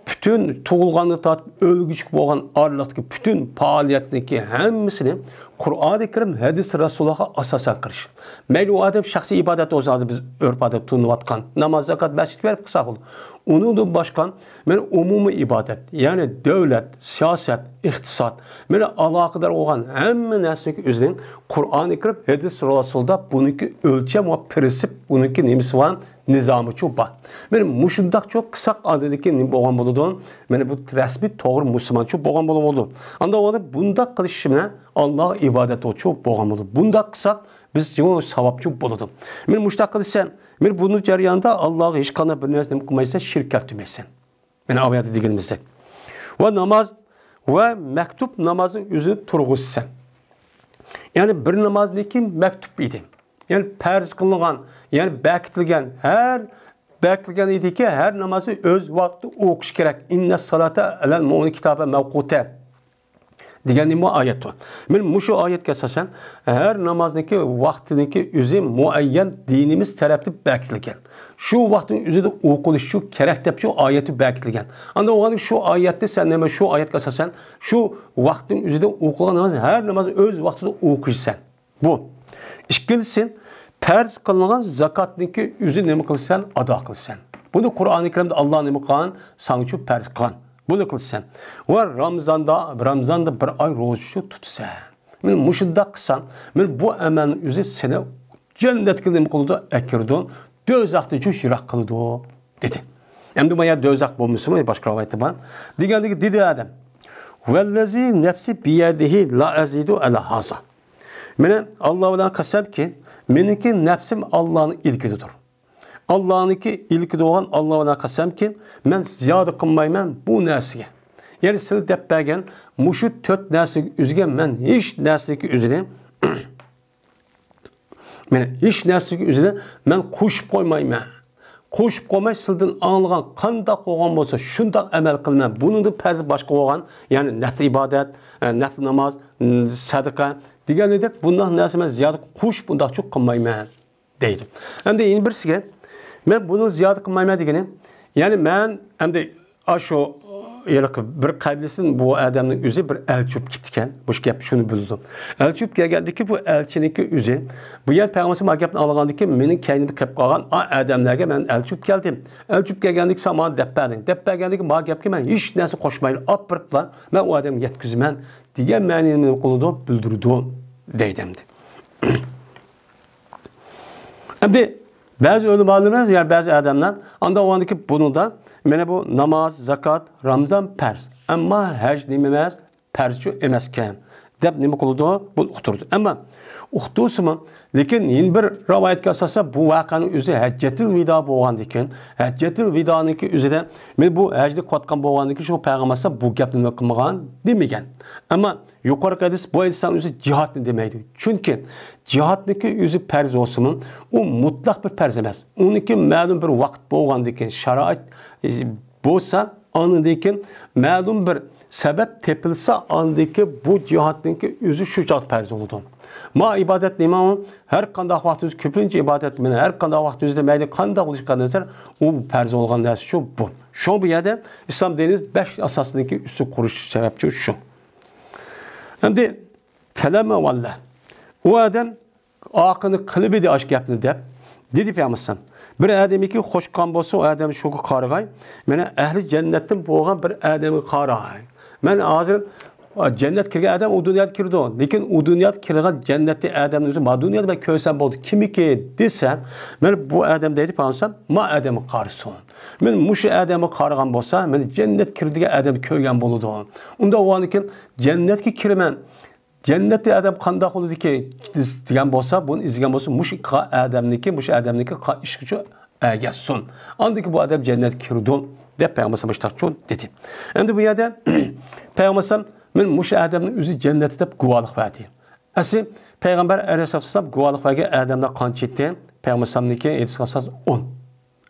پۈتۈن تۇغۇلغاندىن تارتىپ ئۆلگۈچىگە بولغان ئارىلىقتىكى پۈتۈن پائالىيەتنىڭكى ھەممىسىنى قۇرئانى كەرىم، ھەدىس رەسۇلۇللاھقا ئاساسەن قىلىش. مەيلى ئۇ ئادەم شەخسىي ئىبادەت بولسا، ھازىر بىز ئۆرپ-ئادەت تۇتۇنۇۋاتقان ناماز، زاكات، مەسچىتكە بېرىپ قىلسا بولىدۇ. ئۇنىڭدىن باشقا، مانا ئومۇمىي ئىبادەت، يەنى دۆلەت، سىياسەت، ئىقتىساد، مانا ئالاقىدار بولغان ھەممە نەرسىنىڭكى ئۆزىنىڭ قۇرئانى كەرىم، ھەدىس رەسۇلىدا بۇنىڭكى ئۆلچەم ۋە پىرىنسىپ، بۇنىڭكى نېمىسى بار؟ نىزامىچۇ بار. مانا مۇشۇنداقچۇ قىلساق ئاندىن كېيىن نېمە بولغان بولىدۇ؟ مانا بۇ رەسمىي توغرا مۇسۇلمانچۇ بولغان بولىدۇ. ئاندا ئۇنى بۇنداق قىلىش بىلەن ئاللاغا ئىبادەت ئوچۇ بولغان بولىدۇ. بۇنداق قىلساق بىز جۇمۇ ساۋابچۇ بولىدۇ. مانا مۇشۇنداق قىلىسەن، مانا بۇنىڭ جەريانىدا ئاللاغا ھېچقانداق بىر نەرسە نېمە قىلمايسەن، شىرك كەلتۈرمەيسەن. يەنى ئاۋۇ يەردە دېگىنىمىزدەك. ۋە ناماز ۋە مەكتۇب نامازنىڭ ئۆزىنى تۇرغۇزىسەن. يەنى بىر نامازنىڭكى مەكتۇب ئىدى. يەنى پەرز قىلىنغان، يەنى بەكىتىلگەن، ھەر بەكىتىلگەن ئىدىكى، ھەر نامازنى ئۆز ۋاقتىدا ئوقۇش كېرەك. ئىننەس سالاتا ئەلەل مۇئمىنى كىتابەن مەۋقۇتە. دېگەن نېمە ئايەتتۇر؟ مانا مۇشۇ ئايەتكە ئاساسەن، ھەر نامازنىڭكى ۋاقتىنىڭكى ئۆزى مۇئەييەن دىنىمىز تەرەپتىن بەكىتىلگەن. شۇ ۋاقىتنىڭ ئۆزىدە ئوقۇلۇشى كېرەك دەپ شۇ ئايەتتە بەكىتىلگەن. ئاندىن ئۇغان شۇ ئايەتتە سەن نېمە، شۇ ئايەتكە ئاساسەن، شۇ ۋاقىتنىڭ ئۆزىدە ئوقۇلغان ناماز، ھەر ناماز ئۆز ۋاقتىدا ئوقۇيسەن. بۇ. ئىككىنچىسى، پەرز قىلىنغان زاكاتنىڭكى ئۆزى نېمە قىلىسەن؟ ئادا قىلىسەن. بۇنى قۇرئانى كەرىمدە ئاللا نېمە قىلغان؟ ساڭىچۇ پەرز قىلغان. بۇنى قىلىسەن. ۋە رامزاندا، رامزاندا بىر ئاي روزىچۇ تۇتىسەن. مانا مۇشۇنداق قىلساڭ، مانا بۇ ئەمەلنىڭ ئۆزى سېنى جەننەتكە نېمە قىلىدۇ؟ ئەكىرىدۇ. دوزاختىن چۈش يىراق قىلىدۇ، دېدى. ئەمدى مانا دوزاخ بولمىسىمۇ، باشقا رىۋايەتتە بار. دېگەندىكى دېدى ئادەم، ۋەللەزى نەپسى بىيەدىھى لا ئەزىدۇ ئەلا ھازا. مانا ئاللا بىلەن قەسەمكى، مېنىڭكى نەپسىم ئاللانىڭ ئىلكىدىدۇر. ئاللانىڭكى ئىلكىدە بولغان ئاللا بىلەن قەسەمكى، مەن زىيادە قىلمايمەن بۇ نەرسىگە. يەنى سىلەر دەپ بەرگەن مۇشۇ تۆت نەرسىنىڭ ئۆزىگە مەن ھېچ نەرسىنىڭكى ئۆزىنى مانا ھېچ نەرسىگە ئۆزىنى مەن قوشۇپ قويمايمەن. قوشۇپ قويماي، سىلىدىن ئاڭلىغان قانداق بولغان بولسا، شۇنداق ئەمەل قىلىمەن. بۇنىڭدىن پەرز باشقا بولغان، يەنى نەپلى ئىبادەت، ئە، نەپلى ناماز، م، سەدىقە دېگەندەك، بۇنداق نەرسە مەن زىيادە قوشۇپ بۇنداقچۇ قىلمايمەن، دەيدۇ. ئەمدى يەنە بىرسىگە، مەن بۇنى زىيادە قىلمايمەن دېگىنى، يەنى مەن ئەمدى ئاشۇ ھېلىقى بىر قەبىلىسىدىن بۇ ئادەمنىڭ ئۆزى بىر ئەلچى بولۇپ كېتىپتىكەن. مۇشۇ گەپ شۇنى بىلدۇرىدۇ. ئەلچى بولۇپ كەلگەندىكى بۇ ئەلچىنىڭكى ئۆزى، بۇ يەر پەيغەمبەر ما گەپنى ئاڭلىغاندىكى، مېنىڭ كەينىمدە كېلىپ قالغان ئا ئادەملەرگە مەن ئەلچى بولۇپ كەلدىم. ئەلچى بولۇپ كەلگەندىكى سامان دەپ بەردىڭ. دەپ بەرگەندىكى ما گەپكە مەن ھېچ نەرسە قوشمايلا ئاپىرىپلا، مەن ئۇ ئادەمگە يەتكۈزىمەن دېگەن مەنىنى نېمە قىلىدۇ؟ بىلدۈرىدۇ دەيدۇ ئەمدى. ئەمدى بەزى ئۆلىمالىرىمىز، يەنى بەزى ئادەملەر ئانداق بولغاندىكى بۇنىڭدا مانا بۇ ناماز، زاكات، رامزان پەرز. ئەمما ھەج نېمە ئەمەس؟ پەرزچۇ ئەمەسكەن دەپ نېمە قىلىدۇ؟ بۇنى ئۇقتۇرىدۇ. ئەمما ئۇقتۇرسىمۇ، لېكىن يەنە بىر رىۋايەتكە ئاساسەن، بۇ ۋەقەنىڭ ئۆزى ھەججەتىل ۋىدا بولغاندىكىن، ھەججەتىل ۋىدانىڭكى ئۆزىدە مەن بۇ ھەجنى قىلىۋاتقان بولغاندىكىن، شۇ پەيغەمبەر بۇ گەپنى نېمە قىلمىغان، دېمىگەن. ئەمما يۇقىرىقى ھەدىس بۇ ھەدىسنىڭ ئۆزى جىھادنى دېمەيدۇ. چۈنكى جىھادنىڭكى ئۆزى پەرز بولسىمۇ، ئۇ مۇتلەق بىر پەرز ئەمەس. ئۇنىڭكى مەلۇم بىر ۋاقىت بولغاندىن كېيىن، شارائىت، ئى، بولسا، ئاندىن كېيىن مەلۇم بىر سەۋەب تېپىلسا، ئاندىن كېيىن بۇ جىھادنىڭكى ئۆزى شۇ چاغدا پەرز بولىدۇ. ما ئىبادەت نېمە ئۇ؟ ھەر قانداق ۋاقتىمىز، كۆپىنچە ئىبادەت، مانا، ھەر قانداق ۋاقتىمىزدا مەيلى قانداق بولۇشىغا نەزەر، ئۇ پەرز بولغان نەرسە شۇ بۇ. شۇ بۇ يەردە ئىسلام دىنىمىز بەش ئاساسنىڭكى ئۈستىگە قۇرۇش سەۋەبچى شۇ. ئەمدى فەلەممە ۋەللە. ئۇ ئادەم ئارقىنى قىلىۋىدى ئاشۇ گەپنى دەپ، دېدى پەيغەمبەر ئەلەيھىسسالام. بىر ئادەمكى خوش قىلغان بولسا، ئۇ ئادەم شۇغا قارىغاي، مانا ئەھلى جەننەتتىن بولغان بىر ئادەمگە قاراي. مەن ھازىر، ئا، جەننەتكە كىرگەن ئادەم ئۇ دۇنيادا كىرىدۇ. لېكىن ئۇ دۇنيادا كىرگەن جەننەتتىكى ئادەمنى ئۆزى ما دۇنيادا مەن كۆرسەم بولدى. كىمكى دېسە، مانا بۇ ئادەم دەيدۇ پەيغەمبەر ئەلەيھىسسالام، ما ئادەمگە قارىسۇن. مانا مۇشۇ ئادەمگە قارىغان بولسا، مانا جەننەتكە كىرىدىغان ئادەمنى كۆرگەن بولىدۇ. ئۇنداق بولغاندىكىن جەننەتكە كىرىمەن. جەننەتتە ئادەم قانداق بولىدىكى دېگەن بولسا، بۇنى ئىزدىگەن بولسا، مۇشۇ ئىككى ئادەمنىكى، مۇشۇ ئادەمنىكى ئىشقىچۇ ئەگەشسۇن. ئاندىن كېيىن بۇ ئادەم جەننەتكە كىرىدۇ، دەپ پەيغەمبەر ئەلەيھىسسالام مۇشۇنداقچۇ دېدى. ئەمدى بۇ يەردە پەيغەمبەر ئەلەيھىسسالام، مەن مۇشۇ ئادەمنى ئۆزى جەننەتتە دەپ گۇۋاھلىق بەردى. ئەسلى پەيغەمبەر ئەلەيھىسسالام گۇۋاھلىق بەرگەن ئادەملەر قانچە ئىدى؟ پەيغەمبەر ئەلەيھىسسالامنىڭكى ھەدىسىگە ئاساسەن ئون.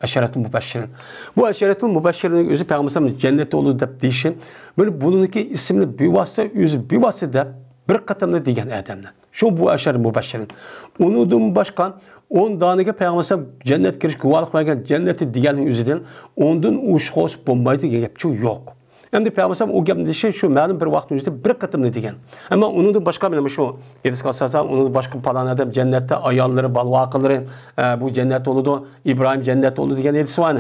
ئەشەرەتۇل مۇبەششىرىن. بۇ ئەشەرەتۇل مۇبەششىرىننىڭ ئۆزى پەيغەمبەر ئەلەيھىسسالام جەننەتتە بولىدۇ دەپ دېيىشى، بۇنى، بۇنىڭكى ئىسمىنى بىۋاسىتە، ئۆزى بىۋاسىتە دەپ بىر قېتىملا دېگەن ئادەملەر. شۇ بۇ ئەشەرەتۇل مۇبەششىرىن. ئۇنىڭدىن باشقا ئون دانىگە پەيغەمبەر ئەلەيھىسسالام جەننەتكە كىرىشكە گۇۋاھلىق بەرگەن، جەننەتتە دېگەننىڭ ئۆزىدىن ئوندىن ئوشۇق بولسا بولمايدۇ دېگەن گەپچۇ يوق. ئەمدى پەيغەمبەر ئەلەيھىسسالام ئۇ گەپنى دېيىشى شۇ مەلۇم بىر ۋاقىتنىڭ ئۆزىدە بىر قېتىملا دېگەن. ئەمما ئۇنىڭدىن باشقا مانا مۇشۇ ھەدىسكە ئاساسەن، ئۇنىڭدىن باشقا پالان ئادەم جەننەتتە، ئاياللىرى، بالىۋاقىلىرى، ئە، بۇ جەننەتتە بولىدۇ، ئىبراھىم جەننەتتە بولىدۇ دېگەن ھەدىس بار.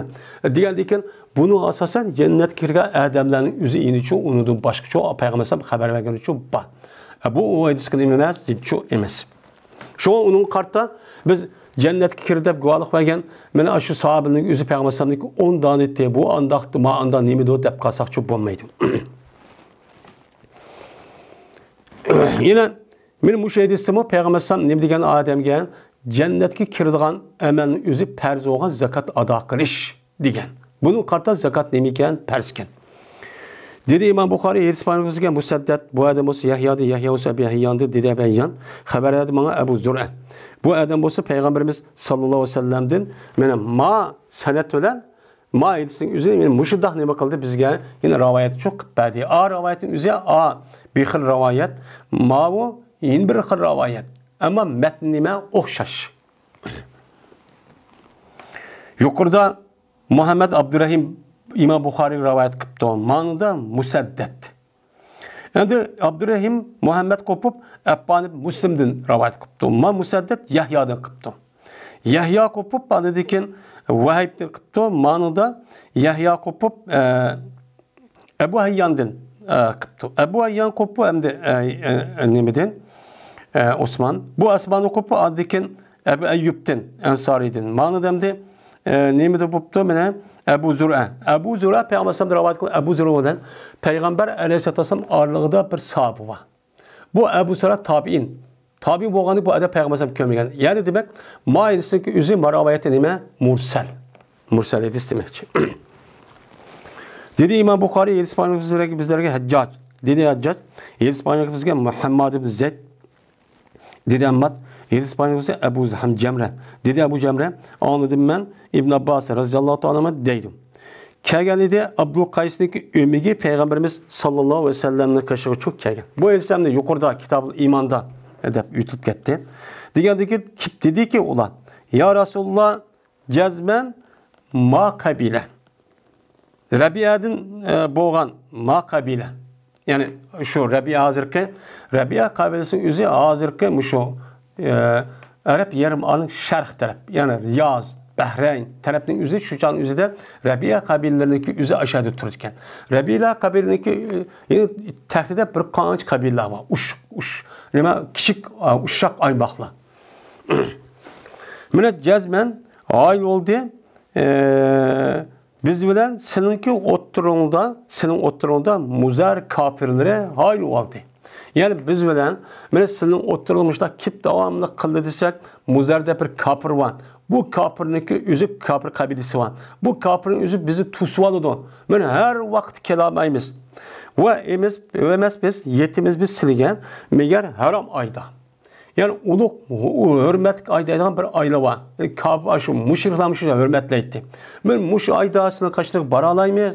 دېگەندىكىن، بۇنىڭغا ئاساسەن جەننەتكە كىرگەن ئادەملەرنىڭ ئۆزى ئېنىچۇ، ئۇنىڭدىن باشقىچۇ پەيغەمبەر ئەلەيھىسسالام خەۋەر بەرگىنىچۇ بار. ئە، بۇ ئۇ ھەدىسكە نېمە ئەمەس، زىتچۇ ئەمەس. شۇڭا ئۇنىڭغا قارىتا بىز جەننەتكە كىردى دەپ گۇۋاھلىق بەرگەن، مانا شۇ ساھابىنىڭ ئۆزى پەيغەمبەر ئەلەيھىسسالامنىڭكى ئون دانە ئىدى، بۇ ئانداق، ما ئانداق نېمىدۇ دەپ قالساقچۇ بولمايدۇ. يەنە مانا مۇشۇ ھەدىستىمۇ پەيغەمبەر ئەلەيھىسسالام نېمە دېگەن ئادەمگە، جەننەتكە كىرىدىغان ئەمەلنىڭ ئۆزى پەرز بولغان زاكات ئادا قىلىش دېگەن. بۇنىڭغا قارىتا زاكات نېمە ئىكەن؟ پەرز ئىكەن. دېدى ئىمام بۇخارىي، ھەدىس بارمىزگە مۇسەددەت، بۇ ئادەم بولسا يەھيادىن، يەھيا بولسا ئەبى ھەيياندىن، دېدى ئەبى ھەييان، خەۋەر بەردى ماڭا ئەبۇ زۇرئە. بۇ ئادەم بولسا پەيغەمبىرىمىز ساللاللاھۇ ئەلەيھى ۋەسەللەمدىن، مانا ما سەنەد بىلەن، ما ھەدىسنىڭ ئۆزى، يەنى مۇشۇنداق نېمە قىلدى بىزگە، يەنى رىۋايەت شۇ قىلىپ بەردى. ئا رىۋايەتنىڭ ئۆزى، ئا بىر خىل رىۋايەت، ماۋۇ يەنە بىر خىل رىۋايەت. ئەمما مەتن نېمە؟ ئوخشاش. يۇقىرىدا مۇھەممەد ئابدۇرەھىم ئىمام بۇخارىي رىۋايەت قىپتۇ. مانىدا مۇسەددەت. ئەمدى ئابدۇرەھىم مۇھەممەد قوپۇپ، ئەپپان ئىبن مۇسلىمدىن رىۋايەت قىپتۇ. ما مۇسەددەت يەھيادىن قىپتۇ. يەھيا قوپۇپ، ئاندىن كېيىن ۋەھىبتىن قىپتۇ. مانىدا يەھيا قوپۇپ، ئە، ئەبۇ ھەيياندىن، ئە، قىپتۇ. ئەبۇ ھەييان قوپۇپ، ئەمدى، ئە، ئە، نېمىدىن؟ ئە، ئوسمان. بۇ ئوسمان قوپۇپ، ئاندىن كېيىن ئەبۇ ئەييۇبتىن، ئەنسارىدىن. مانىدا ئەمدى، ئە، نېمىدە بوپتۇ؟ مانا ئەبۇ زۇرئە. ئەبۇ زۇرئە پەيغەمبەر ئەلەيھىسسالام رىۋايەت قىلغان، ئەبۇ زۇرئە بىلەن پەيغەمبەر ئەلەيھىسسالام ئارىلىقىدا بىر ساھابە بار. بۇ ئەبۇ زۇرئە تابىئىن. تابىئىن بولغاندىن بۇ ئادەم پەيغەمبەر ئەلەيھىسسالام كۆرمىگەن. يەنى دېمەك، ما ھەدىسنىڭكى ئۆزى ما رىۋايەتى نېمە؟ مۇرسەل. مۇرسەل ھەدىس دېمەكچى. دېدى ئىمام بۇخارىي، ھەدىس بايان بىزلەرگە، بىزلەرگە ھەججاج. دېدى ھەججاج، ھەدىس بايان بىزگە مۇھەمماد ئىبن زەيد. دېدى ھەمماد، ھەدىس بايان بىزگە ئەبۇ ھەم جەمرە. دېدى ئەبۇ جەمرە، ئاڭلىدىم مەن ئىبن ئابباس رەزىياللاھۇ تائالا ئەنھۇ دەيدۇ. كەلگەن ئىدى ئابدۇل قەيسنىڭكى ئۆمىكى پەيغەمبەرىمىز ساللاللاھۇ ئەلەيھى ۋەسەللەمنىڭ قېشىغا چۈشۈپ كەلگەن. بۇ ھەدىس ئەمدى يۇقىرىدا كىتابۇل ئىماندا دەپ ئۆتۈلۈپ كەتتى. دېگەندىكى، دېدىكى ئۇلار، يا رەسۇلاللا، جەزمەن ما قەبىلە. رەبىئەدىن، ئە، بولغان ما قەبىلە. يەنى شۇ رەبىئە ھازىرقى، رەبىئە قەبىلىسىنىڭ ئۆزى ھازىرقى مۇشۇ، ئە، ئەرەب يېرىم ئارىلىنىڭ شەرق تەرەپ، يەنى رىياز، بەھرەين تەرەپنىڭ ئۆزى، شۇ چاغنىڭ ئۆزىدە رەبىئە قەبىلىلىرىنىڭكى ئۆزى ئاشۇ يەردە تۇرىدىكەن. رەبىئە قەبىلىنىڭكى، ئە، تەختىدە بىر قانچە قەبىلىلەر بار. ئۇش، ئۇش، نېمە، كىچىك، ئە، ئۇششاق ئايماقلار. مانا جەزمەن ھايل بولدى. ئە، بىز بىلەن سېنىڭكى ئوتتۇرىڭدا، سېنىڭ ئوتتۇرىڭدا مۇزەر كاپىرلىرى ھايل بولدى. يەنى بىز بىلەن، مانا سېنىڭ ئوتتۇرىڭدا مۇشۇنداق كېلىپ داۋاملىق قىلدى دېسەك، مۇزەر دەپ بىر كاپىر بار. بۇ كاپىرنىڭكى ئۆزى كاپىر قەبىلىسى بار. بۇ كاپىرنىڭ ئۆزى بىزنى توسۇۋالىدۇ. مانا ھەر ۋاقىت كېلەلمەيمىز. ۋە ئەمەس، ئەمەس بىز يېتىمىز بىز سىلىگە، مەگەر ھارام ئايدا. يەنى ئۇلۇغ، ھۆرمەتلىك ئاي دەيدىغان بىر ئايلار بار. كاپىر، شۇ مۇشرىكلار مۇشۇ ھۆرمەتلەيتتى. مانا مۇشۇ ئايدا سىلىنىڭ قېشىغا بارالايمىز؟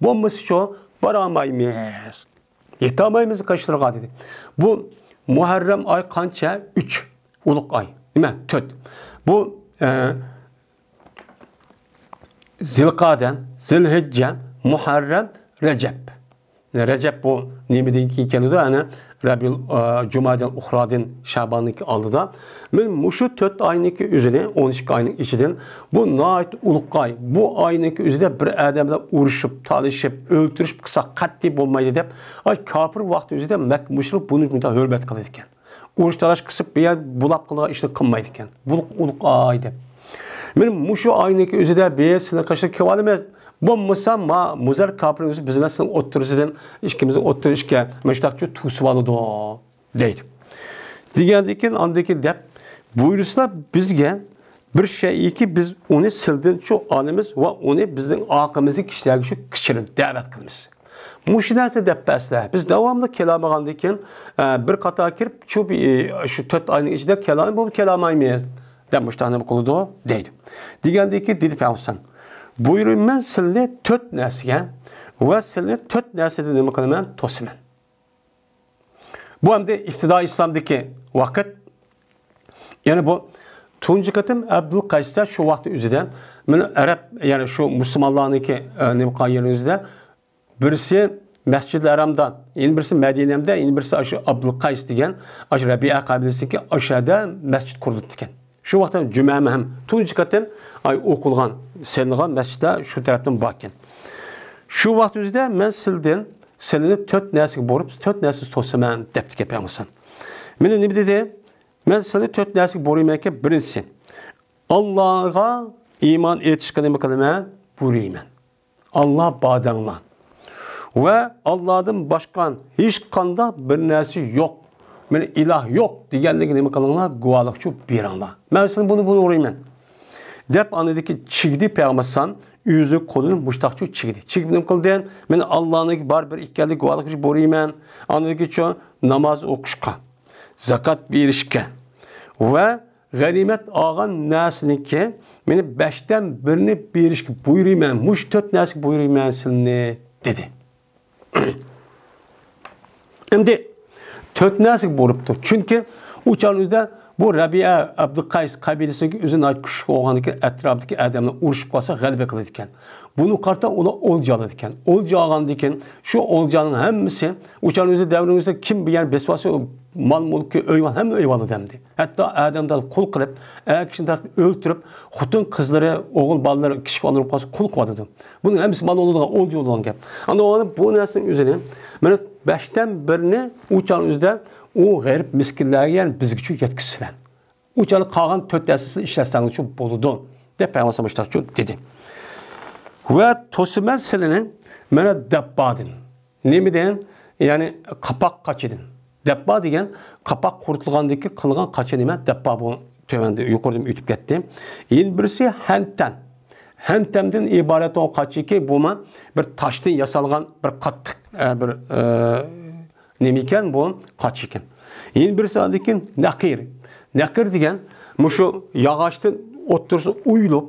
بولمىسىچۇ، بارالمايمىز. يېتەلمەيمىز قېشىلىرىغا دېدى. بۇ مۇھەررەم ئاي قانچە؟ ئۈچ. ئۇلۇغ ئاي. نېمە؟ تۆت. بۇ، ئە، زىلقادە، زىلھىججە، مۇھەررەم، رەجەب. رەجەب بۇ نېمىدىن كېيىن كېلىدۇ؟ ئەنە رەبىئۇل، ئە، جۇمادىل ئۇخرادىن، شەباننىڭكى ئالدىدا. مانا مۇشۇ تۆت ئاينىڭكى ئۆزىنى، ئون ئىككى ئاينىڭ ئىچىدىن بۇ ناھايىتى ئۇلۇغ ئاي. بۇ ئاينىڭكى ئۆزىدە بىر ئادەم بىلەن ئۇرۇشۇپ، تالىشىپ، ئۆلتۈرۈشۈپ قىلساق قەتئىي بولمايدۇ دەپ، ئاي كاپىر ۋاقتى ئۆزىدە مەككە مۇشرىك بۇنى مۇنداق ھۆرمەت قىلىدىكەن. ئۇرۇش تالاش قىسىپ، بۇ يەر بۇلاپ قىلىدىغان ئىشنى قىلمايدىكەن. بۇ ئۇلۇغ ئاي دەپ. مانا مۇشۇ ئاينىڭكى ئۆزىدە بىز سىلىنىڭ قېشىغا كېلىۋالىمىز. بولمىسا، ما مۇزەر كاپىرنىڭ ئۆزى بىز بىلەن سىلىنىڭ ئوتتۇرىسىدىن، ئىككىمىزنىڭ ئوتتۇرىسىغا مۇشۇنداقچە توسۇۋالىدۇ، دەيدۇ. دېگەندىن كېيىن، ئاندىن كېيىن دەپ بۇيرۇسىلا بىزگە بىر شەيئىكى، بىز ئۇنى سىلدىنچۇ ئالىمىز ۋە ئۇنى بىزنىڭ ئارقىمىزدىكى كىشىلەرگە شۇ كىشىنى دەۋەت قىلىمىز. مۇشۇ نەرسە دەپ بەرسىلە، بىز داۋاملىق كېلەلمىگەندىن كېيىن، ئە، بىر قاتار كىرىپ، شۇ بى-، شۇ تۆت ئاينىڭ ئىچىدە كېلەلمەي، بۇ كېلەلمەيمىز دەپ مۇشۇنداق نېمە قىلىدۇ دەيدۇ. دېگەندىن كېيىن دېدى پەيغەمبەر، بۇيرۇيمەن سىلنى تۆت نەرسىگە ۋە سىلنى تۆت نەرسىدىن نېمە قىلىمەن؟ توسىمەن. بۇ ئەمدى ئىپتىدائىي ئىسلامدىكى ۋاقىت. يەنى بۇ تۇنجى قېتىم ئابدۇل قەيستا شۇ ۋاقىتنىڭ ئۆزىدە مانا ئەرەب، يەنى شۇ مۇسۇلمانلارنىڭكى، ئە، نېمە قىلغان يېرىنىڭ ئۆزىدە بىرسى مەسجىدىل ھەرامدا، يەنە بىرسى مەدىنەمدە، يەنە بىرسى ئاشۇ ئابدۇل قەيس دېگەن ئاشۇ رەبىئە قەبىلىسىدىكى ئاشۇ يەردە مەسچىت قۇرۇلۇپتىكەن. شۇ ۋاقىتتا جۈمە ھەم تۇنجى قېتىم ئاي ئوقۇلغان، سېلىنغان مەسچىتلەر شۇ تەرەپتىن باركەن. شۇ ۋاقىت ئۆزىدە مەن سىلدىن، سىلىنى تۆت نەرسىگە بۇيرۇپ، تۆت نەرسىنى توسىمەن دەپتىكەن پەيغەمبەر. مانا نېمە دېدى؟ مەن سىلىنى تۆت نەرسىگە بۇيرۇيمەنكى، بىرىنچىسى، ئاللاغا ئىمان ئېيتىشقا نېمە قىلىمەن؟ بۇيرۇيمەن. ئاللا بار دەڭلار. ۋە ئاللادىن باشقا ھېچقانداق بىر نەرسە يوق. مانا ئىلاھ يوق دېگەنلىكى نېمە قىلىڭلار؟ گۇۋاھلىقچۇ بېرىڭلار. مەن سىلىنى بۇنى، بۇنى بۇيرۇيمەن. دەپ ئاندىكى چىگدى پەيغەمبەر ئۆزى قولىنى مۇشتاقچۇ چىگدى. چىگىپ نېمە قىلدى؟ مەن ئاللانىڭ بار بىر ئىكەنلىكى گۇۋاھلىقچۇ بۇيرۇيمەن. ئاندىكىچۇ ناماز ئوقۇشقا، زاكات بېرىشكە ۋە غەنىيمەت ئالغان نەرسىنىڭكى مانا بەشتىن بىرىنى بېرىشكە بۇيرۇيمەن، مۇشۇ تۆت نەرسىگە بۇيرۇيمەن سىلىنى، دېدى. ئەمدى تۆت نەرسىگە بۇيرۇپتۇ. چۈنكى ئۇ چاغنىڭ ئۆزىدە بۇ رەبىئە ئابدۇل قەيس قەبىلىسىنىڭكى ئۆزى ناھايىتى كۈچلۈك بولغاندىكىن، ئەتراپىدىكى ئادەملەر ئۇرۇشۇپ قالسا غەلىبە قىلىدىكەن. بۇنىڭغا قارىتا ئۇلار ئولجا ئالىدىكەن. ئولجا ئالغاندىن كېيىن شۇ ئولجانىڭ ھەممىسى، ئۇ چاغنىڭ ئۆزىدە دەۋرىنىڭ ئۆزىدە كىم بۇ يەرنى بېسىپ ئالسا، مال مۈلكى، ئۆي مال ھەممە ئۆي ئالىدۇ ئەمدى. ھەتتا ئادەمدىن قۇل قىلىپ، ئەر كىشىنى تارتىپ ئۆلتۈرۈپ، خوتۇن قىزلىرى، ئوغۇل بالىلىرى، كىچىك بالىلىرى بولۇپ قالسا قۇل قىلىۋاتىدۇ. بۇنىڭ ھەممىسى مال ئالىدىغان، ئولجا ئالىدىغان گەپ. ئاندىن بۇ نەرسىنىڭ ئۆزىنى، مانا بەشتىن بىرىنى ئۇ چاغنىڭ ئۆزىدە ئۇ غېرىب مىسكىنلەرگە، يەنى بىزگىچۇ يەتكۈزسىلەر. ئۇ چاغدا قالغان تۆت نەرسىنى ئىشلەتسەڭلارچۇ بولىدۇ، دەپ پەيغەمبەر مۇشتاقچۇ دېدى. ۋە توسىمەن سىلىنى مانا دەببادىن. نېمىدىن؟ يەنى قاپاق قاچىدىن. دەببا دېگەن قاپاق قۇرۇتۇلغاندىكى قىلغان قاچا نېمە؟ دەببا بۇ تۆۋەندە، يۇقىرىدىن ئۆتۈپ كەتتى. يەنە بىرسى ھەنتەم. ھەنتەمدىن ئىبارەت بولغان قاچىكى، بۇمۇ بىر تاشتىن ياسالغان بىر قاتتىق، ئە، بىر، ئە، نېمە ئىكەن بۇ؟ قاچا ئىكەن. يەنە بىرسى ئاندىن كېيىن نەقىر. نەقىر دېگەن مۇشۇ ياغاچتىن ئوتتۇرىسى ئويۇلۇپ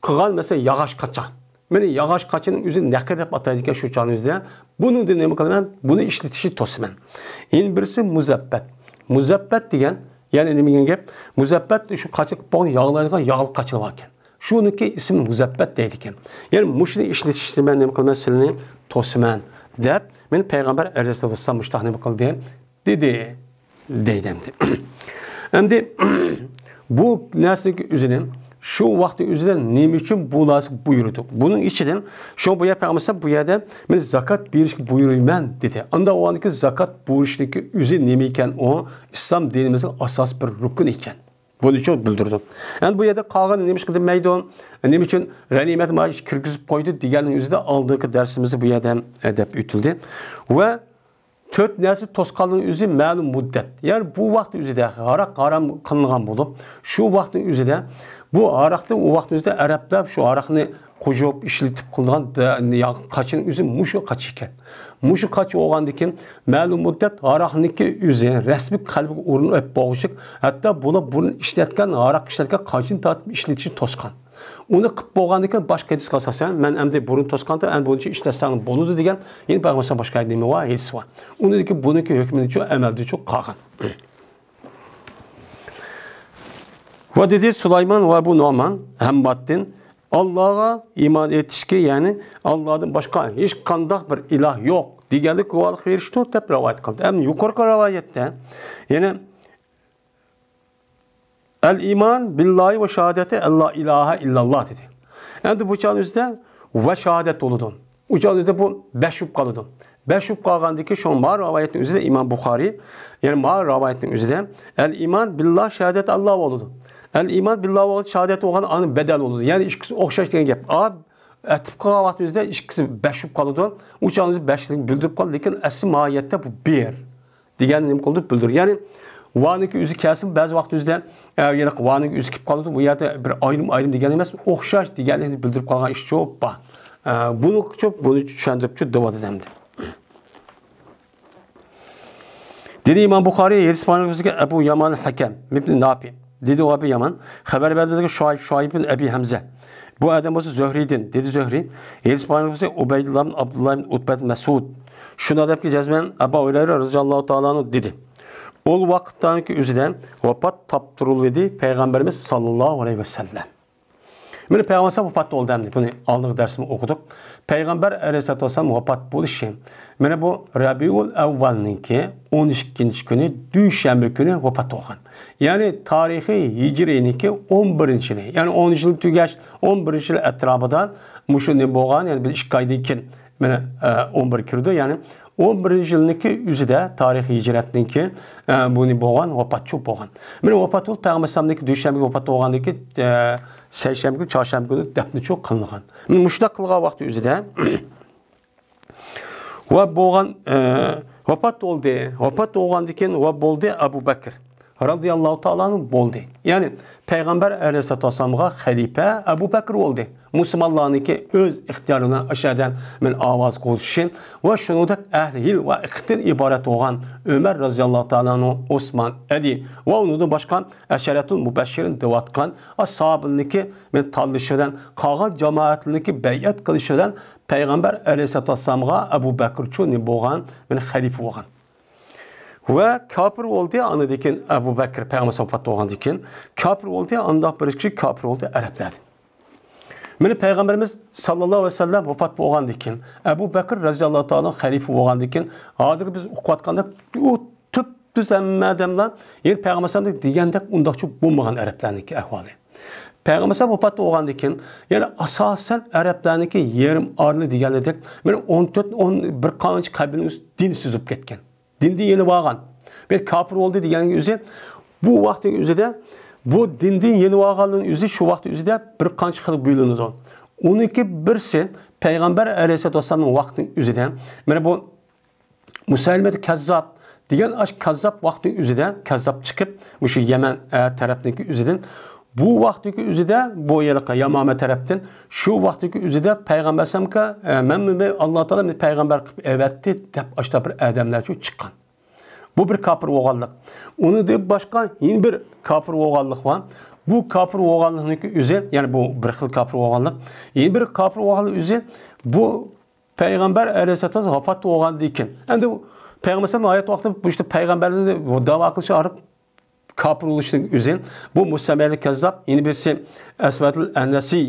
قىلغان، مەسىلەن، ياغاچ قاچا. مانا ياغاچ قاچىنىڭ ئۆزىنى نەقىر دەپ ئاتايدىكەن شۇ چاغنىڭ ئۆزىدە. بۇنىڭدىن نېمە قىلىمەن؟ بۇنى ئىشلىتىشنى توسىمەن. يەنە بىرسى مۇزەببەت. مۇزەببەت دېگەن، يەنى نېمە دېگەن گەپ؟ مۇزەببەت شۇ قاچا قىلىپ بولغان ياغلايدىغان ياغلىق قاچىلار باركەن. شۇنىڭكى ئىسمى مۇزەببەت دەيدىكەن. يەنى مۇشۇنى ئىشلىتىشتىن مەن نېمە قىلىمەن، سىلىنى توسىمەن دەپ، مېنى پەيغەمبەر ئەلەيھىسسالام مۇشۇنداق نېمە قىلدى دېدى دەيدۇ ئەمدى. ئەمدى بۇ نەرسىنىڭكى ئۆزىنى شۇ ۋاقىتنىڭ ئۆزىدە نېمە ئۈچۈن بۇ نەرسە بۇيرۇدۇق؟ بۇنىڭ ئىچىدىن شۇ بۇ يەر پەيغەمبەر بۇ يەردە مەن زاكات بېرىشكە بۇيرۇيمەن دېدى. ئانداق بولغاندىكىن زاكات بۇيرۇشنىڭكى ئۆزى نېمە ئىكەن؟ ئۇ ئىسلام دىنىمىزنىڭ ئاساسىي بىر رۇكنى ئىكەن. بۇنى شۇ بىلدۈرىدۇ. ئەمدى بۇ يەردە قالغىنى نېمە ئىش قىلدى دېمەيدۇ؟ نېمە ئۈچۈن غەنىيمەت مائىش كىرگۈزۈپ قويدى دېگەننىڭ ئۆزىدە ئالدىنقى دەرسىمىزدە بۇ يەردە ھەم دەپ ئۆتۈلدى. ۋە تۆت نەرسە توسقانلىقنىڭ ئۆزى مەلۇم مۇددەت. يەنى بۇ ۋاقىت ئۆزىدە ھاراق ھارام قىلىنغان بولۇپ، شۇ ۋاقىتنىڭ ئۆزىدە بۇ ھاراقنى ئۇ ۋاقىتنىڭ ئۆزىدە ئەرەبلەر شۇ ھاراقنى قويۇپ ئىشلىتىپ قىلىدىغان دە-، يا-، قاچىنىڭ ئۆزى مۇشۇ قاچا ئىكەن. مۇشۇ قاچا بولغاندىكىن مەلۇم مۇددەت ھاراقنىڭكى ئۆزى رەسمىي قەلبىگە ئورۇن ئېلىپ بولغۇچىلىك، ھەتتا بۇلار بۇرۇن ئىشلەتكەن ھاراق ئىشلەتكەن قاچىنى تارتىپ ئىشلىتىشنى توسقان. ئۇنى قىلىپ بولغاندىن كېيىن باشقا ھەدىسكە ئاساسەن، مەن ئەمدى بۇرۇن توسقاندا، ئەمدى بۇنچە ئىشلەتسەڭ بولىدۇ دېگەن، يەنە پەيغەمبەر باشقا نېمە بار؟ ھەدىس بار. ئۇنىڭدىن كېيىن بۇنىڭكى ھۆكمىنىچۇ ئەمەلدىچۇ قالغان. ۋە دېدى سۇلايمان ۋە بۇ نومان ھەممادتىن، ئاللاغا ئىمان ئېيتىشكە، يەنى ئاللادىن باشقا ھېچقانداق بىر ئىلاھ يوق دېگەنلىك گۇۋاھلىق بېرىشتۇر دەپ رىۋايەت قىلدى. ئەمدى يۇقىرىقى رىۋايەتتە يەنە ئەل ئىمان بىللاھى ۋە شاھادەتى ئەللا ئىلاھە ئىللاللا دېدى. ئەمدى بۇ چاغنىڭ ئۆزىدە ۋە شاھادەت بولىدۇ. ئۇ چاغنىڭ ئۆزىدە بۇ بەش بولۇپ قالىدۇ. بەش بولۇپ قالغاندىن كېيىن شۇڭا ما رىۋايەتنىڭ ئۆزىدە ئىمام بۇخارىي، يەنى ما رىۋايەتنىڭ ئۆزىدە ئەل ئىمان بىللا شاھادەت ئەللا بولىدۇ. ئەل ئىمان بىللا بولغان شاھادەت بولغان ئانىڭ بەدەل بولىدۇ. يەنى ئىككىسى ئوخشاش دېگەن گەپ. ئا، ئەتىپ قىلغان ۋاقتىمىزدا ئىككىسى بەش بولۇپ قالىدۇ. ئۇ چاغدا بەشلىكنى بىلدۈرۈپ قالدى، لېكىن ئەسلى ماھىيەتتە بۇ بىر دېگەننى نېمە قىلدى؟ بىلدۈردى. يەنى ۋانىڭكى ئۆزى كەلسىمۇ بەزى ۋاقىت ئۆزىدە، ئە، يەنە ۋانىڭكى ئۆزى كېلىپ قالىدۇ. بۇ يەردە بىر ئايرىم ئايرىم دېگەن ئەمەس، ئوخشاش دېگەنلىكنى بىلدۈرۈپ قالغان ئىش شۇ بار. ئە، بۇنى شۇ، بۇنى چۈشەندۈرۈپچۇ دەۋاتىدۇ ئەمدى. دېدى ئىمام بۇخارىي، ھەدىس بارلىقى بىزگە ئەبۇ يامان ھەكەم ئىبن ناپى. دېدى ئۇ ئەبۇ يامان، خەۋەر بەردى بىزگە شۇئەيب، شۇئەيب بىن ئەبى ھەمزە. بۇ ئادەم بولسا زۆھرىدىن، دېدى زۆھرى. ھەدىس بارلىقى بىزگە ئۇبەيدۇللا بىن ئابدۇللا بىن ئۇتبە بىن مەسئۇد. شۇنداق دەپكى جەزمەن ئەبۇ ھۇرەيرە رەزىياللاھۇ تائالا ئەنھۇ دېدى. ئۇ ۋاقىتتىكى ئۆزىدە ۋاپات تاپتۇرۇلدى پەيغەمبىرىمىز ساللاللاھۇ ئەلەيھى ۋەسەللەم. مانا پەيغەمبەر ۋاپات بولدى ئەمدى. بۇنى ئالدىنقى دەرسىمىز ئوقۇدۇق. پەيغەمبەر ئەلەيھىسسالاتۇ ۋەسسالام ۋاپات بولۇشى، مانا بۇ رەبىئۇل ئەۋۋەلنىڭكى ئون ئىككىنچى كۈنى، دۈشەنبە كۈنى ۋاپات بولغان. يەنى تارىخىي ھىجرىينىڭكى ئون بىرىنچى يىلى، يەنى ئون يىل تۈگەش، ئون بىرىنچى يىل ئەتراپىدا مۇشۇ نېمە بولغان، يەنى بىر ئىككى ئايدىن كېيىن، مانا، ئە، ئون بىر كىرىدۇ، يەنى ئون بىرىنچى يىلنىڭكى ئۆزىدە، تارىخىي ھىجرەتنىڭكى، ئە، بۇنى بولغان، ۋاپات چوپ بولغان. مانا ۋاپات بولۇپ، پەيغەمبەر ئەلەيھىسسالامنىڭكى دۈشەنبىگە ۋاپات بولغاندىكى، ئە، سەيشەنبە كۈنى، چارشەنبە كۈنى دەپنىچۇ قىلىنغان. مانا مۇشۇنداق قىلغان ۋاقتى ئۆزىدە ۋە بولغان، ئە، ۋاپات بولدى. ۋاپات بولغاندىن كېيىن ۋە بولدى ئەبۇ بەكىر رەزىياللاھۇ تائالا ئەنھۇ بولدى. يەنى پەيغەمبەر ئەلەيھىسسالاتۇ ۋەسسالامغا خەلىپە ئەبۇ بەكىر بولدى. مۇسۇلمانلارنىڭكى ئۆز ئىختىيارى بىلەن ئاشۇ يەردە مانا ئاۋاز قوغدىشى ۋە شۇنىڭدەك ئەھلى ھىل ۋە ئىقتىدىن ئىبارەت بولغان ئۆمەر رەزىياللاھۇ تائالا ئەنھۇ، ئوسمان، ئەلى ۋە ئۇنىڭدىن باشقا ئەشەرەتۇل مۇبەششىرىن دەۋاتقان ئەسھابىنىڭكى مانا تاللىشى بىلەن، قالغان جامائەتلىرىنىڭكى بەيئەت قىلىشى بىلەن پەيغەمبەر ئەلەيھىسسالاتۇ ۋەسسالامغا ئەبۇ بەكىرچۇ نېمە بولغان؟ مانا خەلىپە بولغان. ۋە كاپىر بولدى، ئاندىن كېيىن ئەبۇ بەكىر پەيغەمبەر ۋاپات بولغاندىن كېيىن كاپىر بولدى، ئانداق بىر كىشى كاپىر بولدى ئەرەبلەردىن. مانا پەيغەمبىرىمىز ساللاللاھۇ ئەلەيھى ۋەسەللەم ۋاپات بولغاندىن كېيىن، ئەبۇ بەكىر رەزىياللاھۇ تائالا خەلىپە بولغاندىن كېيىن، ھازىرقى بىز ئوقۇۋاتقاندەك ئۇ تۈپتۈز ھەممە ئادەملەر، يەنى پەيغەمبەر ئەلەيھىسسالام دېگەندەك ئۇنداقچە بولمىغان ئەرەبلەرنىڭكى ئەھۋالى. پەيغەمبەر ئەلەيھىسسالام ۋاپات بولغاندىن كېيىن، يەنى ئاساسەن ئەرەبلەرنىڭكى يېرىم ئارىلى دېگەنلىرىدەك، مانا ئون تۆت، ئون بىر قانچە قەبىلىنىڭ ئۆزى دىنسىز بولۇپ كەتكەن. دىندىن يېنىۋالغان. بىر كاپىر بولدى دېگەننىڭ ئۆزى، بۇ ۋاقىتنىڭ ئۆزىدە، بۇ دىندىن يېنىۋالغانلىرىنىڭ ئۆزى شۇ ۋاقىتنىڭ ئۆزىدە بىر قانچە خىل بۆلۈنىدۇ. ئۇنىڭكى بىرسى پەيغەمبەر ئەلەيھىسسالاتۇ ۋەسسالامنىڭ ۋاقتىنىڭ ئۆزىدە، مانا بۇ مۇسەيلىمەتۇ كەززاب دېگەن ئاشۇ كەززاب ۋاقتىنىڭ ئۆزىدە، كەززاب چىقىپ، مۇشۇ يەمەن، ئە، تەرەپنىڭكى ئۆزىدىن بۇ ۋاقىتتىكى ئۆزىدە بۇ ھېلىقى يامامە تەرەپتىن شۇ ۋاقىتتىكى ئۆزىدە پەيغەمبەر ئەلەيھىسسالامغا، ئە، مەن، مەن، ئاللا تائالا مېنى پەيغەمبەر قىلىپ ئەۋەتتى دەپ ئاشۇنداق بىر ئادەملەرچۇ چىققان. بۇ بىر كاپىر بولغانلىق. ئۇنىڭدىن باشقا يەنە بىر كاپىر بولغانلىق بار. بۇ كاپىر بولغانلىقنىڭكى ئۆزى، يەنى بۇ بىر خىل كاپىر بولغانلىق. يەنە بىر كاپىر بولغانلىق ئۆزى بۇ پەيغەمبەر ئەلەيھىسسالام ۋاپات بولغاندىن كېيىن. ئەمدى پەيغەمبەر ئەلەيھىسسالام ھايات ۋاقتىدا بۇ ئىشتا پەيغەمبەرلىكنى دەۋا قىلىش ئارقىلىق كاپىر بولۇشنىڭ ئۆزى. بۇ مۇسەممەلىك كەززاب، يەنە بىرسى ئەسۋەدۇل ئەنەسى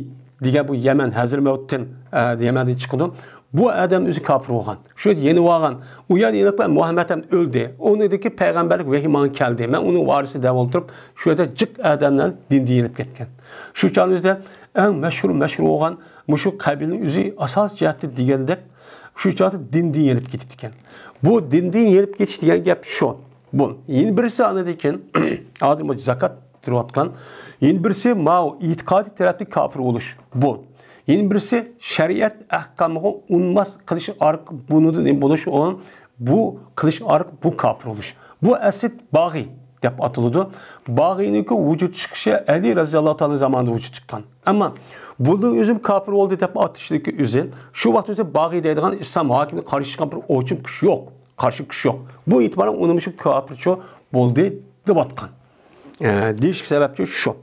دېگەن بۇ يەمەن، ھەزرىمەۋتتىن، ئە، يەمەندىن چىقىدۇ. بۇ ئادەم ئۆزى كاپىر بولغان. شۇ يەردە يېنىۋالغان. ئۇ يەردە يېنىپ مۇھەممەد ھەم ئۆلدى. ئۇنىڭدىكى پەيغەمبەرلىك ۋەھىي ماڭا كەلدى. مەن ئۇنىڭ ۋارىسى دەپ ئولتۇرۇپ، شۇ يەردە جىق ئادەملەر دىندىن يېنىپ كەتكەن. شۇ چاغنىڭ ئۆزىدە ئەڭ مەشھۇر، مەشھۇر بولغان مۇشۇ قەبىلىنىڭ ئۆزى ئاساسىي جەھەتتە دېگەندەك، شۇ چاغدا دىندىن يېنىپ كېتىپتىكەن. بۇ دىندىن يېنىپ كېتىش دېگەن گەپ شۇ. بۇ. يەنە بىرسى ئاندىن كېيىن، ھازىر بۇ زاكات بېرىۋاتقان. يەنە بىرسى ماۋۇ ئېتىقادىي تەرەپتىن كاپىر بولۇش. بۇ. يەنە بىرسى شەرىئەت ئەھكامىغا ئۇنماس قىلىش ئارقىلىق بۇنىڭدىن نېمە بولۇش ئۇ؟ بۇ قىلىش ئارقىلىق بۇ كاپىر بولۇش. بۇ ئەسلى باغى دەپ ئاتىلىدۇ. باغىنىڭكى ۋۇجۇد چىقىشى ئەلى رەزىياللاھۇ تائالا زامانىدا ۋۇجۇد چىققان. ئەمما بۇنىڭ ئۆزى كاپىر بولدى دەپ ئاتىشىدىكى ئۆزى، شۇ ۋاقىت ئۆزى باغى دەيدىغان ئىسلام ھاكىمىگە قارشى چىققان بىر ئوچۇم كۈچ يوق. قارشى كۈچ يوق. بۇ ئېتىبار بىلەن ئۇنىمۇ شۇ كاپىرچۇ بولدى دەۋاتقان. ئە، دېيىشكە سەۋەبچۇ شۇ.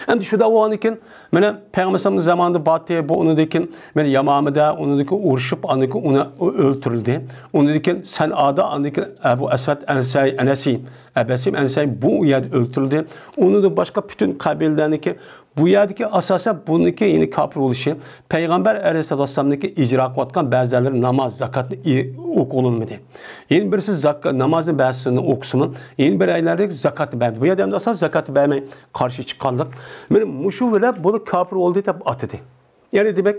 ئەمدى شۇنداق بولغاندىن كېيىن، مانا پەيغەمبەر ئەلەيھىسسالامنىڭ زامانىدا بارتى، بۇ ئۇنىڭدىن كېيىن مانا يامامىدا ئۇنىڭدىن كېيىن ئۇرۇشۇپ، ئاندىن كېيىن ئۇنى ئۆلتۈرۈلدى. ئۇنىڭدىن كېيىن سەنئادا، ئاندىن كېيىن ئەبۇ ئەسۋەد ئەنسەي، ئەنەسى، ئەبەسىم ئەنسەي بۇ يەردە ئۆلتۈرۈلدى. ئۇنىڭدىن باشقا پۈتۈن قەبىلىلەرنىڭكى بۇ يەردىكى ئاساسەن بۇنىڭكى يەنى كاپىر بولۇشى، پەيغەمبەر ئەلەيھىسسالاتۇ ۋەسسالامنىڭكى ئىجرا قىلىۋاتقان بەزىلەر ناماز، زاكاتنى ئى-، ئوقۇلمىدى. يەنە بىرسى زاكا-، نامازنى بەزىسىنى ئوقۇسىمۇ، يەنە بىر ئەيلەردە زاكاتنى بەردى. بۇ يەردە ئەمدى ئاساس زاكاتنى بەرمەي قارشى چىققانلىق. مانا مۇشۇ بىلەن بۇنى كاپىر بولدى دەپ ئاتىدى. يەنى دېمەك،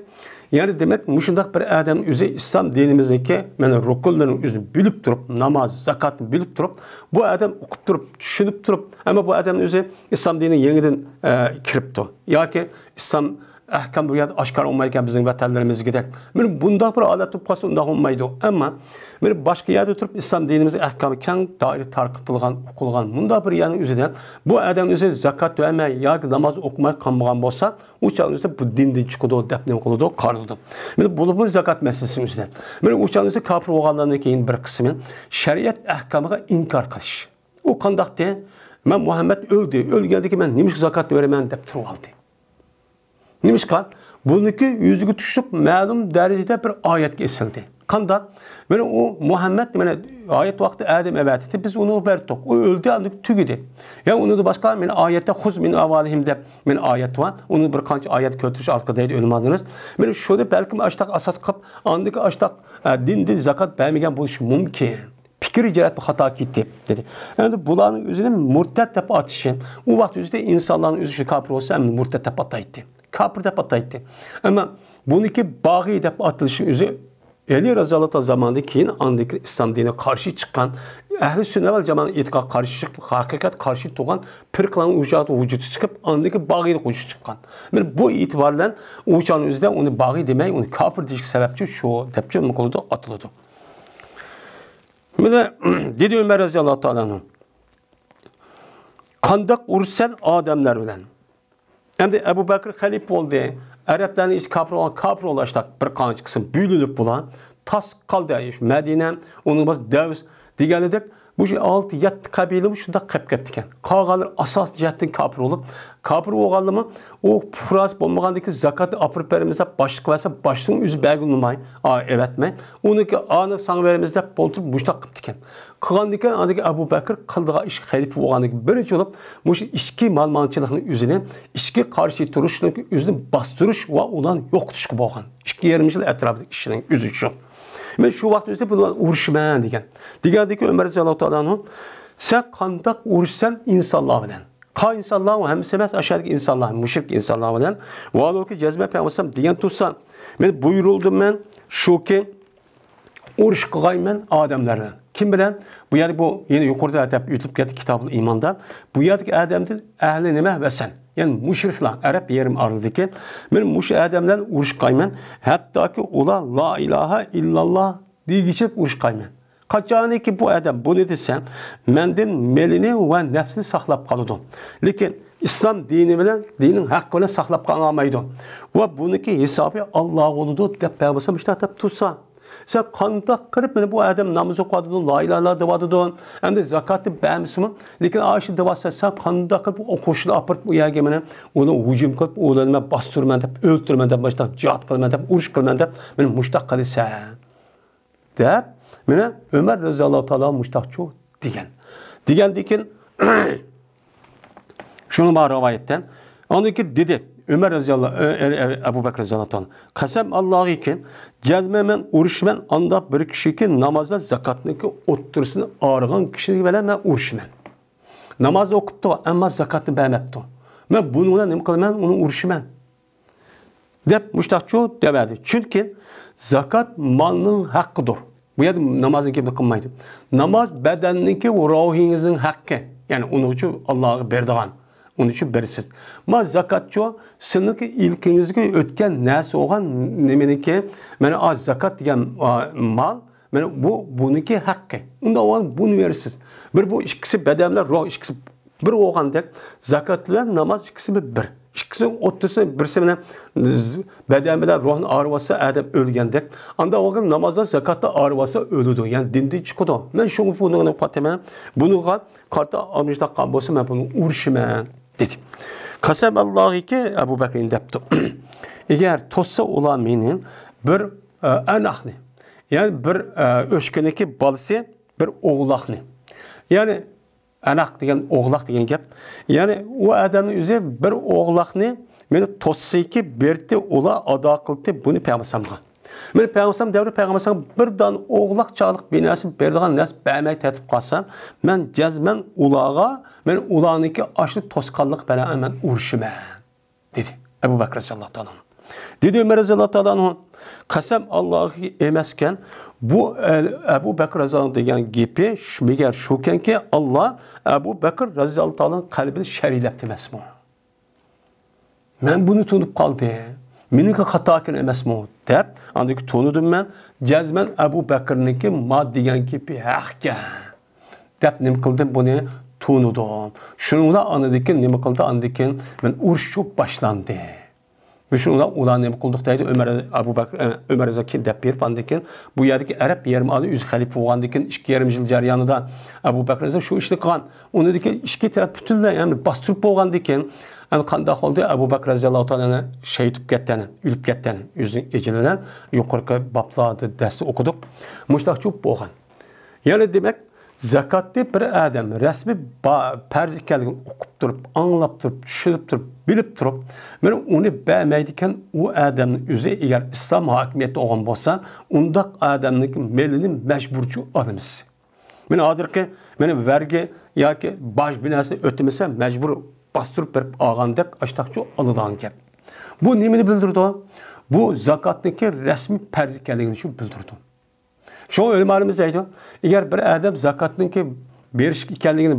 يەنى دېمەك، مۇشۇنداق بىر ئادەم ئۆزى ئىسلام دىنىمىزنىڭكى مانا رۇكۇنلىرىنى ئۆزى بىلىپ تۇرۇپ، ناماز، زاكاتنى بىلىپ تۇرۇپ، بۇ ئادەم ئوقۇپ تۇرۇپ، چۈشىنىپ تۇرۇپ، ئەمما بۇ ئادەم ئۆزى ئىسلام دىنىگە يېڭىدىن، ئە، كىرىپتۇ ياكى ئىسلام ئەھكام بۇ يەردە ئاشكارا بولمايدىكەن بىزنىڭ ۋەتەنلىرىمىزدىكىدەك. مانا بۇنداق بىر ھالەت بولۇپ قالسا ئۇنداق بولمايدۇ. ئەمما مانا باشقا يەردە تۇرۇپ ئىسلام دىنىمىزنىڭ ئەھكامى كەڭ دائىرە تارقىتىلغان، ئوقۇلغان مۇنداق بىر يەرنىڭ ئۆزىدە بۇ ئادەم ئۆزى زاكات بەرمەي ياكى ناماز ئوقۇماي قالمىغان بولسا، ئۇ چاغنىڭ ئۆزىدە بۇ دىندىن چىقىدۇ دەپ نېمە قىلىدۇ؟ قارىلىدۇ. مانا بۇ، بۇ زاكات مەسىلىسىنىڭ ئۆزىدە. مانا ئۇ چاغنىڭ ئۆزىدە كاپىر بولغانلارنىڭ كېيىن بىر قىسمى شەرىئەت ئەھكامىغا ئىنكار قىلىش. ئۇ قانداقتى؟ مەن مۇھەممەد ئۆلدى، ئۆلگەندىن كېيىن مەن نېمىشقا زاكات بېرىمەن دەپ تۇرۇۋالدى. نېمىشقا؟ بۇنىڭكى يۈزىگە چۈشۈپ مەلۇم دەرىجىدە بىر ئايەتكە ئېسىلدى. قانداق؟ مانا ئۇ مۇھەممەد، مانا ھايات ۋاقتى ئادەم ئەۋەتتى، بىز ئۇنى بەردۇق. ئۇ ئۆلدى، ئاندىن تۈگىدى. يا ئۇنىڭدىن باشقا، مانا ئايەتتە «خۇز مىن ئەمۋالىھىم» دەپ مانا ئايەت بار. ئۇنى بىر قانچە ئايەت كەلتۈرۈش ئارقىلىق دەيدۇ ئۆلىمالىرىمىز. مانا شۇنى بەلكىم ئاشتاق ئاساس قىلىپ، ئاندىكى ئاشتاق، ئە، دىندىن زاكات بەرمىگەن بولۇشى مۇمكىن. پىكرى جەھەتتە خاتا كېتىپ، دېدى. ئەمدى بۇلارنىڭ ئۆزىنى مۇرتەت دەپ ئاتىشى، ئۇ ۋاقىت ئۆزىدە ئىنسانلارنىڭ ئۆزى شۇ كاپىر بولسا، ئەمدى مۇرتەت دەپ ئاتايتتى. كاپىر دەپ ئاتايتتى. ئەمما بۇنىڭكى باغى دەپ ئاتىلىشى ئۆزى ئەلى رەزىياللاھۇ تائالا زامانىدىن كېيىن ئاندىن كېيىن ئىسلام دىنىغا قارشى چىققان، ئەھلى سۈننە ۋەل جامائەت ئېتىقادىغا قارشى چىقىپ، ھەقىقەت قارشى تۇرغان پىرقىلارنىڭ ئۇ چاغدا ۋۇجۇدقا چىقىپ، ئاندىن كېيىن باغىنى ۋۇجۇدقا چىققان. مانا بۇ ئېتىبار بىلەن ئۇ چاغنىڭ ئۆزىدە ئۇنى باغى دېمەي، ئۇنى كاپىر دېيىشكە سەۋەبچى شۇ دەپ جۈملە قىلىدۇ، ئاتىلىدۇ. مانا دېدى ئۆمەر رەزىياللاھۇ تائالا ئەنھۇ، قانداق ئۇرۇشسەن ئادەملەر بىلەن؟ ئەمدى ئەبۇ بەكرى خەلىپە بولدى. ئەرەبلەرنىڭ ئىچى كاپىر بولغان، كاپىر بولدى، ئاشتاق بىر قانچە قىسىم بۆلۈنۈپ بولا. تاس قالدى، مەدىنە، ئۇنىڭ بولسا دەۋس دېگەن ئىدۇق. مۇشۇ ئالتە، يەتتە قەبىلە مۇشۇنداق قېلىپ كەپتىكەن. قالغانلىرى ئاساسىي جەھەتتىن كاپىر بولۇپ، كاپىر بولغانلىرىمۇ ئۇ پۇقراسى بولمىغاندىن كېيىن زاكاتنى ئاپىرىپ بېرىمىز دەپ باشلىق بەرسە، باشلىقنىڭ ئۆزى بەرگىلى ئۇنىماي، ئا، ئەۋەتمەي. ئۇنىڭكى ئانى ساڭا بېرىمىز دەپ ئولتۇرۇپ مۇشۇنداق قىپتىكەن. قىلغاندىكىن ئاندىكى ئەبۇ بەكىر قىلىدىغان ئىش خەلىپە بولغاندىكىن بىرىنچى بولۇپ مۇشۇ ئىچكى مالىمانچىلىقنى ئۆزىنى، ئىچكى قارشى تۇرۇشنىڭ ئۆزىنى باستۇرۇش ۋە ئۇلارنى يوقىتىشقا بولغان. ئىككى يېرىم يىل ئەتراپىدىكى ئىشنىڭ ئۆزى شۇ. مەن شۇ ۋاقىت ئۆزىدە بۇلار ئۇرۇشىمەن دېگەن. دېگەندىكى ئۆمەر رەزىياللاھۇ تائالا ئەنھۇ، سەن قانداق ئۇرۇشسەن ئىنسانلار بىلەن؟ قا ئىنسانلار، ئۇ ھەممىسى ئەمەس، ئاشۇ يەردىكى ئىنسانلار، مۇشرىك ئىنسانلار بىلەن. ۋالۇكى جەزمە پەيغەمبەر دېگەن تۇرسا، مەن بۇيرۇلدۇم مەن، شۇكى، ئۇرۇش قىلغايمەن ئادەملەر بىلەن. كىم بىلەن؟ بۇ يەردە بۇ يەنە يۇقىرىدا دەپ ئۆتۈپ كەتتى كىتابۇل ئىماندا. بۇ يەردىكى ئادەمدىن ئەھلى نېمە؟ ۋەسەن. يەنى مۇشرىكلار، ئەرەب يېرىم ئارىلىدىكى. مەن مۇشۇ ئادەملەر بىلەن ئۇرۇش قىلغايمەن. ھەتتاكى ئۇلار لا ئىلاھە ئىللاللا دېگۈچە ئۇرۇش قىلغايمەن. قاچانكى بۇ ئادەم بۇنى دېسە، مەندىن مېلىنى ۋە نەپسىنى ساقلاپ قالىدۇ. لېكىن ئىسلام دىنى بىلەن، دىنىڭ ھەققى بىلەن ساقلاپ قالالمايدۇ. ۋە بۇنىڭكى ھېسابى ئاللاغا بولىدۇ دەپ پەيغەمبەر مۇشۇنداق دەپ تۇرسا، سەن قانداق قىلىپ مانا بۇ ئادەم ناماز ئوقۇۋاتىدۇ، لا ئىلاھە ئىللاللا دەۋاتىدۇ، ئەمدى زاكاتنى بەرمىسىمۇ، لېكىن ئاشۇ دەۋاتسا، سەن قانداق قىلىپ ئۇ قوشۇننى ئاپىرىپ ئۇ يەرگە مانا ئۇنى ھۇجۇم قىلىپ، ئۇلارنى مەن باستۇرىمەن دەپ، ئۆلتۈرىمەن دەپ، مۇشۇنداق جىھاد قىلىمەن دەپ، ئۇرۇش قىلىمەن دەپ، مانا مۇشۇنداق قىلىسەن. دەپ، مانا ئۆمەر رەزىياللاھۇ تائالا مۇشتاقچۇ دېگەن. دېگەندىن كېيىن شۇنىڭ بار رىۋايەتتە. ئاندىن كېيىن دېدى ئۆمەر رەزىياللاھۇ، ئە، ئە، ئە، ئەبۇ بەكرى رەزىياللاھۇ تائالا، قەسەم ئاللاھىكى، جەزمەن مەن ئۇرۇشىمەن، ئانداق بىر كىشىكى نامازدا زاكاتنىڭكى ئوتتۇرىسىنى ئايرىغان كىشى بىلەن مەن ئۇرۇشىمەن. نامازنى ئوقۇپتۇ، ئەمما زاكاتنى بەرمەپتۇ. مەن بۇنىڭ بىلەن نېمە قىلىمەن؟ ئۇنى ئۇرۇشىمەن. دەپ مۇشتاقچۇ دەۋەردى. چۈنكى زاكات مالنىڭ ھەققىدۇر. بۇ يەردە نامازنىڭ گېپىنى قىلمايدۇ. ناماز بەدەننىڭكى، روھىڭىزنىڭ ھەققى. يەنى ئۇنىڭ ئۈچۈن ئاللاغا بېرىدىغان. ئۇنىڭ ئۈچۈن بېرىسىز. ما زاكاتچۇ سىزنىڭكى ئىلكىڭىزگە ئۆتكەن نەرسە بولغان نېمىنىڭكى، مانا ئا زاكات دېگەن، ئا، مال، مانا بۇ بۇنىڭكى ھەققى. ئۇنداق بولغان بۇنى بېرىسىز. بىر بۇ ئىككىسى بەدەن بىلەن روھ ئىككىسى بىر بولغاندەك، زاكات بىلەن ناماز ئىككىسى بىر. ئىككىسى ئوتتۇرىسى بىرسى مانا بەدەن بىلەن روھنى ئايرىۋالسا ئادەم ئۆلگەندەك. ئاندا ئۇ ناماز بىلەن زاكاتنى ئايرىۋالسا ئۆلىدۇ. يەنى دىندىن چىقىدۇ. مەن شۇڭا بۇنى قاتىمەن. بۇنىڭغا قارىتا ئالمىشتاققان بولسا مەن بۇنى ئۇرۇشىمەن دېدى. قەسەم ئاللاھىكى ئەبۇ بەكرىن دەپتۇ. ئەگەر توسسا ئۇلار مېنى بىر، ئە، ئەناقنى، يەنى بىر، ئە، ئۆچكىنىڭكى بالىسى بىر ئوغلاقنى. يەنى ئەناق دېگەن ئوغلاق دېگەن گەپ. يەنى ئۇ ئادەمنىڭ ئۆزى بىر ئوغلاقنى مېنى توسسىكى بېرىتتى، ئۇلار ئادا قىلدى بۇنى پەيغەمبەر ئەلەيھىسسالامغا. مېنى پەيغەمبەر ئەلەيھىسسالام دەۋرى پەيغەمبەر ئەلەيھىسسالام بىر دانە ئوغلاق چاغلىق بىر نەرسە بېرىدىغان نەرسە بەرمەي تەتىپ قالسا، مەن جەزمەن ئۇلارغا، مەن ئۇلارنىڭكى ئاشۇ توسقانلىق بىلەن مەن ئۇرۇشىمەن. دېدى ئەبۇ بەكرى رەزىياللاھۇ تائالا ئەنھۇ. دېدى ئۆمەر رەزىياللاھۇ تائالا ئەنھۇ، قەسەم ئاللاھقا ئەمەسكەن، بۇ ئەبۇ بەكرى رەزىياللاھۇ دېگەن گېپى شۇ، مەگەر شۇكەنكى، ئاللا ئەبۇ بەكرى رەزىياللاھۇ تائالانىڭ قەلبىنى شەرلەپتى ئەمەسمۇ؟ مەن بۇنى تونۇپ قالدىم. مېنىڭكى خاتا ئىكەن ئەمەسمۇ؟ دەپ، ئاندىن كېيىن تونۇدۇم مەن. جەزمەن ئەبۇ بەكرىنىڭكى ما دېگەن گېپى ھەقكەن. دەپ نېمە قىلدىم؟ بۇنى تونۇدۇم. شۇنىڭ بىلەن ئاندىن كېيىن نېمە قىلدى؟ ئاندىن كېيىن مەن ئۇرۇش باشلاندى. ۋە شۇنىڭ بىلەن ئۇلار نېمە قىلدۇق دەيدۇ، ئۆمەر، ئەبۇ بەكىر، ئە، ئۆمەر رەزىياللاھۇ كېيىن دەپ بېرىپ، ئاندىن كېيىن بۇ يەردىكى ئەرەب يېرىم ئالدى ئۆزى خەلىپە بولغاندىن كېيىن ئىككى يېرىم يىل جەريانىدا ئەبۇ بەكرى رەزىياللاھۇ شۇ ئىشنى قىلغان. ئۇنىڭدىن كېيىن ئىككى تەرەپ پۈتۈنلەي يەنى باستۇرۇپ بولغاندىن كېيىن، يەنى قانداق بولدى؟ ئەبۇ بەكرى رەزىياللاھۇ تائالانى شېھىت بولۇپ كەتتى، ئۆلۈپ كەتتى، ئۆزىنىڭ ئەجىلى بىلەن. يۇقىرىقى بابلاردا دەرستە ئوقۇدۇق. مۇشۇنداق چوپ بولغان. يەنى دېمەك، زاكاتنى بىر ئادەم رەسمىي با-، پەرز ئىكەنلىكىنى ئۇقۇپ تۇرۇپ، ئاڭلاپ تۇرۇپ، چۈشىنىپ تۇرۇپ، بىلىپ تۇرۇپ، مانا ئۇنى بەرمەيدىكەن، ئۇ ئادەمنىڭ ئۆزى ئەگەر ئىسلام ھاكىمىيەتتە بولغان بولسا، ئۇنداق ئادەمنىڭ مېلىنى مەجبۇرچۇ ئالىمىز. مانا ھازىرقى، مانا ۋەرگى ياكى باج بىر نەرسە ئۆتىمىسە، مەجبۇر باستۇرۇپ بېرىپ ئالغاندەك ئاشتاقچۇ ئالىدىغان گەپ. بۇ نېمىنى بىلدۈرىدۇ؟ بۇ زاكاتنىڭكى رەسمىي پەرز ئىكەنلىكىنى شۇ بىلدۈرىدۇ. شۇڭا ئۆلىمالىرىمىز دەيدۇ، ئەگەر بىر ئادەم زاكاتنىڭكى بېرىش ئىكەنلىكىنى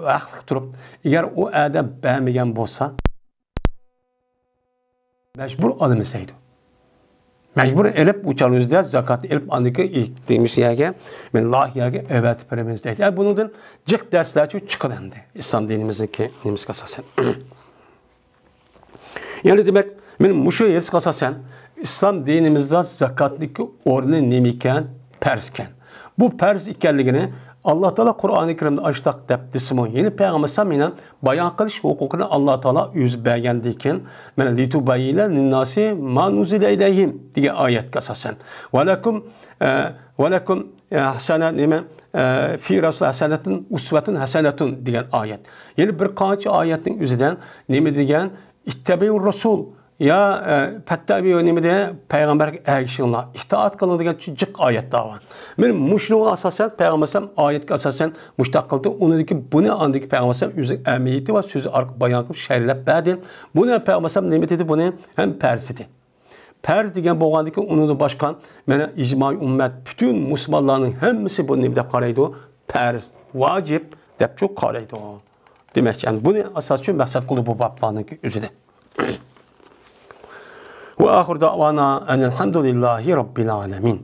ھەقلىق تۇرۇپ، ئەگەر ئۇ ئادەم بەرمىگەن بولسا، مەجبۇر ئالىمىز دەيدۇ. مەجبۇر ئېلىپ، ئۇ چاغنىڭ ئۆزىدە زاكاتنى ئېلىپ، ئاندىن كېيىن دېمىش يەرگە، مەن لايىق يەرگە ئەۋەتىپ بېرىمىز دەيدۇ. ئە، بۇنىڭدىن جىق دەرسلەرچۇ چىقىدۇ ئەمدى ئىسلام دىنىمىزنىڭكى نېمىسىگە ئاساسەن. يەنى دېمەك، مەن مۇشۇ ھەدىسكە ئاساسەن، ئىسلام دىنىمىزدا زاكاتنىڭكى ئورنى نېمە ئىكەن؟ پەرز ئىكەن. بۇ پەرز ئىكەنلىكىنى ئاللا تائالا قۇرئانى كەرىمدە ئاشتاق دەپ دېسىمۇ، يەنى پەيغەمبەر ئەلەيھىسسالام يەنە بايان قىلىش ھوقۇقىنى ئاللا تائالا ئۆزى بەرگەندىكىن، مانا، لىتۇبەييىنە لىنناسى ما نۇززىلە ئىلەيھىم دېگەن ئايەتكە ئاساسەن. ۋەلەكۇم، ئە، ۋەلەكۇم، ئە، ھەسەنە، نېمە، ئە، فى رەسۇل ھەسەنەتۇن، ئۇسۋەتۇن ھەسەنەتۇن دېگەن ئايەت. يەنى بىر قانچە ئايەتنىڭ ئۆزىدە نېمە دېگەن؟ ئىتتەبىئۇر رەسۇل. يا، ئە، پەتتەبىئۇ نېمە دېگەن؟ پەيغەمبەرگە ئەگىشىڭلار، ئىتائەت قىلىڭ دېگەن جىق ئايەتلەر بار. مانا مۇشۇنىڭغا ئاساسەن، پەيغەمبەر ئەلەيھىسسالام ئايەتكە ئاساسەن مۇشۇنداق قىلدى. ئۇنىڭدىن كېيىن بۇنى ئاندىن كېيىن پەيغەمبەر ئەلەيھىسسالام ئۆزى ئەمەلىيىتى ۋە سۆزى ئارقىلىق بايان قىلىپ شەرھلەپ بەردى. بۇنى پەيغەمبەر ئەلەيھىسسالام نېمە دېدى؟ بۇنى ھەم پەرز دېدى. پەرز دېگەن بولغاندىكىن، ئۇنىڭدىن باشقا، مانا، ئىجمائىي ئۈممەت، پۈتۈن مۇسۇلمانلارنىڭ ھەممىسى بۇنى نېمە دەپ قارايدۇ؟ پەرز، ۋاجىپ دەپچۇ قارايدۇ. دېمەكچى، يەنى بۇنى ئاساس ئۈچۈن مەقسەت قىلدى بۇ بابلارنىڭكى ئۆزىدە. ۋە ئاخىر دەئۋانا ئەنىل ھەمدۇلىللاھى رەببىل ئالەمىن.